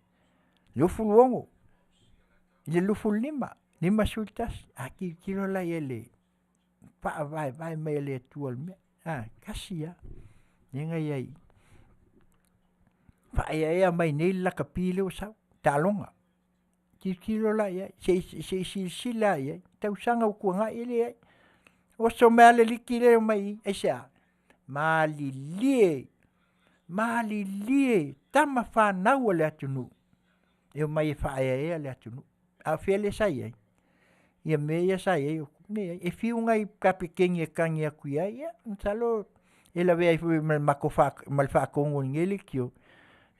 26 i le 25, 51. A tilotilo la i ai i le faavaevae mai e le Atua o le mea, a, tasi lava lea na i ai i i. Faaeaea mai nei le lakapi lea ua sau, taaloga. Tilotilo la i ai, se i silasila lava i ai i tausaga ua tuanai, e leai. Oso mai lava le aliti lea e omai i i, aisea? Malilie, malilie tama fanau a le atunuu e omai e faaeaea le atunuu. A o fea lea sa i ai? Ia mea ia sa i ai, leai. E fiu nai kapeteni e tagi atu i ai, ia masalo e lavea ai foi ma le faatonu a lenei leitio,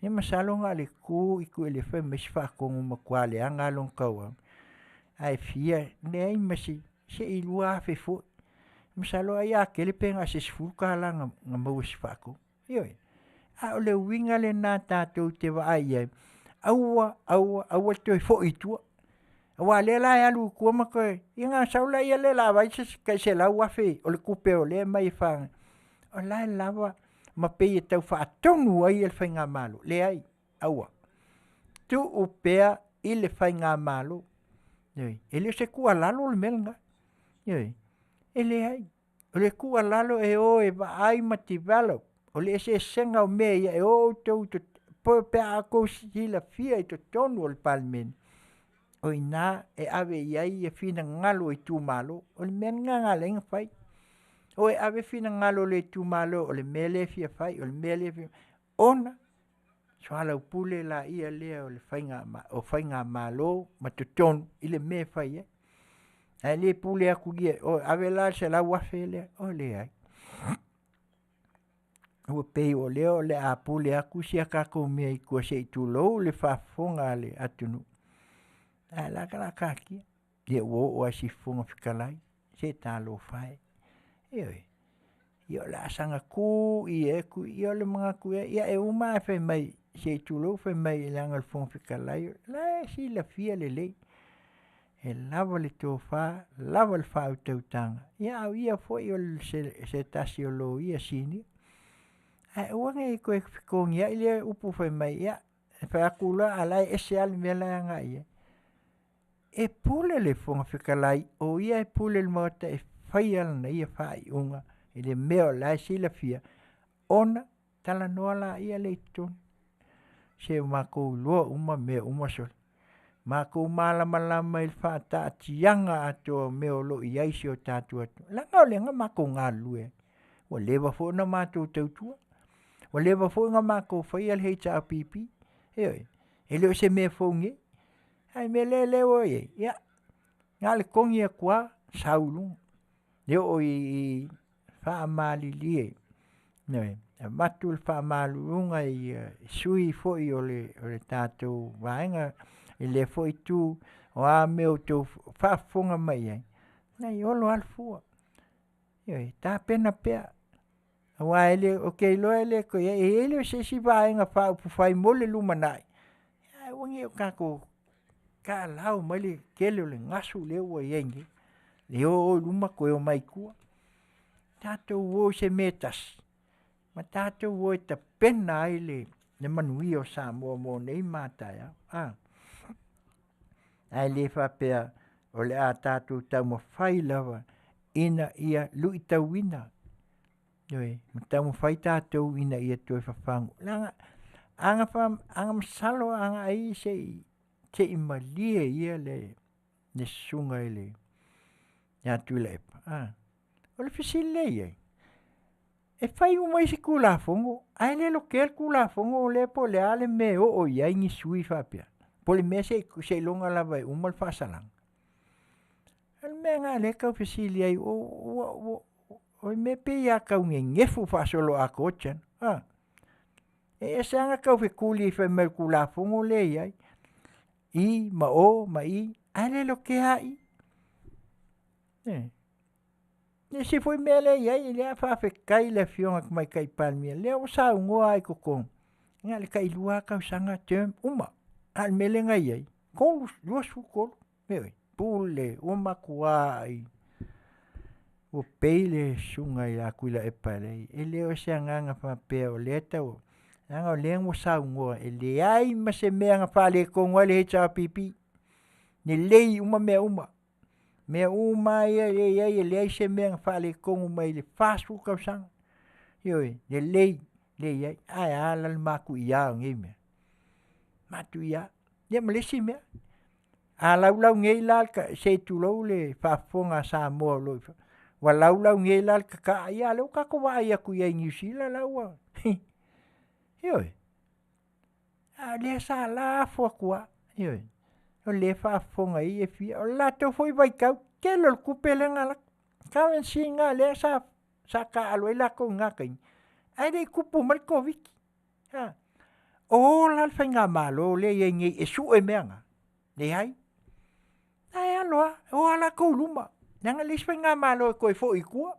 ia masalo na o le tu i Tuialaefa fai mai si faatonu ua matua leaga lava lona tauau, ae fia, leai ma se, se i $2,000 foi. Masalo ai a tele pe na o se $10 na maua e si faatonu. Ioe. A o le uiga lena tatou te vaai i ai, aua, aua, aua le toe foi i tua, aua o lea la e alu i tua ma toe, ia ona sau lea o le a vaai se isi tai $100,000 o le tupe o lea e aumai e o la e lava ma pei e tau faatonu ai le faigamalo. Leai, aua, tuu pea i le faigamalo. Ioe. E le o se tuualalo le mea lena. Ioe. E leai, o le tuualalo e o e vaai ma develop. O le eseesega o mea ia e o outou pe a outou silafia i totonu o le Palemene, o i ina e ave i ai ia finagalo o itumalo. O le mea lena na ala ai ona fai. O e ave finagalo o le itumalo o le mea lea e fia fai, o le mea lea e fia ona soalaupule laia lea o le o faigamalo ma totonu i le mea e fai ai. Ae le pule atu i i, ave la le $100,000 lea, e leai. Ua pei o lea o le a pule atu si a tatou mea i tua se i tulou le faafofoga a le atunuu, ae o le a taatia. Ia ua oo lava i le Fofoga Fetalai, se talofa e, ioe, ia o le a saga tu i e tui, ia o le manatu ea, ia e uma ae fai mai se i tulou fai mai leaga o le Fofoga Fetalai, o la e silafia lelei, e lava le tofa, lava le faautautaga, a o ia foi o se tasi o Loia Sinia. Ae aua ne i toe fetogiai lea upu fai mai, ia, e fai atu loa a o la e ese lava le mea la e agai i ai. E pule le Fofoga Fetalai, o ia e pule i le Maota e faia lana ia faaiuga i le mea o la e silafia, ona talanoa laia lea i totonu. Se ua matou iloa uma mea uma sole, matou malamalama i le faataatiaga atoa o mea o lo o i ai si o tatou atunuu, leaga o lea na matou galulue ai. Ua leva foi ona matou tautua, ua leva foi ona matou faia le HRPP, ioe. E le o se mea fou nei, a o le mea lea ua i ai, ia, na o le togi atu lava sau i luga, e oo i faamalilie, ioe, avatu le faamaluluga i sui usufono foi o le tatou Vaega i lea foi itu, o a mea ua outou faafofoga mai i ai, leai e olo lava le fua. Ioe, tapena pea, aua ou te iloa e le toe i ai, e le o se isi Vaega Faaupufai mo le lumanai, ae aua ne i o tatou taalao mai le tele o le gasu lea ua i ai nei, e o o i luma toe omai i tua. Tatou o i se mea e tasi, ma tatou o e tapena ai le manuia o Samoa mo nei ma a taeao. Ae le faapea o le a tatou taumafai lava ina ia luitauina, ioe, ma taumafai tatou ina ia toe fafagu. Leaga a na masalo a agai se i malie ia le susuga ia Tuilaepa, a, o le fesili lea e i ai, e fai uma isi Tulafono ae le lotea le Tulafono lea po o le a le mea e oo i ai ni sui usufono faapea, po o le mea seiloga lava e uma le faasalaga. O le mea lena o lea e tau fesili ai, o le mea e pei a tau nenefu faasoloatoa tama a. E ese lava ona tau fetuli fai mai o le Tulafono lea e i ai, i ma o ma i, ae le lotea lava i i. O le isi foi mea lea e i ai, o lea faafetai i le Afioga i le Tamaitai Palemia, o lea ua saunoa lava i totonu, na o le tai 2 lava tausaga term uma, a o le mea lea na i ai, 23, ioe. Pule, ua matuai pei le susuga ia Tuilaepa, e le o se agaga faapea o lea e tau, leaga o lea ua saunoa e leai ma se mea na faaletonu ai le HRPP, lelei uma mea uma. Mea uma lava ia e i ai e leai se mea na faaletonu mai le 40 tausaga, ioe, lelei lea e i ai. Ae a la le matuia o nei mea? Matuia. Ia ma le isi mea, a laulau nei la se i tulou le faafofoga a Samoa o lo o i fafo, ua laulau nei la le tataa, ia a o lea ua tatou vaai atu i ai i Niu Sila la ua, ioe, a o lea sa lafo atu lava, ioe, o lea e faafofoga i ai e fia. O le latou foi vaitau, tele o le tupe lea na alu atu, currency lena lea sa taaalo ai latou i na taimi, ae le i tupu mai le Koviti-19. O o la le faigamalo lea e i ai nei e sue mea na? Leai. Ae alo lava, o lava latou i luma, leaga e leai se faigamalo e toe foi i tua.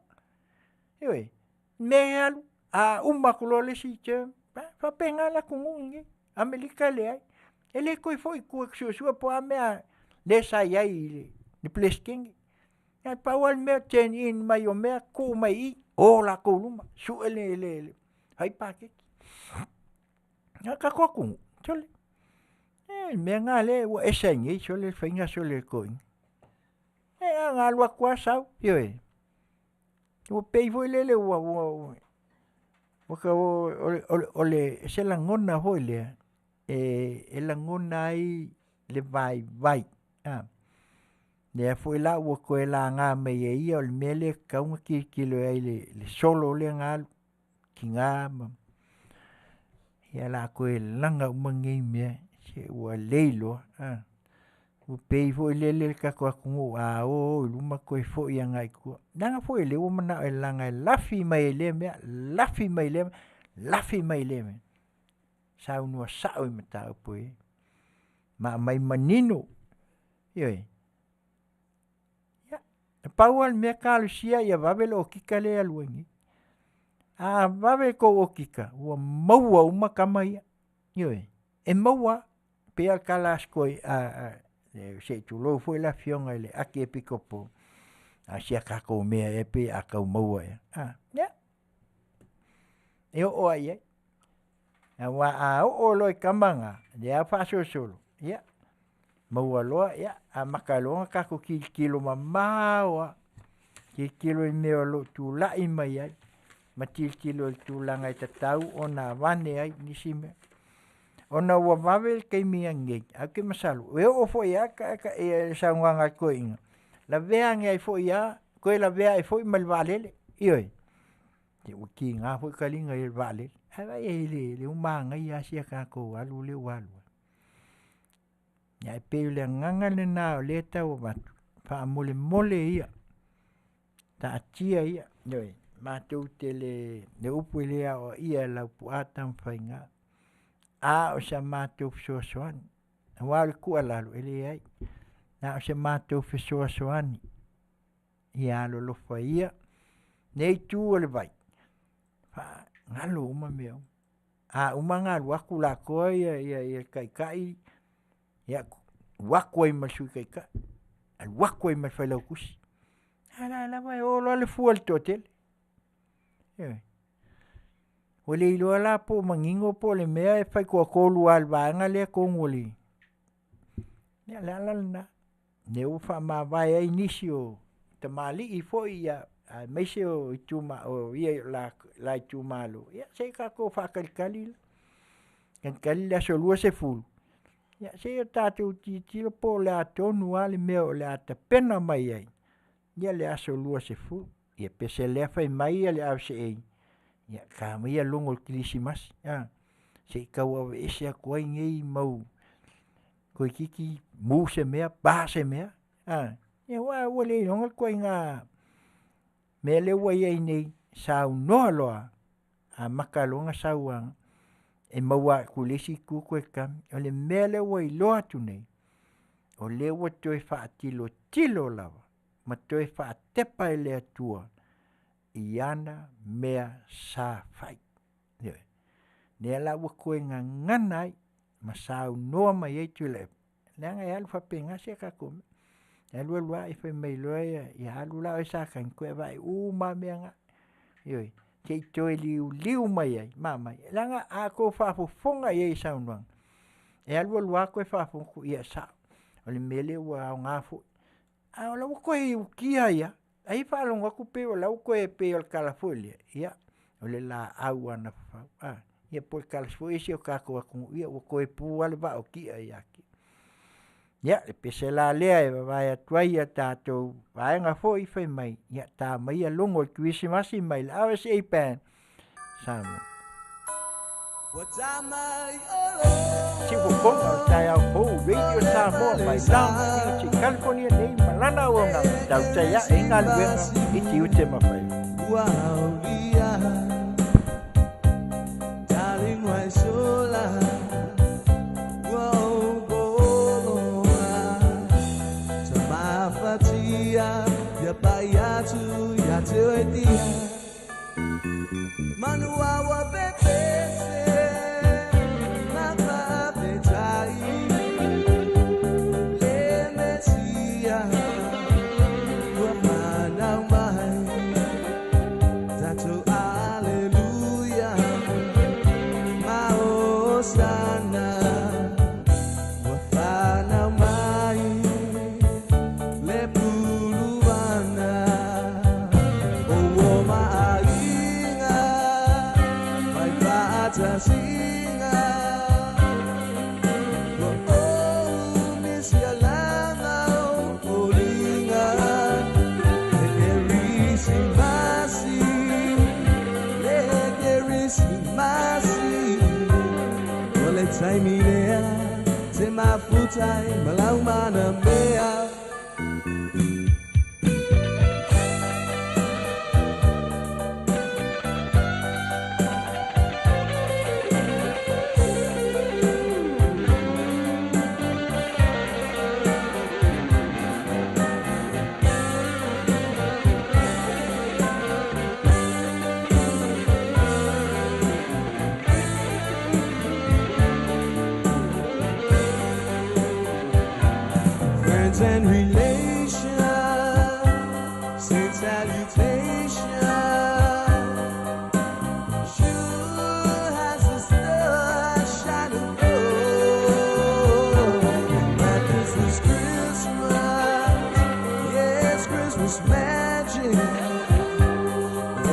Ioe, o le mea e alu, a uma atu loa le isi term, e faapena le atunuu lenei. Amerika e leai, e le toe foi i tua e suesue po o a mea lea sa i ai i le Peresetene. Na pau lava le mea o le turn in mai o mea tuu mai i i, o latou i luma, sue le fai paketi. A o le tatou atunuu, sole, o le mea lena o lea ua ese ai nei sole le faiga sole a le toeaina. E na ona alu atu lava sau, ioe, ua pei foi lele ua Ua o le se lagona foi lea e lagona ai le vaivai, a. Lea foi la ua toe laga mai e ia o le mea lea e tatau ona tilotilo i ai i le solo lea na alu, tina ma… Ia o le a toe laga uma nei mea, se ua leiloa, a. Ua pei foi lele le tatou atunuu a o o i luma toe foi agai i tua, leaga foi o lea ua manao e laga e lafi mai ai i lea mea, lafi mai lea mea, lafi mai lea mea, saunoa sao i mataupu e i ai ma aumai manino, ioe. Ia, na pau lava le mea talosia ia vave le okika lea e alu ai nei. A vave le tou okika, ua maua uma tama ia, ioe, e maua lava. E pei lava o le tala a se i tulou foi le Afioga i le Akiepikopo, a o si a tatou mea ea pe a tau maua ea, a, ia, e oo lava i ai. Aua a oo loa i tama na lea lava e faasolosolo, ia maua loa, amata loa ona tatou tilotilo mamao lava, tilotilo i mea o lo o tulai mai ai ma tilotilo i le tulaga e tatau ona avane ai nisi mea. Ona ua vave le taimi lenei, ae ou te masalo e oo foi lava le saunoaga a le toeaina, lavea ane ai foi lava, toe lavea ai foi ma le vaalele, ioe. Se ua tiga foi taliga i le vaalele, ae vaai i ai i lea ua manaia lava si a tatou alu lea ua alu ai. Ae pei o le agaga lena o lea e tau avatu, faamolemole ia, taatia ia, ioe, matou te le, le upu e le aoaia e Laupua Tamafaiga, a o se matou fesoasoani, aua o le tuualalo, e leai, na o se matou fesoasoani, ia alolofa ia lenei itu o le vai, galo uma mea uma. A uma ona alu atu latoa le Taitai, ia alu atu ai ma le Sui Taitai, alu atu ai ma le Failautusi, a o la e lava e o loa le fua i le toatele, ioe. Ua le iloa la po o manino po o le mea e fai toatolu lava e le vaega lea tonu o le… Ia o le ala lena, lea ua faamavae ai nisi o tamalii foi aemaise o le la itumalo, ia se i tatou faatalitali, talitali le aso 20, se i tatou tilotilo po o le a tonu lava le mea o le a tapena mai ai le aso 20. Ia pe se fai mai le RCA, ia ta aumaia logo o le kerisimasi, a, se i tau aveese atu ai nei mau toeitiiti mu se mea, pa se mea, a, aua ua leiloa le ituaiga mea lea ua i ai nei, saunoa loa amata loa ona sau e maua atu i le isi itu toe kami. O le mea lea ua iloa atu nei, o lea ua toe faatilotilo lava ma toe faatepa i le Atua i ana mea sa fai, ioe. Lea la ua toe gagana ai ma saunoa mai ai Tuilaepa, leaga e alu faapena si a tatou mea. E alu alu lava fai mai loa ia alu la oe Satani toe vaai uma lava mea na, ioe, se i toe liuliu mai ai ma aumai, leaga a outou faafofoga i ai i saunoaga, e alu alu lava toe faafofoga atu, ia e sao, o le mea lea ua aoga foi. A o la e ua toe utia ai lava. Ai e faalogo atu pei o la e ua toe pei o le tala foi lea, ia, o le laau lava na fafau, a, ia po o le tala foi lea a si o tatou atunuu, ia ua toe pu lava le vaa o ti'a ia te au. Ia, o le pese la lea e vavae atu ai a tatou vaega foi fai mai, ia ta aumaia logo o le kerisimasi mai le RSA Band Samoa. Siufofoga o le taeao fou Radio Samoa mai Long Beach i California nei ma lana auaunaga tautai ae i galuega i tiute ma faiva.
Ua aulia Darling, why so loud? Ua ou poloa Tamafatia Ia pai atu ia te oe tia Manu awa pepese Mafafetai Le Mesia Ua whanau mai Tatou aleluia Ma Hosana Ua whanau mai Le puluana O o maaiga mafutai malaumana mea. Friends and relations, say salutation. Sure has the star shining low. But this is Christmas, yes, Christmas magic.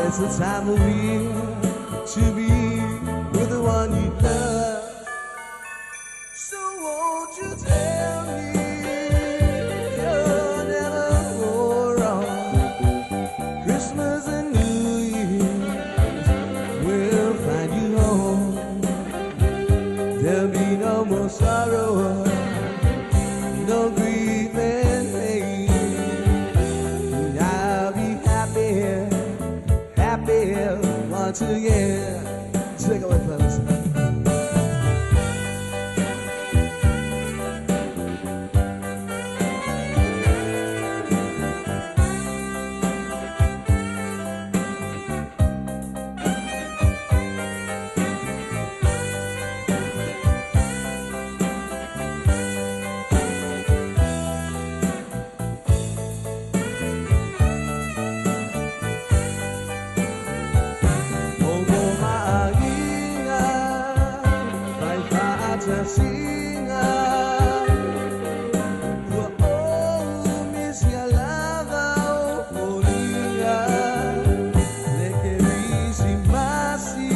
It's the time of year to be with the one you love. So won't you tell me you'll never go wrong? Christmas and New Year's will find you home. There'll be no more sorrow, no grief and pain. And I'll be happy, happy once again. Take away, fellas. O ma'aiga, fai fa'atasiga, ua ou misi lava o foliga, le Kerisimasi,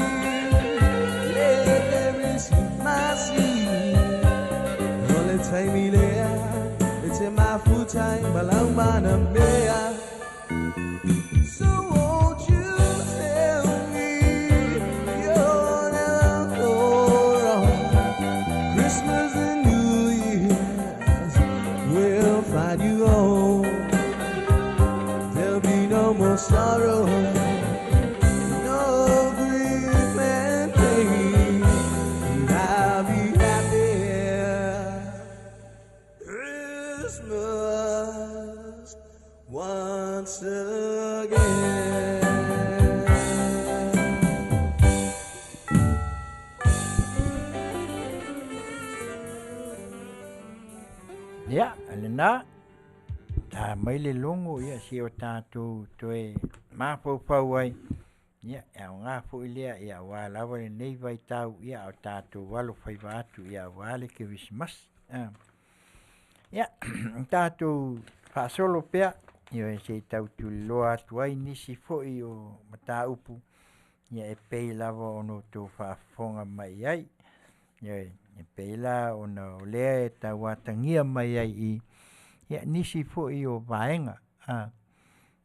le Kerisimasi, o le taimi lea, e te mafutai malaumana mea. So won't you tell me you'll never go wrong? Christmas and New Year's will find you home. There'll be no more sorrow, no grief and pain. And I'll be happy Christmas once again.
Ia, lenā, tā mai le logo ia si o tatou toe mafaufau ai, ia, e aoga foi lea, ia aua lava lenei vaitau, ia a o tatou alofaiva atu, ia aua le Kerisimasi. Ia, tatou faasolo pea, ioe se i tau tuliloa atu ai nisi foi o mataupu, ia e pei lava ona outou faafofoga mai ai. Ioe, e pei la ona o lea e tauatagia mai ai i ia nisi foi o vaega a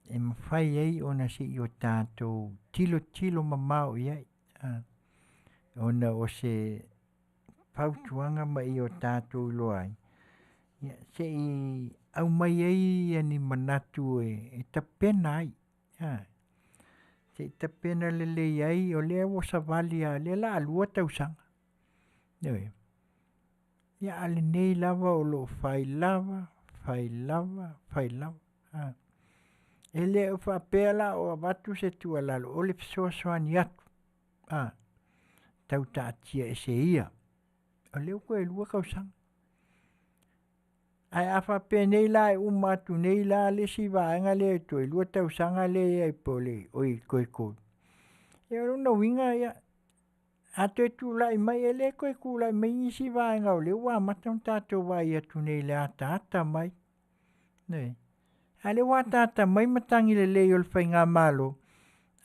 e mafai ai ona se'i o tatou tilotilo mamao i ai a ona o se fautuaga ma ia o tatou iloa ai, ia se'i aumai ai ia ni manatu e tapena ai a se'i tapena lelei ai o lea ua savali lava o lea o le a 2 tausaga. Ioe. Ia a o lenei lava o lo o fai lava, fai lava, fai lava a. E le o faapea la o avatu se tuualalo, o le fesoasoani atu a, tau taatia ese ia, o lea ua toe 2 tausaga. Ae a faapea nei la e uma atu nei la le isi vaega lea toe 2 tausaga lea e i ai po o le oi toe 3, ia o lona uiga ia, a toe tulai mai, e le toe tulai mai nisi vaega o lea ua amata ona tatou vaai atu nei i le ataata mai. Ioe. A o lea ua ataata mai matagi lelei o le faigamalo,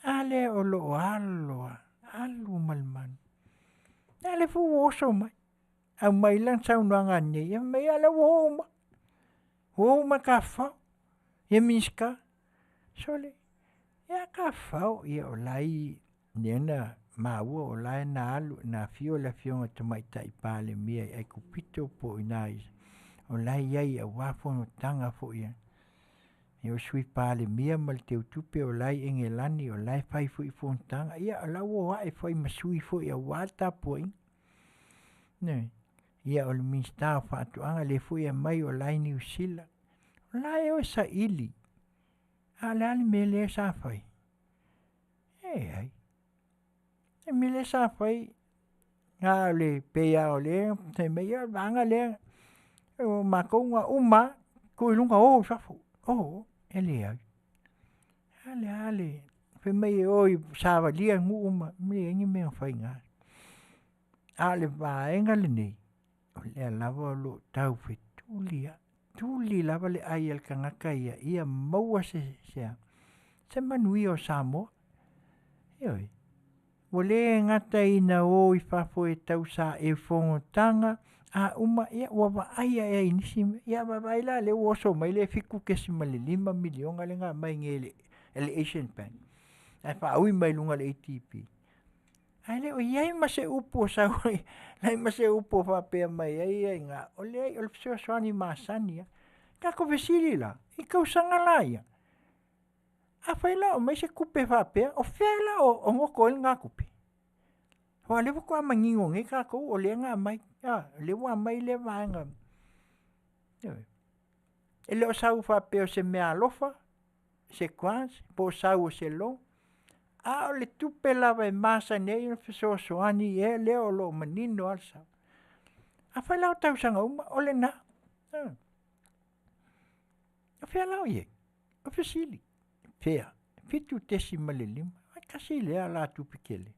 a lea o lo o alo lava, alu ma le manu. A lea foi ua oso mai, aumai lana saunoaga ananei, ia fai mai, a lea ua o uma, ua o uma e tafafao ia Minisita. Sole, ia tafafao, ia o la e i lea na maua o la e na alu na afio le Afioga i le Tamaitai Palemia i Aikupito po o i ina i O la e i ai aua fonotaga foi a ia o le Sui Palemia ma le Teutupe o la e i Engelani o la e fai foi fonotaga, ia o la ua o ae foi ma sui foi aua le tapuaiga. Ioe. Ia o le Minisita o Faatoaga lea foi e aumai o la e i Niu Sila, o la e o e saili. A o le a le mea lea sa fai? E leai. O le mea lea sa fai, na o le pei lava o lea fai mai o le vaega lea, o matou na uma lava, tuu i luga o i fafo, o. E leai. A lea le fai mai e o e savalia nuu ma leai ni mea o fai i ina. A o le vaega lenei, o lea lava o lo o tau fetuli lava, tuli lava le ai a le tagata ia ia maua se manuia o Samoa. Ioe. Ua le gata ina o i fafo e tausae i fonotaga, a uma, ia ua vaai lava i nisi mea. Ia vaavaai la lea ua oso mai le $7.5 miliona lea na aumai nei e le Asian Bank ae faaui mai luga o le ADB. Ae le o i ai ma se upu o sau ai, leai ma se upu o faapea mai ai i ina, leai o le fesoasoani masani lava. Tatou fesili la, i tausaga la ia, afai la o aumai se tupe faapea, o fea la o goto ai lena tupe? Aua o lea faatoa manino nei tatou o lea na aumai, a, o lea ua aumai lea vaega. Ioe. E le o sau faapea o se meaalofa, se grant, po o sau o se loan, a o le tupe lava e masani ai ona fesoasoani i lea o lo o manino lava le sao. Afai la o tausaga uma, o lena. O fea la o i ai? O fesili, fea? 7.5, e tasi lea alatupe tele.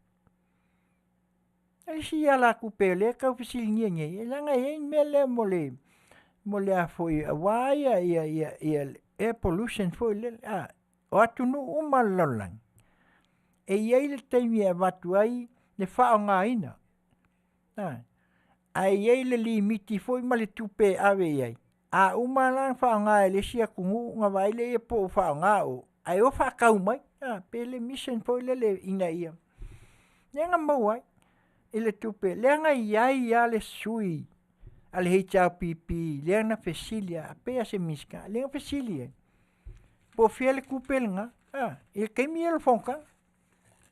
O le isi alatupe o lea e tau fesiligia nei, leaga e i ai le mea lea mo le mo le a foi aua ia le air pollution foi lele, a, o atunuu uma o le lalolagi, e i ai le taimi e avatu ai le faaaogaina, ae i ai le limiti foi ma le tupe e ave i ai. A uma la ona faaaoga e le isi atunuu ona vaai lea po o faaaoga o, ae o faatau mai, pe le mission foi lele ina ia, lea na maua ai i le tupe, lea na i ai lava le sui a le HRPP lea na fesili lava, pei lava o se Minisita, lea na fesili ai, po o fea le tupe lena, i le taimi ia o le fonotaga.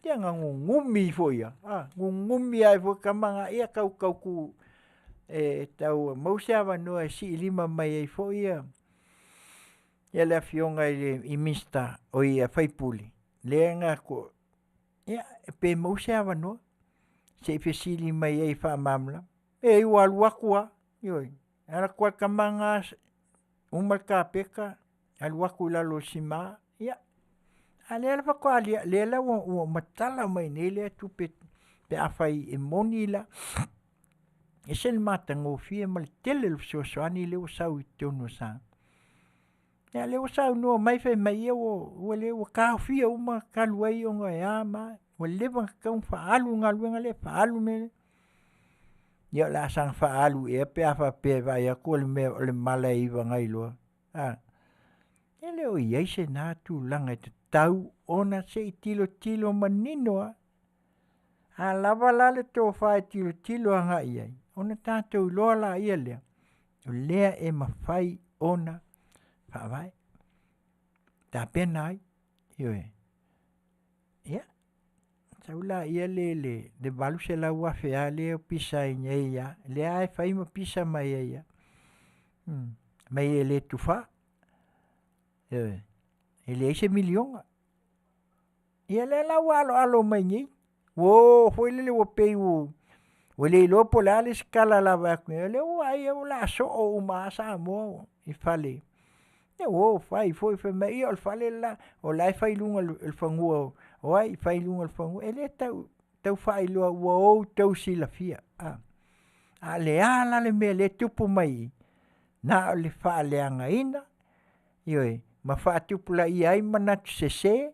Ia na nunumi foi lava, nunumi ai foi le tama lena, ia tau tau e tau maua se avanoa e siilima mai ai foi le Afioga i le Minisita, oi le sui usufono, lea na ia pe maua se avanoa se i fesili mai ai e faamalamalama. Ei ua alu atu lava, ioe, alu atu lava le tama lena uma le kapeta alu atu i lalo o le sima, ia, a o lea faatoa aliae, lea la ua matala mai nei lea tupe pe afai e moni la, e ese le matagofie ma le tele o le fesoasoani lea ua sau i totonu o Samoa. Ia a o lea ua saunoa mai fai mai ia ua le ua taofia uma talu ai ona e a ma a, ua leva ona tatau ona faaalu le galuega lea, faaalu le mea lea. Ia o le a saga faaalu ea pe a faapea e vaai atu o le mea o le mala e iva nei loa, a. E le o i ai se na tulaga e tatau ona se i tilotilo manino lava. A lava la le tofa e tilotilo agai i ai, ona tatou iloa laia lea, o lea e mafai ona faavae, tapena ai, ioe. Ia, sau laia le $800,000 lava lea e pisa ai nei lava, lea e fai ma pisa mai ai lava, mai e le tufa, ioe, e leai se miliona. Ia lea la ua aloalo mai nei, ua o foi lele ua pei ua le iloa po o le a le isi tala o le a avatu, o lea ua vaai o le a soo uma lava Samoa i fale. Ia ua o fai foi fai mai, ia o le fale le la, o la e fai i luga o le fanua o ai, fai i luga o le fanua, e le tau faailoa ua outou silafia. A o le a la le mea lea e tupu mai i i? Na o le faaleagaina, ioe, ma faatupulaia ai manatu sese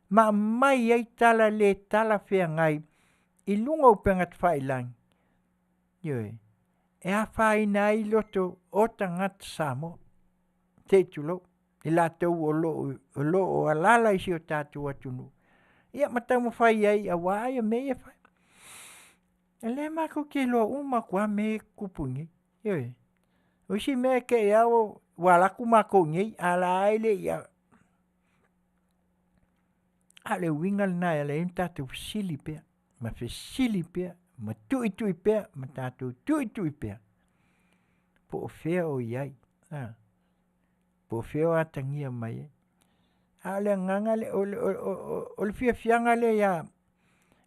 ma aumai ai tala le talafeagai i luga o upega tafailagi, ioe, e afaina ai loto o tagata Samoa, se i tulou, i latou o lo o alaala i si o tatou atunuu, ia ma taumafai ai aua mea ia e fai. O lea matou te iloa uma atu lava mea ia e tutupu i inei, ioe. O isi mea e te i lava ua alu atu matou i inei, a o la e le i... A o le uiga lena e ala ai ona tatou fesili pea ma fesili pea ma tuitui pea ma tatou tuitui pea, po o fea o i ai, a? Po o fea o atagia mai ai. A o le agaga lea, o le fiafiaga lea ia,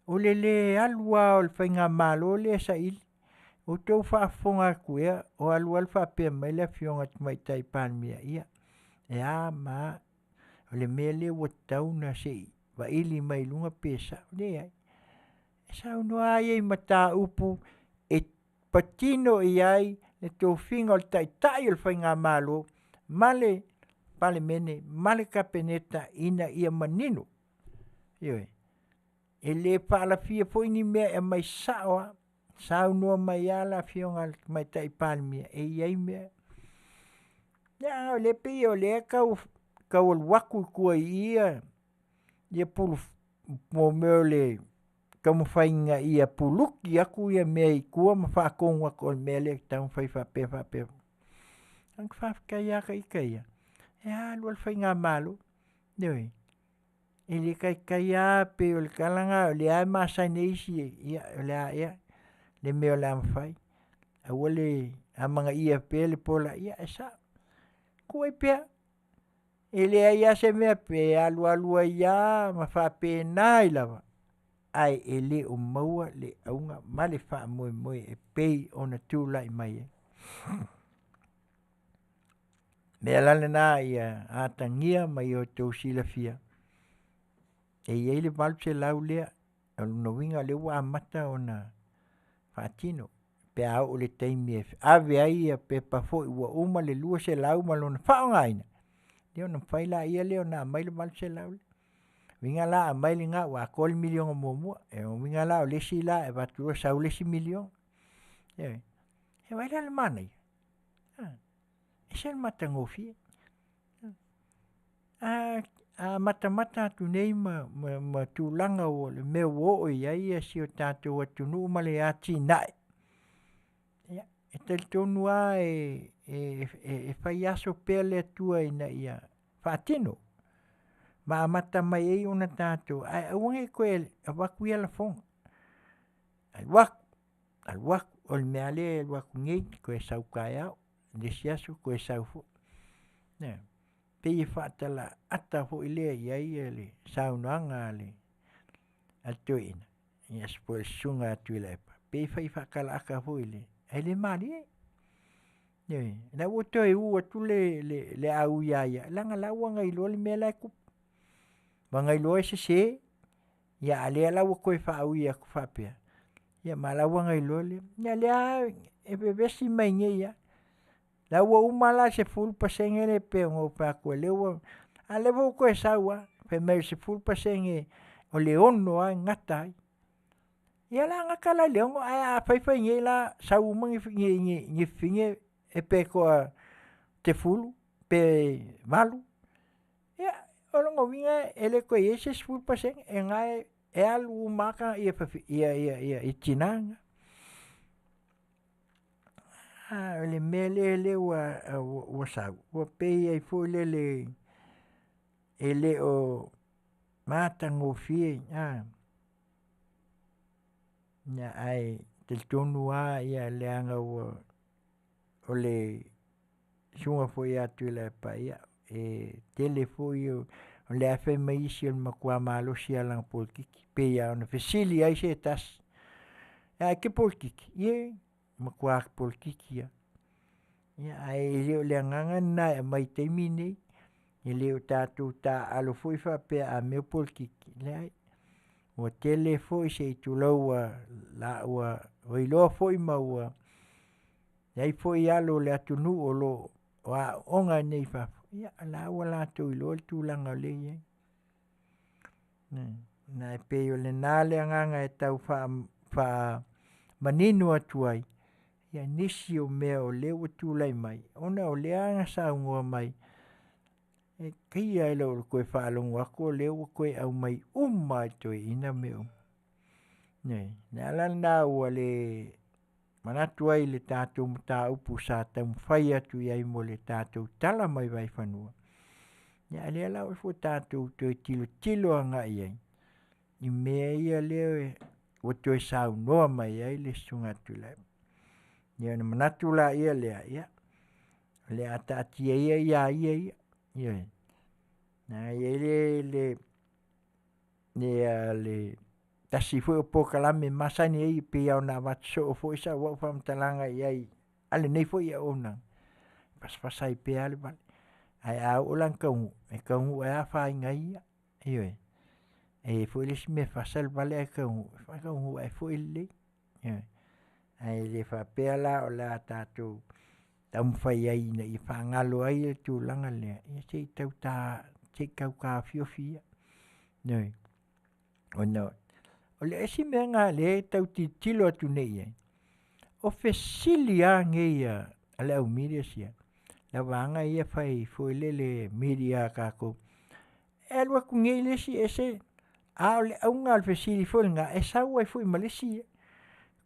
o le le alu lava o le faigamalo lea e saili. Ua outou faafofoga atu ea o alu alu faapea mai le afioga i le Tamaitai Palemia, ia e a ma a, o le mea lea ua tatau ona se i vaili mai luga pe sao. Leai, e saunoa lava ia i mataupu e patino i ai le tofiga o le Taitai o le faigamalo ma le Palemene ma le Kapeneta ina ia manino. Ioe, e le faalafia foi ni mea e aumai sao lava, saunoa mai lava le afioga i le Tamaitai Palemia e i ai mea. Ia a o lea e pei o lea e tau alu atu i tua i i ia mea o le taumafaiga ia puluki atu mea i tua ma faatonu atu o le mea lea e tatau ona fai faapea faapea. Ou te faafetai lava ita ia, e alu lava le faigamalo, ioe. E le taitai lava pei o le tala lena o lea lava e masani ai isi, ia o le a ea le mea o le a mafai, aua le amanaia pea le pola, ia e sao. Tuu ai pea, e leai lava se mea pe alualu ai lava ma faapena ai lava, ae e le o maua le auga ma le faamoemoe e pei ona tulai mai ai. O le mea la lena ia atagia ma ia outou silafia, e i ai le $800 lea, o lona uiga o lea ua amata ona faatino pe a oo i le taimi e ave ai pepa foi ua uma le $200 ma lona faaaogaina, ia ona mafai lea ona aumai le $800 lea. O lona uiga la a aumai lena ua atoa le $1miliona muamua, o lona uiga la o le isi la e avatu loa sau le isi $1miliona. Ioe. Ia vaai la i le manaia? A, e ese le matagofie. A matamata atu nei ma tulaga o le mea ua oo i ai si o tatou atunuu ma le atinae, ia e talitonu lava e fai aso pea le Atua ina ia faatino ma amata mai ai ona tatou, ae aua ne i toe avatu ia lafoga, alu atu, alu atu, o le mea lava lea e alu atu nei toe sau taeao, o le isi aso toe sau foi. Ioe. E pei e faatalaloata foi lea i ai le saunoaga a le toeaina po o le susuga ia Tuilaepa, pei e fai faatalaata foi lea, ae le malie. Ioe. O la ua toe uu atu le au ia ia, leaga o la e ua ia iloa le mea la e tupu, ua ia iloa e sese, a o lea la ua toe faaui atu faapea, ia ma o la e ua ia iloa lea. Ia o lea lava e vevesi mai nei lava, o la ua uma la le 10% lea pei ona ou fai atu o lea ua… a o lea foi ua toe sau lava fai mai o le 10% o le 6 lava e gata ai. Ia o le a gata la i le 6, ae a fai fai nei la sau uma ni fafine pe toa-10 pe 8, ia o lona uiga e le toe i ai se 10% o lena e alu uma lava tina na. A o le mea lea ua sau, ua pei ai foi lele e le o matagofie, ae talitonu lava leaga o le susuga foi ia Tuilaepa, e tele foi… o lea lava e fai mai isi o le matua malosi lava o lana polokiki, pei lava ona fesili ai se tasi, ae e te polokiki? Ioe, matua polokiki lava. Ia ae le o le agaga lena e aumai i le taimi lenei, e le o tatou taaalo foi faapea a mea o polokiki, leai. Ua tele foi se i tulou ua iloa foi ma ua i ai foi alo o le atunuu o lo o aooga nei i fafo, ia o la ua latou iloa le tulaga o lea e i ai. Ae pei o lena le agaga e tau faamanino atu ai nisi o mea o lea ua tulai mai, ona o lea na saunoa mai, e pei lava i lou toe faalogo atu o lea ua toe aumai uma lava e le toeaina mea uma. Ioe. O le ala lena ua le manatu ai i le tatou mataupu sa taumafai atu i ai mo le tatou tala mai vaifanua, ia a lea la ua tatou toe tilotilo agai i ai i mea ia lea ua toe saunoa mai ai le Susuga ia Tuilaepa. Ia ona manatu laia lea, ia o le a taatia ia ia ia ia, ioe. Leaga e i ai le tasi foi o polokalame masani ai e pei lava ona avatu soo foi sau au faamatalaga i ai a lenei foi auaunaga, e vasavasa ai pea le vale. Ae a oo la ina taunuu, e taunuu lava a afaina ai ia, ioe. E i ai foi le isi mea e fasa le vale ae taunuu, e taunuu ae foi lelei, ioe. Ae le faapea la o le a tatou taumafai ai ina ia faagalo ai le tulaga lea, ia se i tau taofiofi ia, ioe. Ona o le isi mea lena o lea e tau tilotilo atu nei i ai, o fesili lava nei a le au media sia, le vaega lea e fai foi lele media a tatou, e alu atu nei le isi ese, a o le auga lava o le fesili foi lena, e sau ai foi ma le isi ia.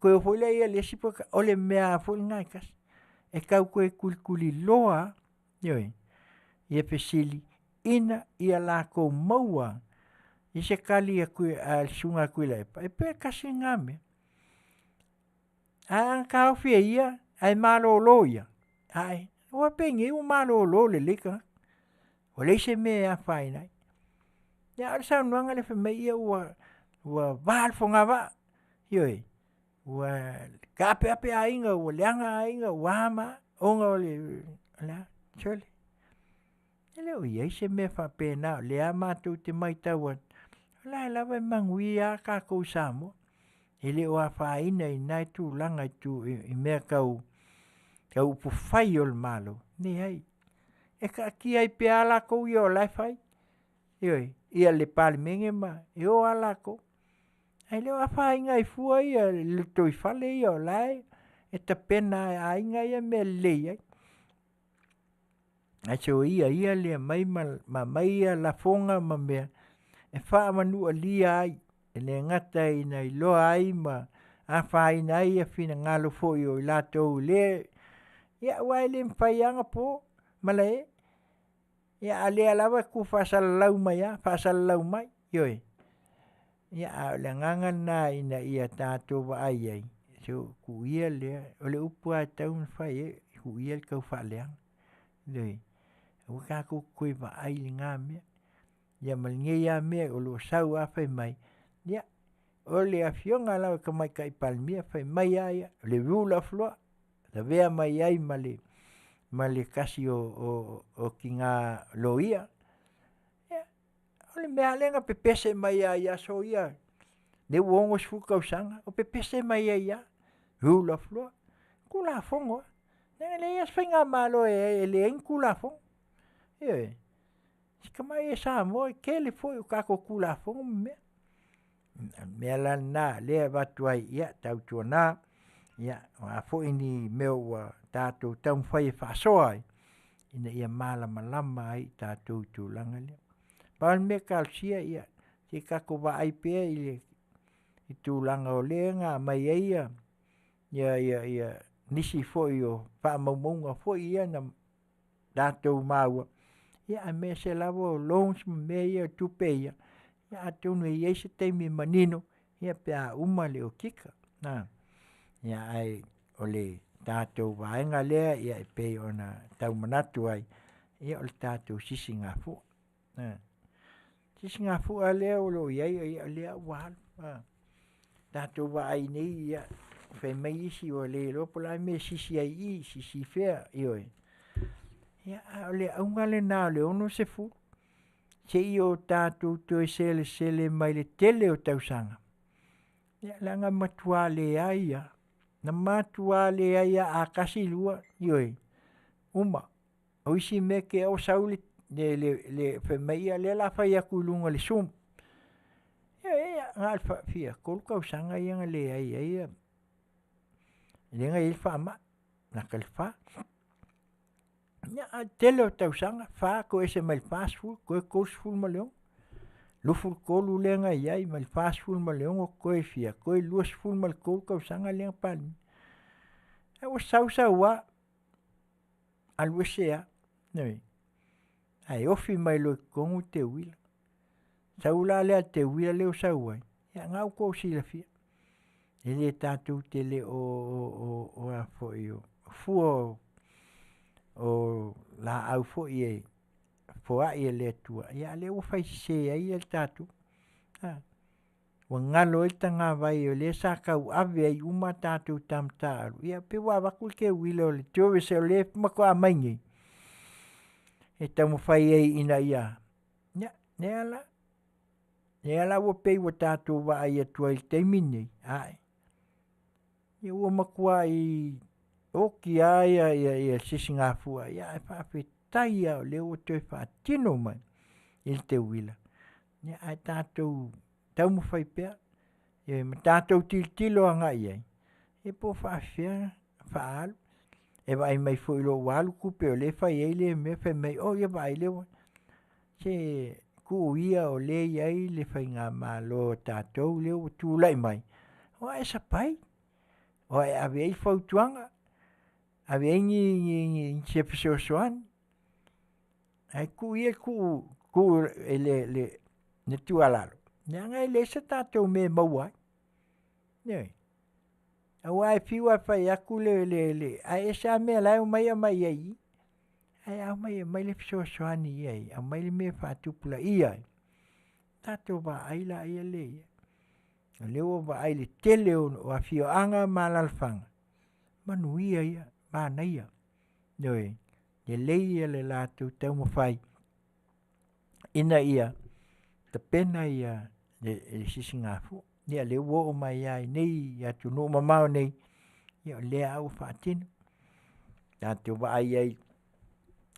Toe o foi lea i le isi polokalame, o le mea foi lena e tasi. E tau toe tulituliloa lava, ioe, ia fesili ina ia latou maua i se tali a le Susuga ia Tuilaepa, e pei e tasi lena mea. Ae a na taofi e ia ae malolo ia, ae ua faapenei ua malolo lelei tagata, ua leai se mea e afaina ai. Ia a o le saunoaga lea fai mai ia ua va le fogavaa, ioe, ua taapeape aiga, ua leaga aiga, ua a ma a, ona o le a? Sole, e le o i ai se mea faapena o lea lava matou te matau atu, o la e lava e manuia lava tatou i Samoa. E le o afaina i na tulaga i mea tau upufai o le Malo, leai. E taatia ai pea latou ia o la e fai, ioe, ia le Palemene ma e o lava latou. Ae le o afaina ai fua le lotoifale ia o la e tapena lava e aiga ia mea e lelei ai. Ae soia ia le aumai ma aumai lafoga ma mea e faamanualia ai, e le gata ina iloa ai ma afaina ai finagalo foi o i latou e le… Aua e le mafai lava ona po malae, a o lea lava e tufaasalalau mai lava, faasalalau mai, ioe. Ia, a o le agaga lena ina ia tatou vaai i ai, se tuu ia lea, o le upu lava e tatau ona fai ai, tuu ia le taufaaleaga, ioe. Aua tatou te toe vaai i lena mea, ia ma lenei lava mea o lo o sau lava fai mai, ia, o le Afioga lava i le Tamaitai Palemia fai mai lava ia, o le rule of law, lavea mai ai ma le tasi o tina loia. Ia, o le mea lava lea na pepese mai ai i aso ia, lea ua 60 tausaga o pepese mai ai lava, rule of law, Tulafono lava. Leaga e leai lava se faigamalo e leai ni Tulafono, ioe. Si tamai lava Samoa, e tele foi o tatou Tulafono ma mea. O le mea la lena o lea e avatu ai, ia tautuana, o a foi ni mea ua tatou taumafai e faasoa ai, ina ia malamalama ai tatou i le tulaga lea. Pau le mea talosia se i tatou vaai pea i le tulaga o lea na aumai ai nisi foi o faamaumauga foi ia na tatou maua, aemaise lava o loans ma mea ia o tupe ia, atonu e i ai se taimi e manino pe a uma le okika. Ae o le tatou vaega lea e pei ona tau manatu ai, ia o le tatou sisigafua. Sisigafua lea o lo o i ai, o lea ua alu, tatou vaai nei, ia, fai mai isi ua le iloa po o le a le mea e sisi ai i i, sisi i fea, ioe. A o le auga lena o le 60, se i o tatou toe selesele mai le tele o tausaga, ia leaga e matua leai lava, na matua leai lava a tasi, lua, ioe, uma. O isi mea te i lava ua sau le fai mai o lea o le a fai atu i luga o le zoom. Ioe, na o le fia 3 tausaga ia na leai ai lea na i ai le faamai, gata i le 4. Ia, a o le tele o tausaga, 4 toe ese mai le 40 toe 36, 23 lea na i ai mai le 46 toe fia? Toe 23 tausaga lea na Palemia. Ae ua sau sau lava, alu ese lava, ioe, ae ofi mai loa i totonu le teuila. Sau la lea a le teuila lea ua sau ai, ia na ua tou silafia, e le tatou te le o fua o laau foi e foai e le Atua, ia ae o lea ua fai sese ai ia tatou. Ua galo ai le tagavai o lea sa tauave ai uma ia tatou tama taalo, ia e pei ua avatu le teuila o le tourist o lea e matua aumai nei, e taumafai ai ina ia, ia lea la, lea la ua pei ua o tatou vaai atu ai i le taimi lenei, ae, ia ua matuai oti lava ia le sisigafua ae faafetai lava o lea ua toe faatino mai i le teuila, ia ae tatou taumafai pea, e ma tatou tilotilo agai i ai, ia po o faafefea ona faaalu. E vaai mai foi ua alu tupe o lea e fai ai lea mea fai mai o ia vaai lea ua. Se tuu ia o lea e i ai le faigamalo a tatou lea ua tulai mai, o ae sapai, o ae ave i ai fautuaga, ave i ai ni se fesoasoani, ae tuu ia le tuu le tuualalo, leaga e leai se tatou mea e maua ai. Ioe, aua e fiu lava e fai atu le ae ese lava le mea la e omai aumai ai i i. Ae a omai e aumai le fesoasoani i ai, aumai le mea e faatupulaia ai, tatou vaai laia lea i ai. O lea ua ou vaai i le tele o afioaga ma alalafaga, manuia ia, manaia. Ioe, lelei ia le latou taumafai ina ia tapena ia le sisigafua. Ia o lea ua oo mai lava i inei i atunuu mamao nei, ia o lea lava ua faatino. Tatou vaai ai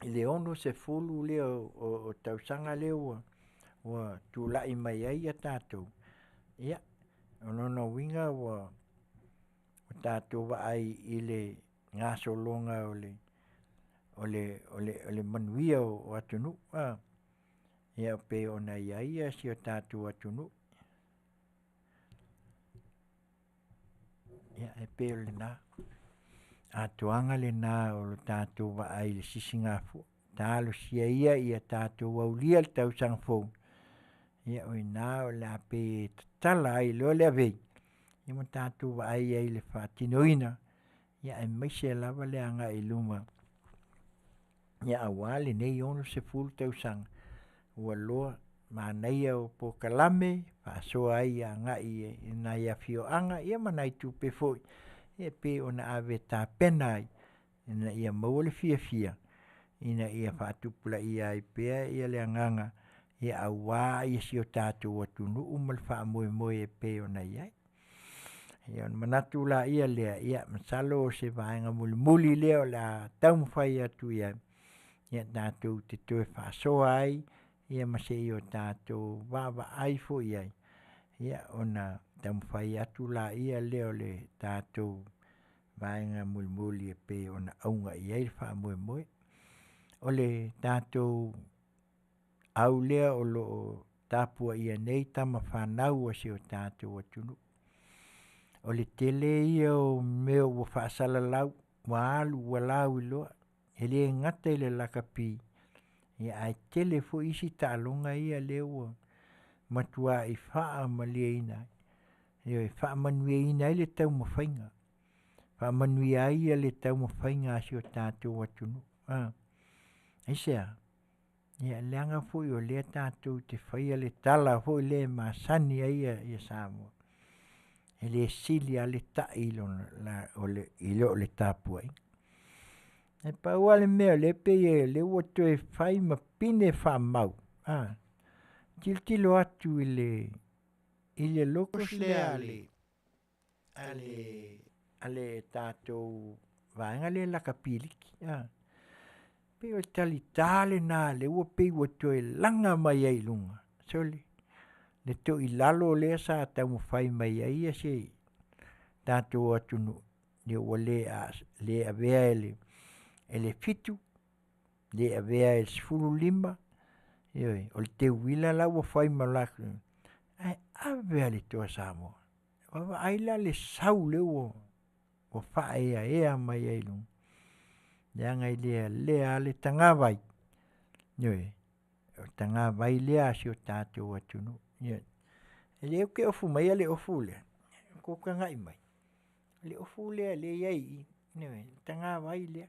i le 60 lea o tausaga lea ua tulai mai ai tatou, ia o lona uiga ua o tatou vaai i le gasologa o le manuia o atunuu a? Ia e pei ona i ai si o tatou atunuu. Ia e pei o lena atoaga lena o le tatou vaai i le sisigafua. Talosia ia ia tatou aulia le tausaga fou, ia o i ina o le a pei e tatala ai loa le avei, ia ma tatou vaai ai i le faatinoina, ia aemaise lava le agai i luma, ia aua lenei 60 tausaga ua loa manaia o polokalame, faasoa ai agai i nai afioaga ia ma nai tupe foi e pei ona ave e tapena ai, ina ia maua le fiafia, ina ia faatupulaia ai pea ia le agaga, ia aua si o tatou atunuu ma le faamoemoe e pei ona i ai. Ia ona manatu laia lea, ia masalo o se vaega mulimuli lea o le a taumafai atu i ai, ia tatou te toe faasoa ai, ia ma se i o tatou vaavaai foi i ai, ia ona taumafai atu laia lea o le tatou vaega mulimuli e pei ona auga i ai le faamoemoe. O le tatou au lea o lo o tapuaia nei tama fanau a si o tatou atunuu, o le tele ia o mea ua faasalalau, ua alu ua lauiloa, e le gata i le lakapi, ia ae tele foi isi taaloga ia lea ua matuai faamalieina ai, ioe faamanuiaina ai le taumafaiga, faamanuia ai le taumafaiga a si o tatou atunuu. Aisea? Ia leaga foi o lea e tatou te faia le tala foi lea e masani ai Samoa, e le sili lava le tai i lo le tapuaiga. E pau lava le mea o lea e pei o lea ua toe fai ma pine faamau, tilotilo atu i le locals lea a le tatou vaega lea lakapi liki a, pei o le talita lena lea ua pei ua toe laga mai ai i luga, sole, le toilalo lea sa taumafai mai ai si o tatou atunuu, ia ua le avea e le 7, le avea e le 15, ioe, o le teuila la ua fai ma latou, ae ave lava i le Toa Samoa. Vaavaai la i le sau lea ua ua faaeaea mai ai i luga, leaga e lealea lava le tagavai, ioe, o le tagavai lea a si o tatou atunuu, ioe. O lea ou te ofu maia le ofu lea, ua outou tagai mai, le ofu lea lea e i ai i i, ioe, le tagavai lea.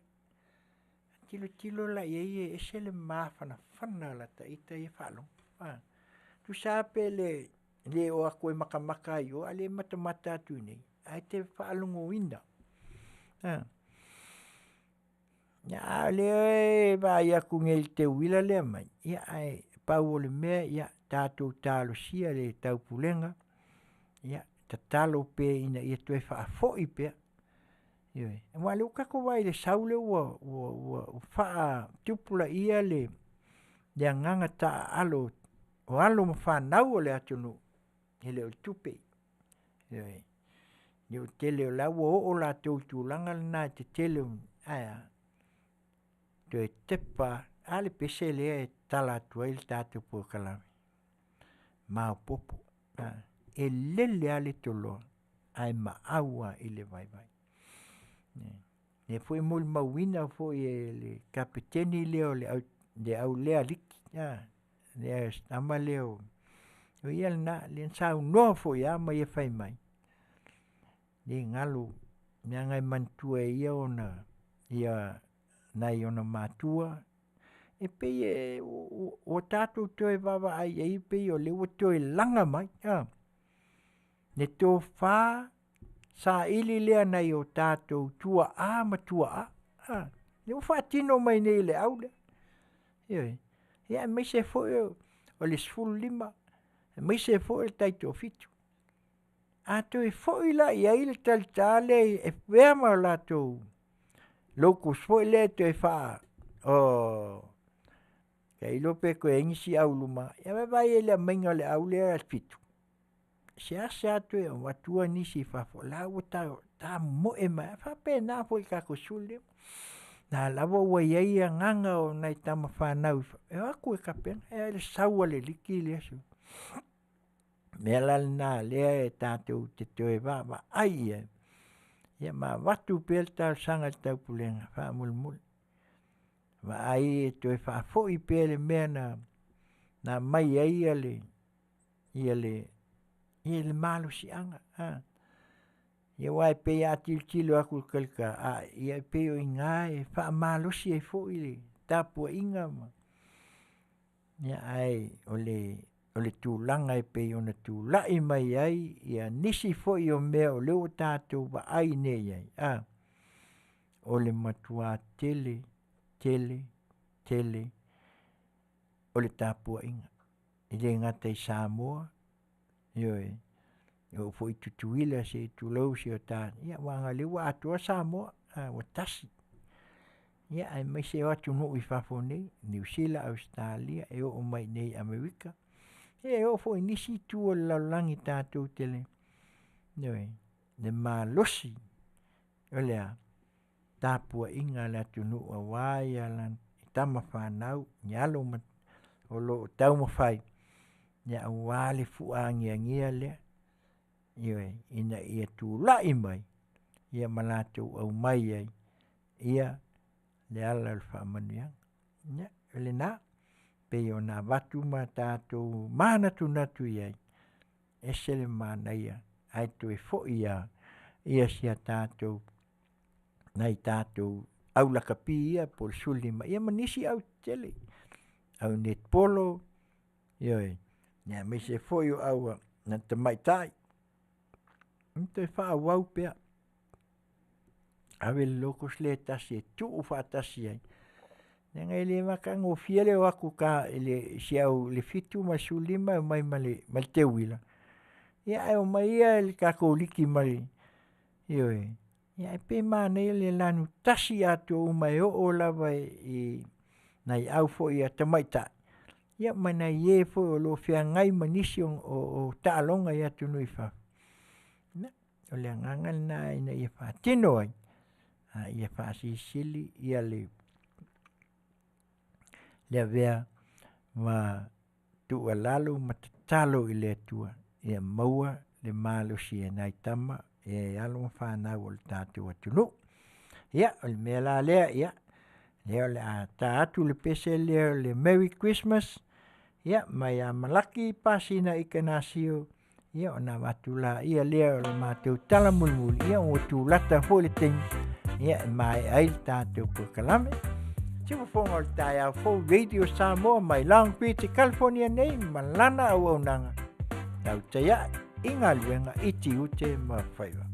A tilotilo la i ai e ese le mafanafana o lata ita ia e faalogo, a. Tusa lava pe le o atu e matamata lava i o, a o lea e matamata atu i inei, ae te faalogoina. A o lea e vaai atu nei i le teuila lea e aumai, ia ae pau o le mea ia tatou talosia le taupulega, ia tatalo pea ina ia toe faafoi pea, ioe. Aua o lea ua tatou vaai i le sau lea ua faatupulaia le agaga taaalo o alo ma fanau a le atunuu, e le o le tupe, ioe. O le tele o la e ua oo latou i le tulaga lena i le tetele, ae a? Toe tepa lava, a le pese lea e tatala atu ai le tatou polokalame, maopoopo, e lele lava le toloa ae maau lava i le vaivai. O lea foi e molimauina foi e le kapeteni lea o le au lea aliki, le tama lea o ia lena lea na saunoa foi lava ma ia fai mai, ne i galo, leaga e manatua e ia nai ona matua, e pei e ua tatou toe vaavaai i ai pei o lea ua toe laga mai, a, le tofa saili lea nai o tatou tuaa ma tuaa, a, lea ua faatino mai nei e le au lea, ioe. Aemaise foi o le 15, aemaise foi o le taitoafitu. A toe foi la i ai le talita lea e avea ma latou locals foi lea e toe faa. O, tailo pe toe i ai nisi au i luma ane, ia vaai i ai i le aumaiga o le au lea 7, e seasea toe avatua nisi i fafo o la ua tamomoe mai lava. E faapena foi i le tatou 15. O la lava ua i ai agaga o nai tamafanau e o atu e tapena, ae o le sau a le aliki le aso. O le mea la lena o lea e tatou te toe vaavaai i ai, ia ma avatu pea le talosaga i le taupulega, faamolemole, vaai e toe faafoi pea le mea na aumai ai le malosiaga, aua e pei a tilotilo atu i le talita, ia e pei o i ina e faamalosi ai foi le tapuaiga ma, ae o le tulaga e pei ona tulai mai ai nisi foi o mea o lea ua tatou vaai nei i ai, a, o le matua tele tele tele o le tapuaiga, e le gata i Samoa, ioe, e oo foi i Tutuila se i tulou si o ta, ia aua o lea ua atoa Samoa, ua tasi. Ia aemaise o atunuu i fafo nei, Niu Sila, Ausetalia, e oo mai i inei i Amerika, ia e oo foi i nisi itu o le lalolagi tatou te le, ioe, le malosi o le a? Tapuaiga a le atunuu aua tama fanau, ni alo o lo o taumafai aua le fua agiagia lea, ioe, ina ia tulai mai ma latou aumai ai le ala o le faamanuiaga. Ia, o lena, pei ona avatu ma tatou manatunatu i ai, ese le manaia ae toe foi lava i si a tatou, nai tatou aulakapi ia po o le 15 ia ma nisi au tetele, au netipolo, ioe, aemaise foi o au tamaitai, ia toe faaauau pea, ave le locals lea e tasi e tuufaatasi ai, leaga e le matagofie le o atu i si au i le 7 ma le 15 e omai ma le teuila, ae omai ia i le tatou liki ma le, ioe, ae pei e manaia le lanutasi atoa uma e oo lava i nai au foi a tamaitai ia ma nai e foi o lo o feagai ma nisi o taaloga i atunuu i fafo. Ia, o le agaga lena ina ia faatino ai, a ia faasilisili le avea ma tuualalo ma tatalo i le Atua ia maua le malosi e nai tama. e alo ma fanau o le tatou atunuu. Ia o le mea la lea, ia lea o le a ta atu le pese lea o le Merry Christmas, ia mai ia Malaki Pasina Ikenasio, ia ona avatu laia lea o le matou tala mulimuli, ia ua tulata foi le taimi, ia e maea ai le tatou polokalame. Siufofoga o le taeao fou Radio Samoa mai Long Beach, California nei ma lana auaunaga tautai ae i galuega i tiute ma faiva.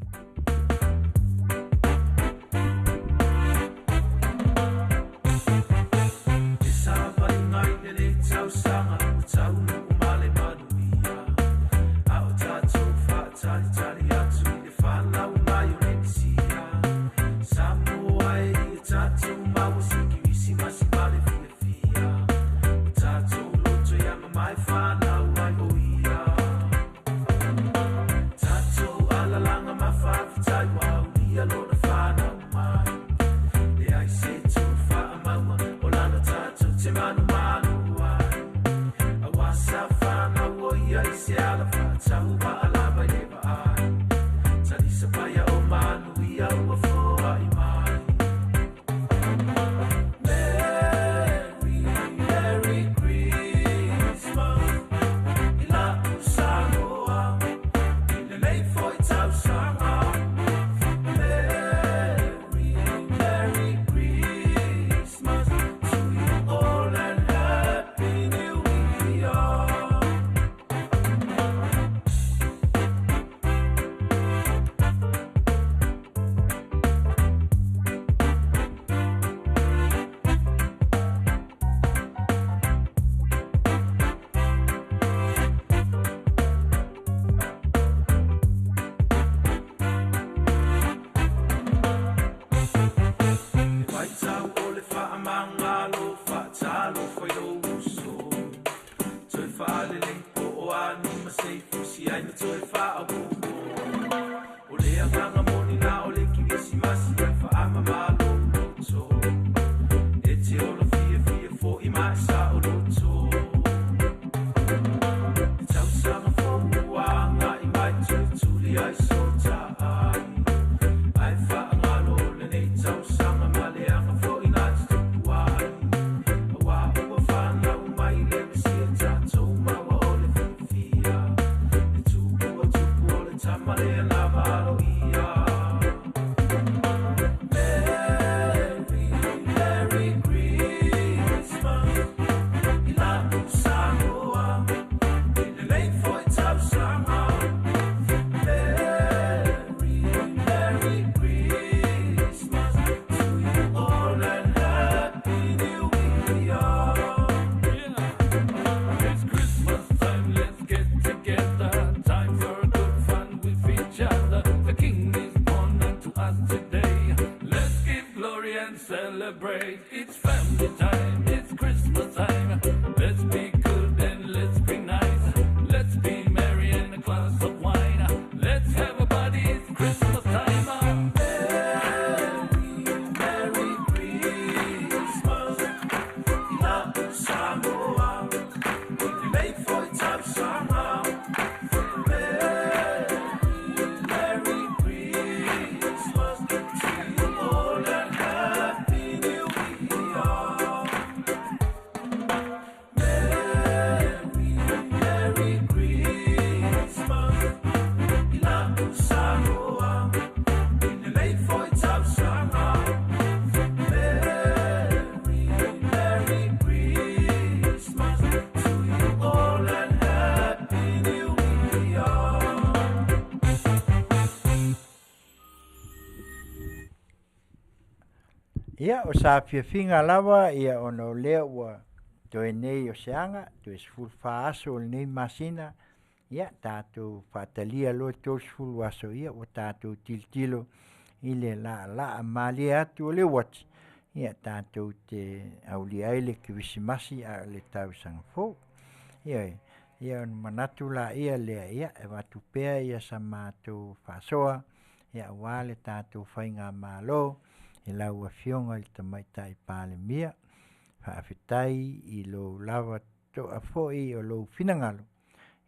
Ia, o sa fiafiga lava, ia ona o lea ua toe nei o se aga, toe 14 aso o lenei masina, ia tatou faatalia loa le 30 aso, ia ua tatou tilotilo i le laalaa malie atu o le uati, ia tatou te aulia ai le kerisimasi a o le tausaga fou. Ioe, ia ona manatu laia lea, ia e avatu pea ia sa matou faasoa, ia aua le tatou faigamalo i lau Afioga i le Tamaitai Palemia, faafetai i lou lava to'a foi o lou finagalo,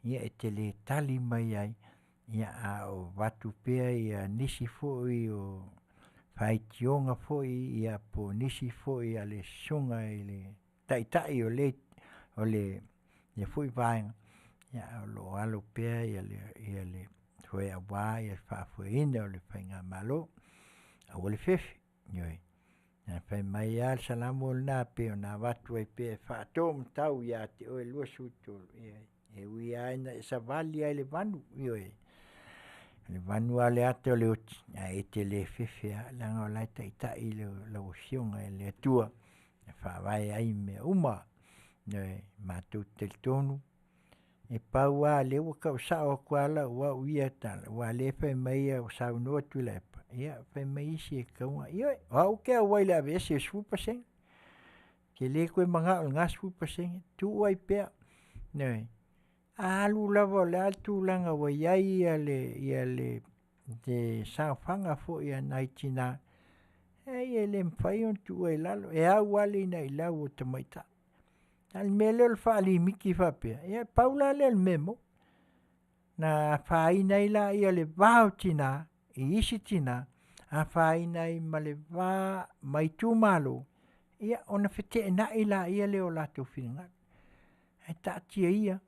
ia e te le tali mai ai. Ia a o avatu pea ia nisi foi o faitioga foi ia po o nisi foi a le Susuga i le Taitai o lea foi Vaega, ia ae o lo o alo pea le foe aua le faafoeina o le faigamalo. Aua le fefe, ioe, ae fai mai lava le Salamo lena e pei ona avatu ai pea e faataumatau ia te oe 23, ioe, e ui lava ina e savali lava i le vanu, ioe, o le vanu lava o le ata o le oti, ae e te le fefe lava leaga o la e taitai lau Afioga e le Atua e faavae ai mea uma. Ioe, matou te talitonu, e pau lava lea ua tau sao atu lava lau au ia tala, aua o lea e fai mai ua saunoa Tuilaepa, ia fai mai isi e tatau ona, ioe, o au ou te auai i le aveese o le 10%. Ou te le toe manao i lena 10%, tuu ai pea, ioe. A alu lava o le a le tulaga ua i ai le saofaga foi a nai tina, leai e le mafai ona tuua i lalo, e au lava le inailau a tamaitai. A o le mea lea o le faalimiti faapea, ia pau la lea o le mea e maua, na afaina ai lea o le va o tina i isi tina, afaina ai ma le va ma itumalo, ia ona feteenai lea o latou finagalo. Ae taatia ia,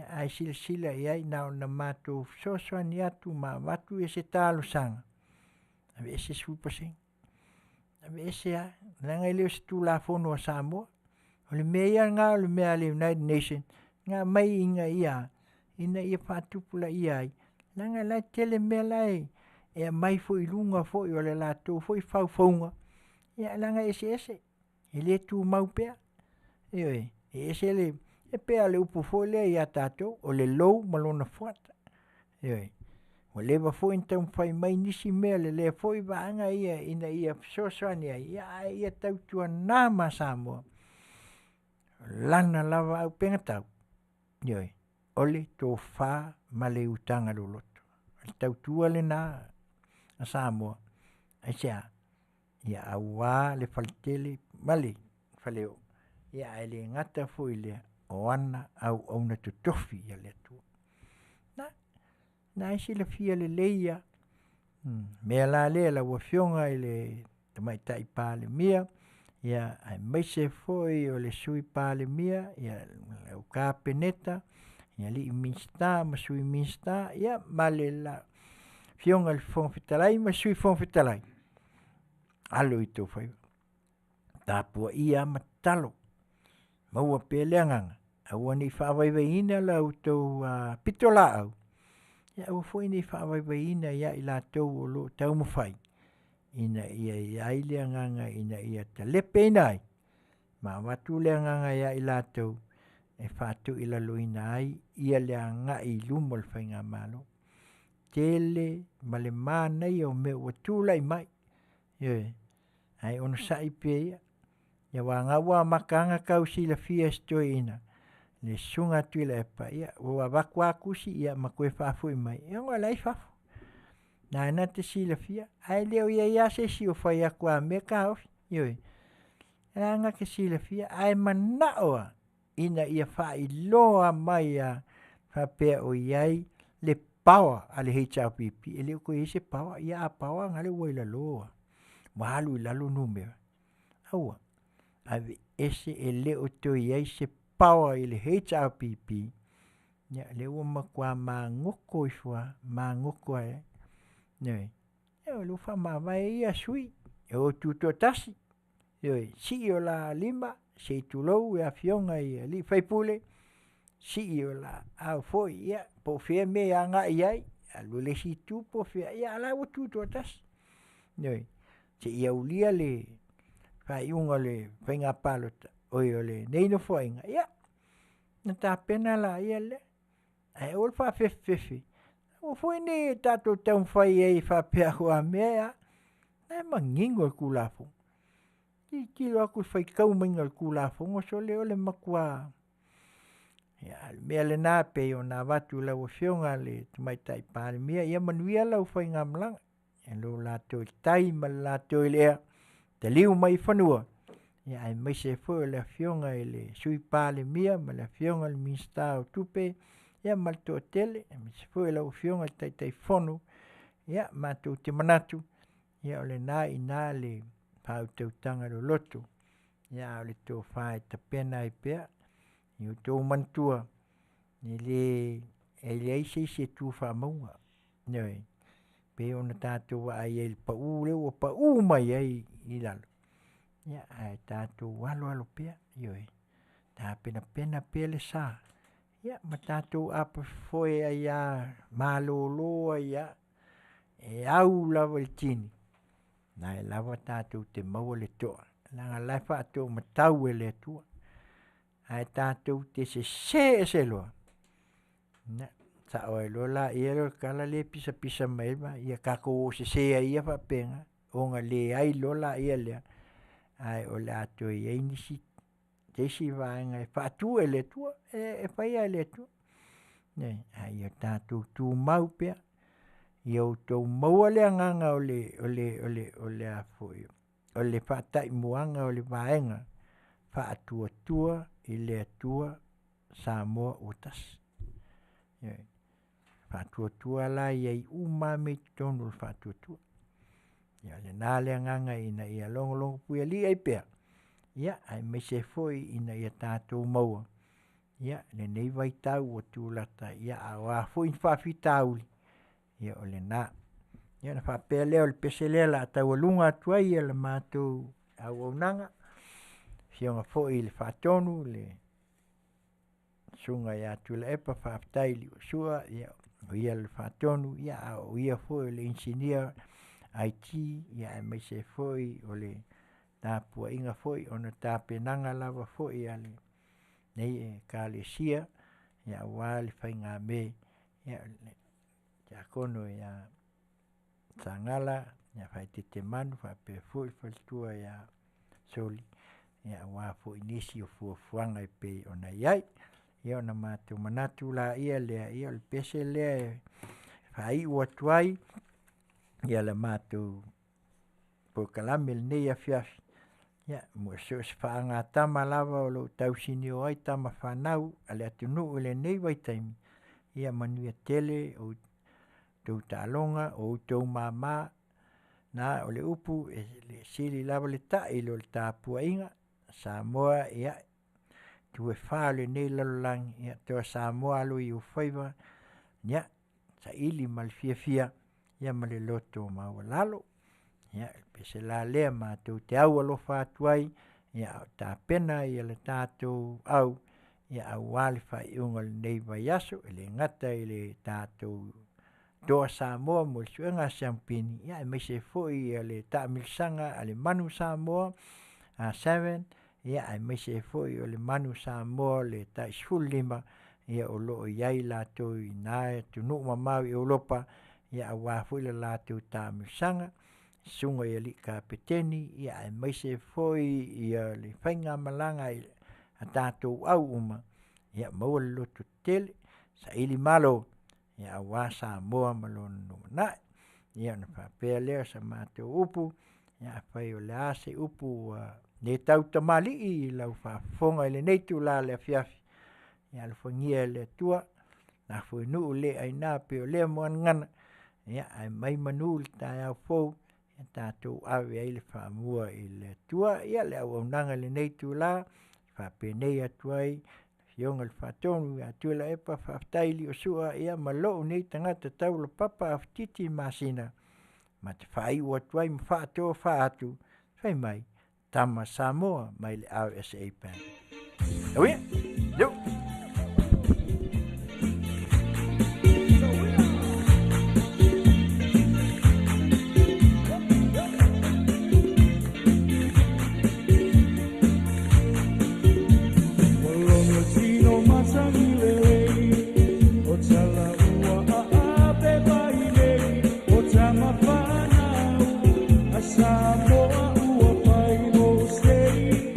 ae silasila i ai, na ona matou fesoasoani atu ma avatu se talosaga, aveese le 10%, aveese lava, leaga e le o se Tulafono a Samoa. O le mea ia lena o le mea a le United Nation na aumai ina ia a? Ina ia faatupulaia ai, leaga o la e tele mea la e aumai foi i luga foi o le latou foi faufauga, ia leaga e eseese, e le tumau pea. Ioe, e ese le, e pei lava o le upu foi lea ia tatou, o le lou ma lona fuata. Ioe, ua leva foi ona taumafai mai nisi mea a lea foi vaega ia ina ia fesoasoani ai, ae ia tautuana ma Samoa, o lana lava auupega, ioe, o le tofa ma le utaga loloto. O le tautua lena a Samoa, aisea? Ia aua le faletele ma le faleoo, ae le gata foi i lea, o ana auauna totofi a le Atua. O lena e silafia lelei lava. O le mea la lea lau Afioga i le Tamaitai Palemia, aemaise foi o le Sui Palemia, lau Kapeneta, alii Minisita ma Sui Minisita, ia ma le Afioga i le Fofoga Fetalai ma le Sui Fofoga Fetalai, alo i tou faiva, tapuaia ma tatalo, maua pea le agaga, aua ne i faavaivaiina la outou pitolaau, aua foi ne i faavaivaiina ia i latou o lo o taumafai ina ia i ai le agaga ina ia talepeina ai ma avatu le agaga ia i latou e faatoilaloina ai le agai i luma o le faigamalo. Tele ma le manaia o mea ua tulai mai, ioe, ae onosai pea ia, aua o lena ua amata lava ona tau silafia e si toeaina le Susuga a Tuilaepa, ia ua avatu lava tusi ma toe faafoi mai, ona o la e i fafo. O lena na te silafia, ae le o i ai lava se isi o fai atu a mea taofi, ioe. O lena na te silafia, ae manao lava ina ia faailoa mai lava faapea o i ai le power a le HRPP, e le o toe i ai se power. Ia a power o lale ua i lalo lava, ua alu i lalo numera. Aua, aveese e le o toe i ai se power i le HRPP, ia lea ua matua magoto ifo lava, magoto ai lava. Ioe. O lea ua faamavae ia sui e o e tutoatasi, ioe, sii o la lima, se i tulou afioga i sui usufono, sii o la aao foi, ia po o fea le mea e agai i ai, alu i le isi itu po o fea, a o la e ua tutoatasi. Ioe. Seia aulia le faaiuga o le faiga palota oi o lenei Nofoaiga, ia, ona tapena lea lea. Ae aua le faafefefe, aua foi ne i tatou taumafai ai faapea a mea e a, o la e manino le Tulafono. Tilotilo atu i le faitau maiga o le Tulafono, sole o le matua… Ia, a o le mea lena e pei ona avatu i lau Afioga i le Tamaitai Palemia, ia manuia lau faigamalaga i lo la toe tai ma le la toe i le ea, taliu mai i fanua, aemaise foi o le Afioga i le Sui Palemia ma le Afioga i le Minisita o Tupe. ia ma le toatele, aemaise foi o lau Afioga i le Taitaifono, ia matou te manatu, ia o lena e i ina le faautautaga loloto, ia a o le tofa e tapena ai pea. Ia outou manatua, e leai se isi e tu faamauga, ioe. E pei ona tatou vaai ai i le pau lea ua pau mai ai i lalo, ae tatou aloalo pea, ioe, tapenapena pea le sa, ia ma tatou apofofoe ai lava malolo ai lava, e au lava i le tini, o lena lava tatou te maua le toa, leaga o la e faatoomatau e le Atua. Ae tatou te sese ese loa, ia sao ai loa lea o le tala lea e pisapisa mai ai le va, ia tatou o sese ai ia faapena, ona leai loa lea, ae o le a toe i ai nisi se isi vaega e faatu e le Atua, e fai lava e le Atua. Ioe, a ia tatou tumau pea, ia outou maua le agaga o le faataimuaga o le vaega Faatuatua i le Atua Samoa ua Tasi. Ioe. Faatuatua la e i ai uma lava mea i totonu o le faatuatua. Ia o lena le agaga ina ia logologopuialii ai pea, ia aemaise ai foi ina ia tatou maua lenei vaitau ua tulata, a o a foi ni faafitauli, ia o lena. Ia ona faapea lea o le pese lea o le a taualuga atu ai le matou auaunaga, afioga foi i le Faatonu le Susuga ia Tuilaepa faafetai Liusua, o ia le Faatonu a o ia foi o le Inisinia IT aemaise ai foi o le tapuaiga foi ona o tapenaga lava foi a lenei Ekalesia aua le faigamea a le Tiakono ia Sagala Faaeteete Manu faapea foi le faletua ia Soli aua foi nisi o fuafuaga e pei ona i ai. Ia ona matou manatu lea, ia o le pese lea e faaiu atu ai le matou polokalame i lenei afiafi, mo so o se faagatama lava o lo o tausinio ai tama fanau a le atunuu i lenei vaitaimi, ia manuia tele a outou taaloga, o outou mama. Na o le upu, e sili lava le ta'i i lo le tapuaiga a Samoa, ia, itu e fa o lenei lalolagi, ia toa Samoa alo i ou faiva, ia saili ma le fiafia ma le loto maualalo. Ia o le pese la lea matou te aualofa atu ai a o tapena le tatou au aua le faaiuga o lenei vaiaso, e le gata i le tatou Toa Samoa mo le suega a Siamupini, aemaise ai foi le taamilosaga a le Manu Samoa 7, aemaise ai foi o le Manu Samoa le tai 15 o lo o i ai latou i na atunuu mamao i Europa aua foi le latou taamilosaga, susuga i alii Kapeteni aemaise foi le faigamalaga a tatou au uma, ia maua le lototetele, sailimalo aua Samoa ma lona lumanai. Ia ona faapea lea o se matou upu, ia afai o le a se upu ua le tautamalii i lau faafofoga i lenei itula o le afiafi, ia alofagia e le Atua lafo i nuu le aina pei o lea muagagana, ae aumai manu i le taeao fou e tatou ave ai le faamua i le Atua. Ia, le auaunaga i lenei itula, e faapenei atu ai le Afioga i le Faatonu ia Tuilaepa faafetai Liosua ma lou nei tagata taulapapa Aufititi Masina ma te faaiu atu ai ma faatofa atu, fai mai, tama Samoa mai le RSA Band. Tau ia, yo!
Samoa ua pai mo sei.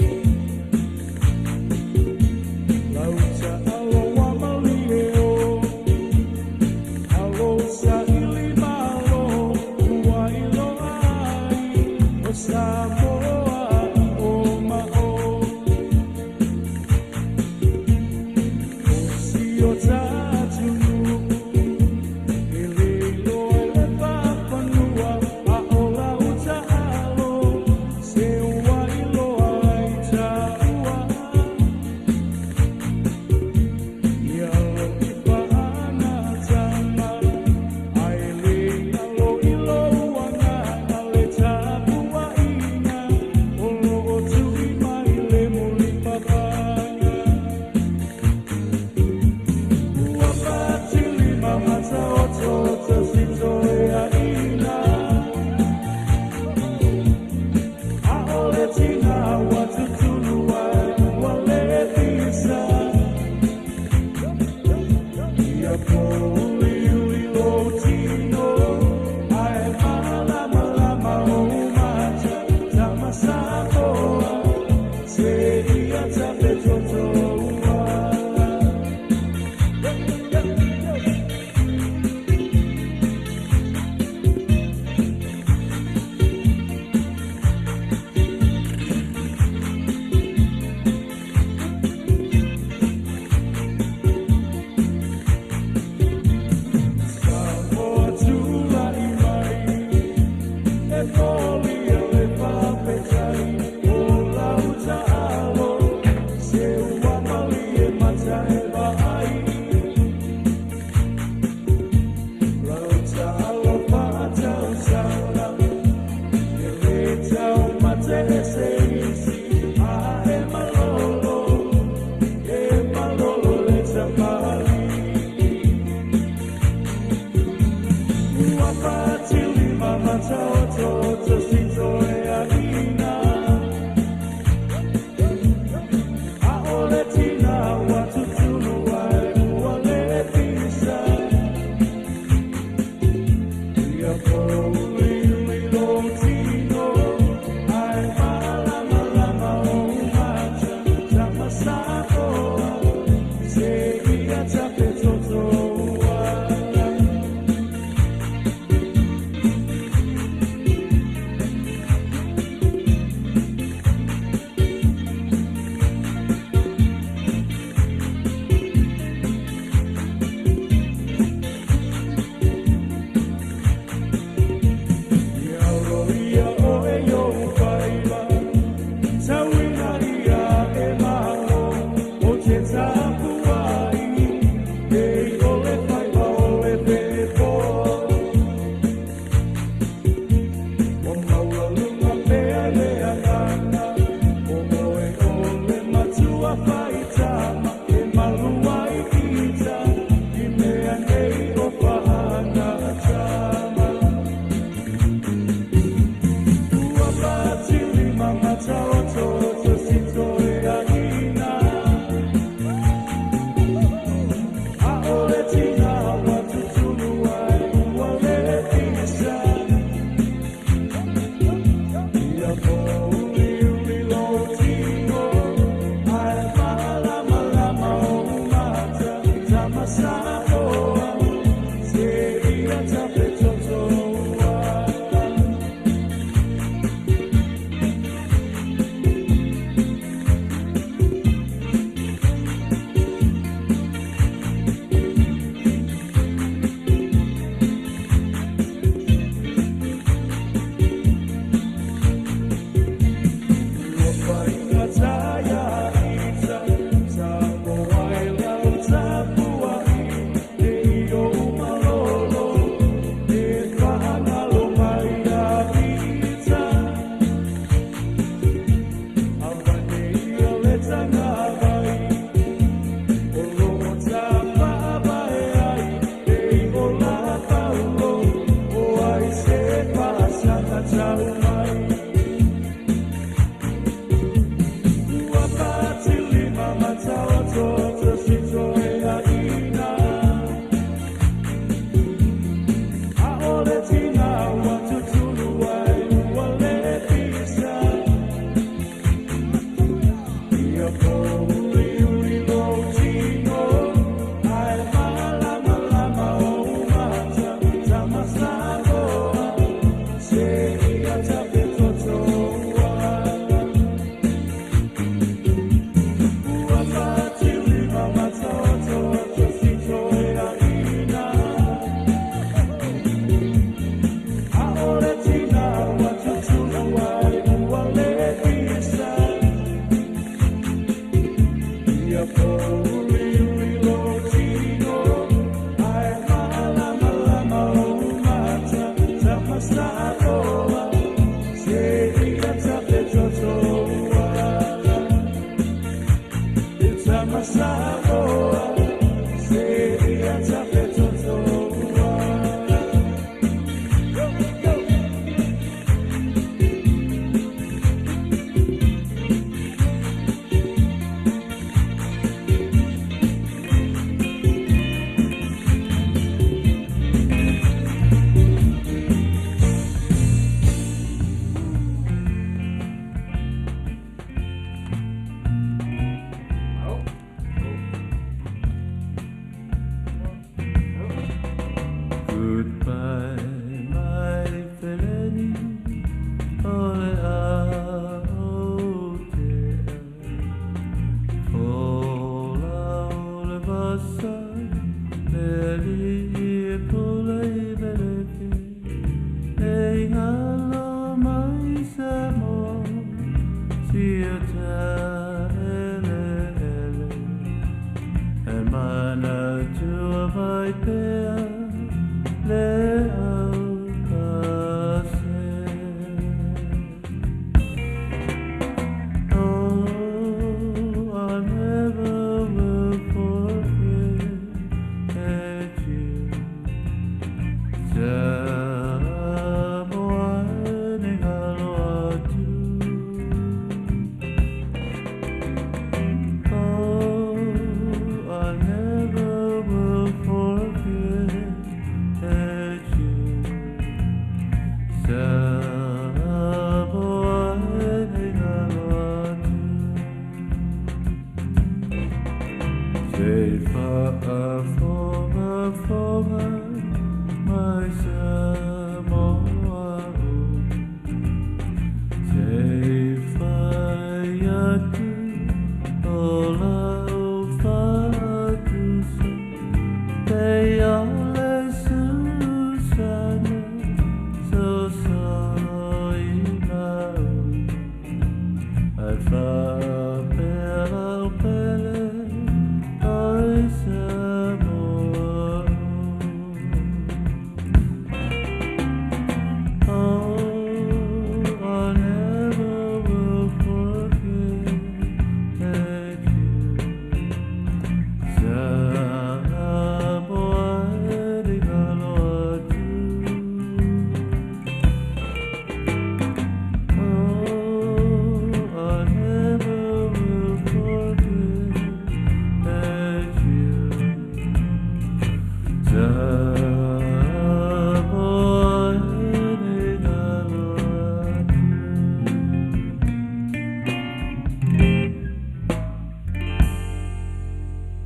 Myself.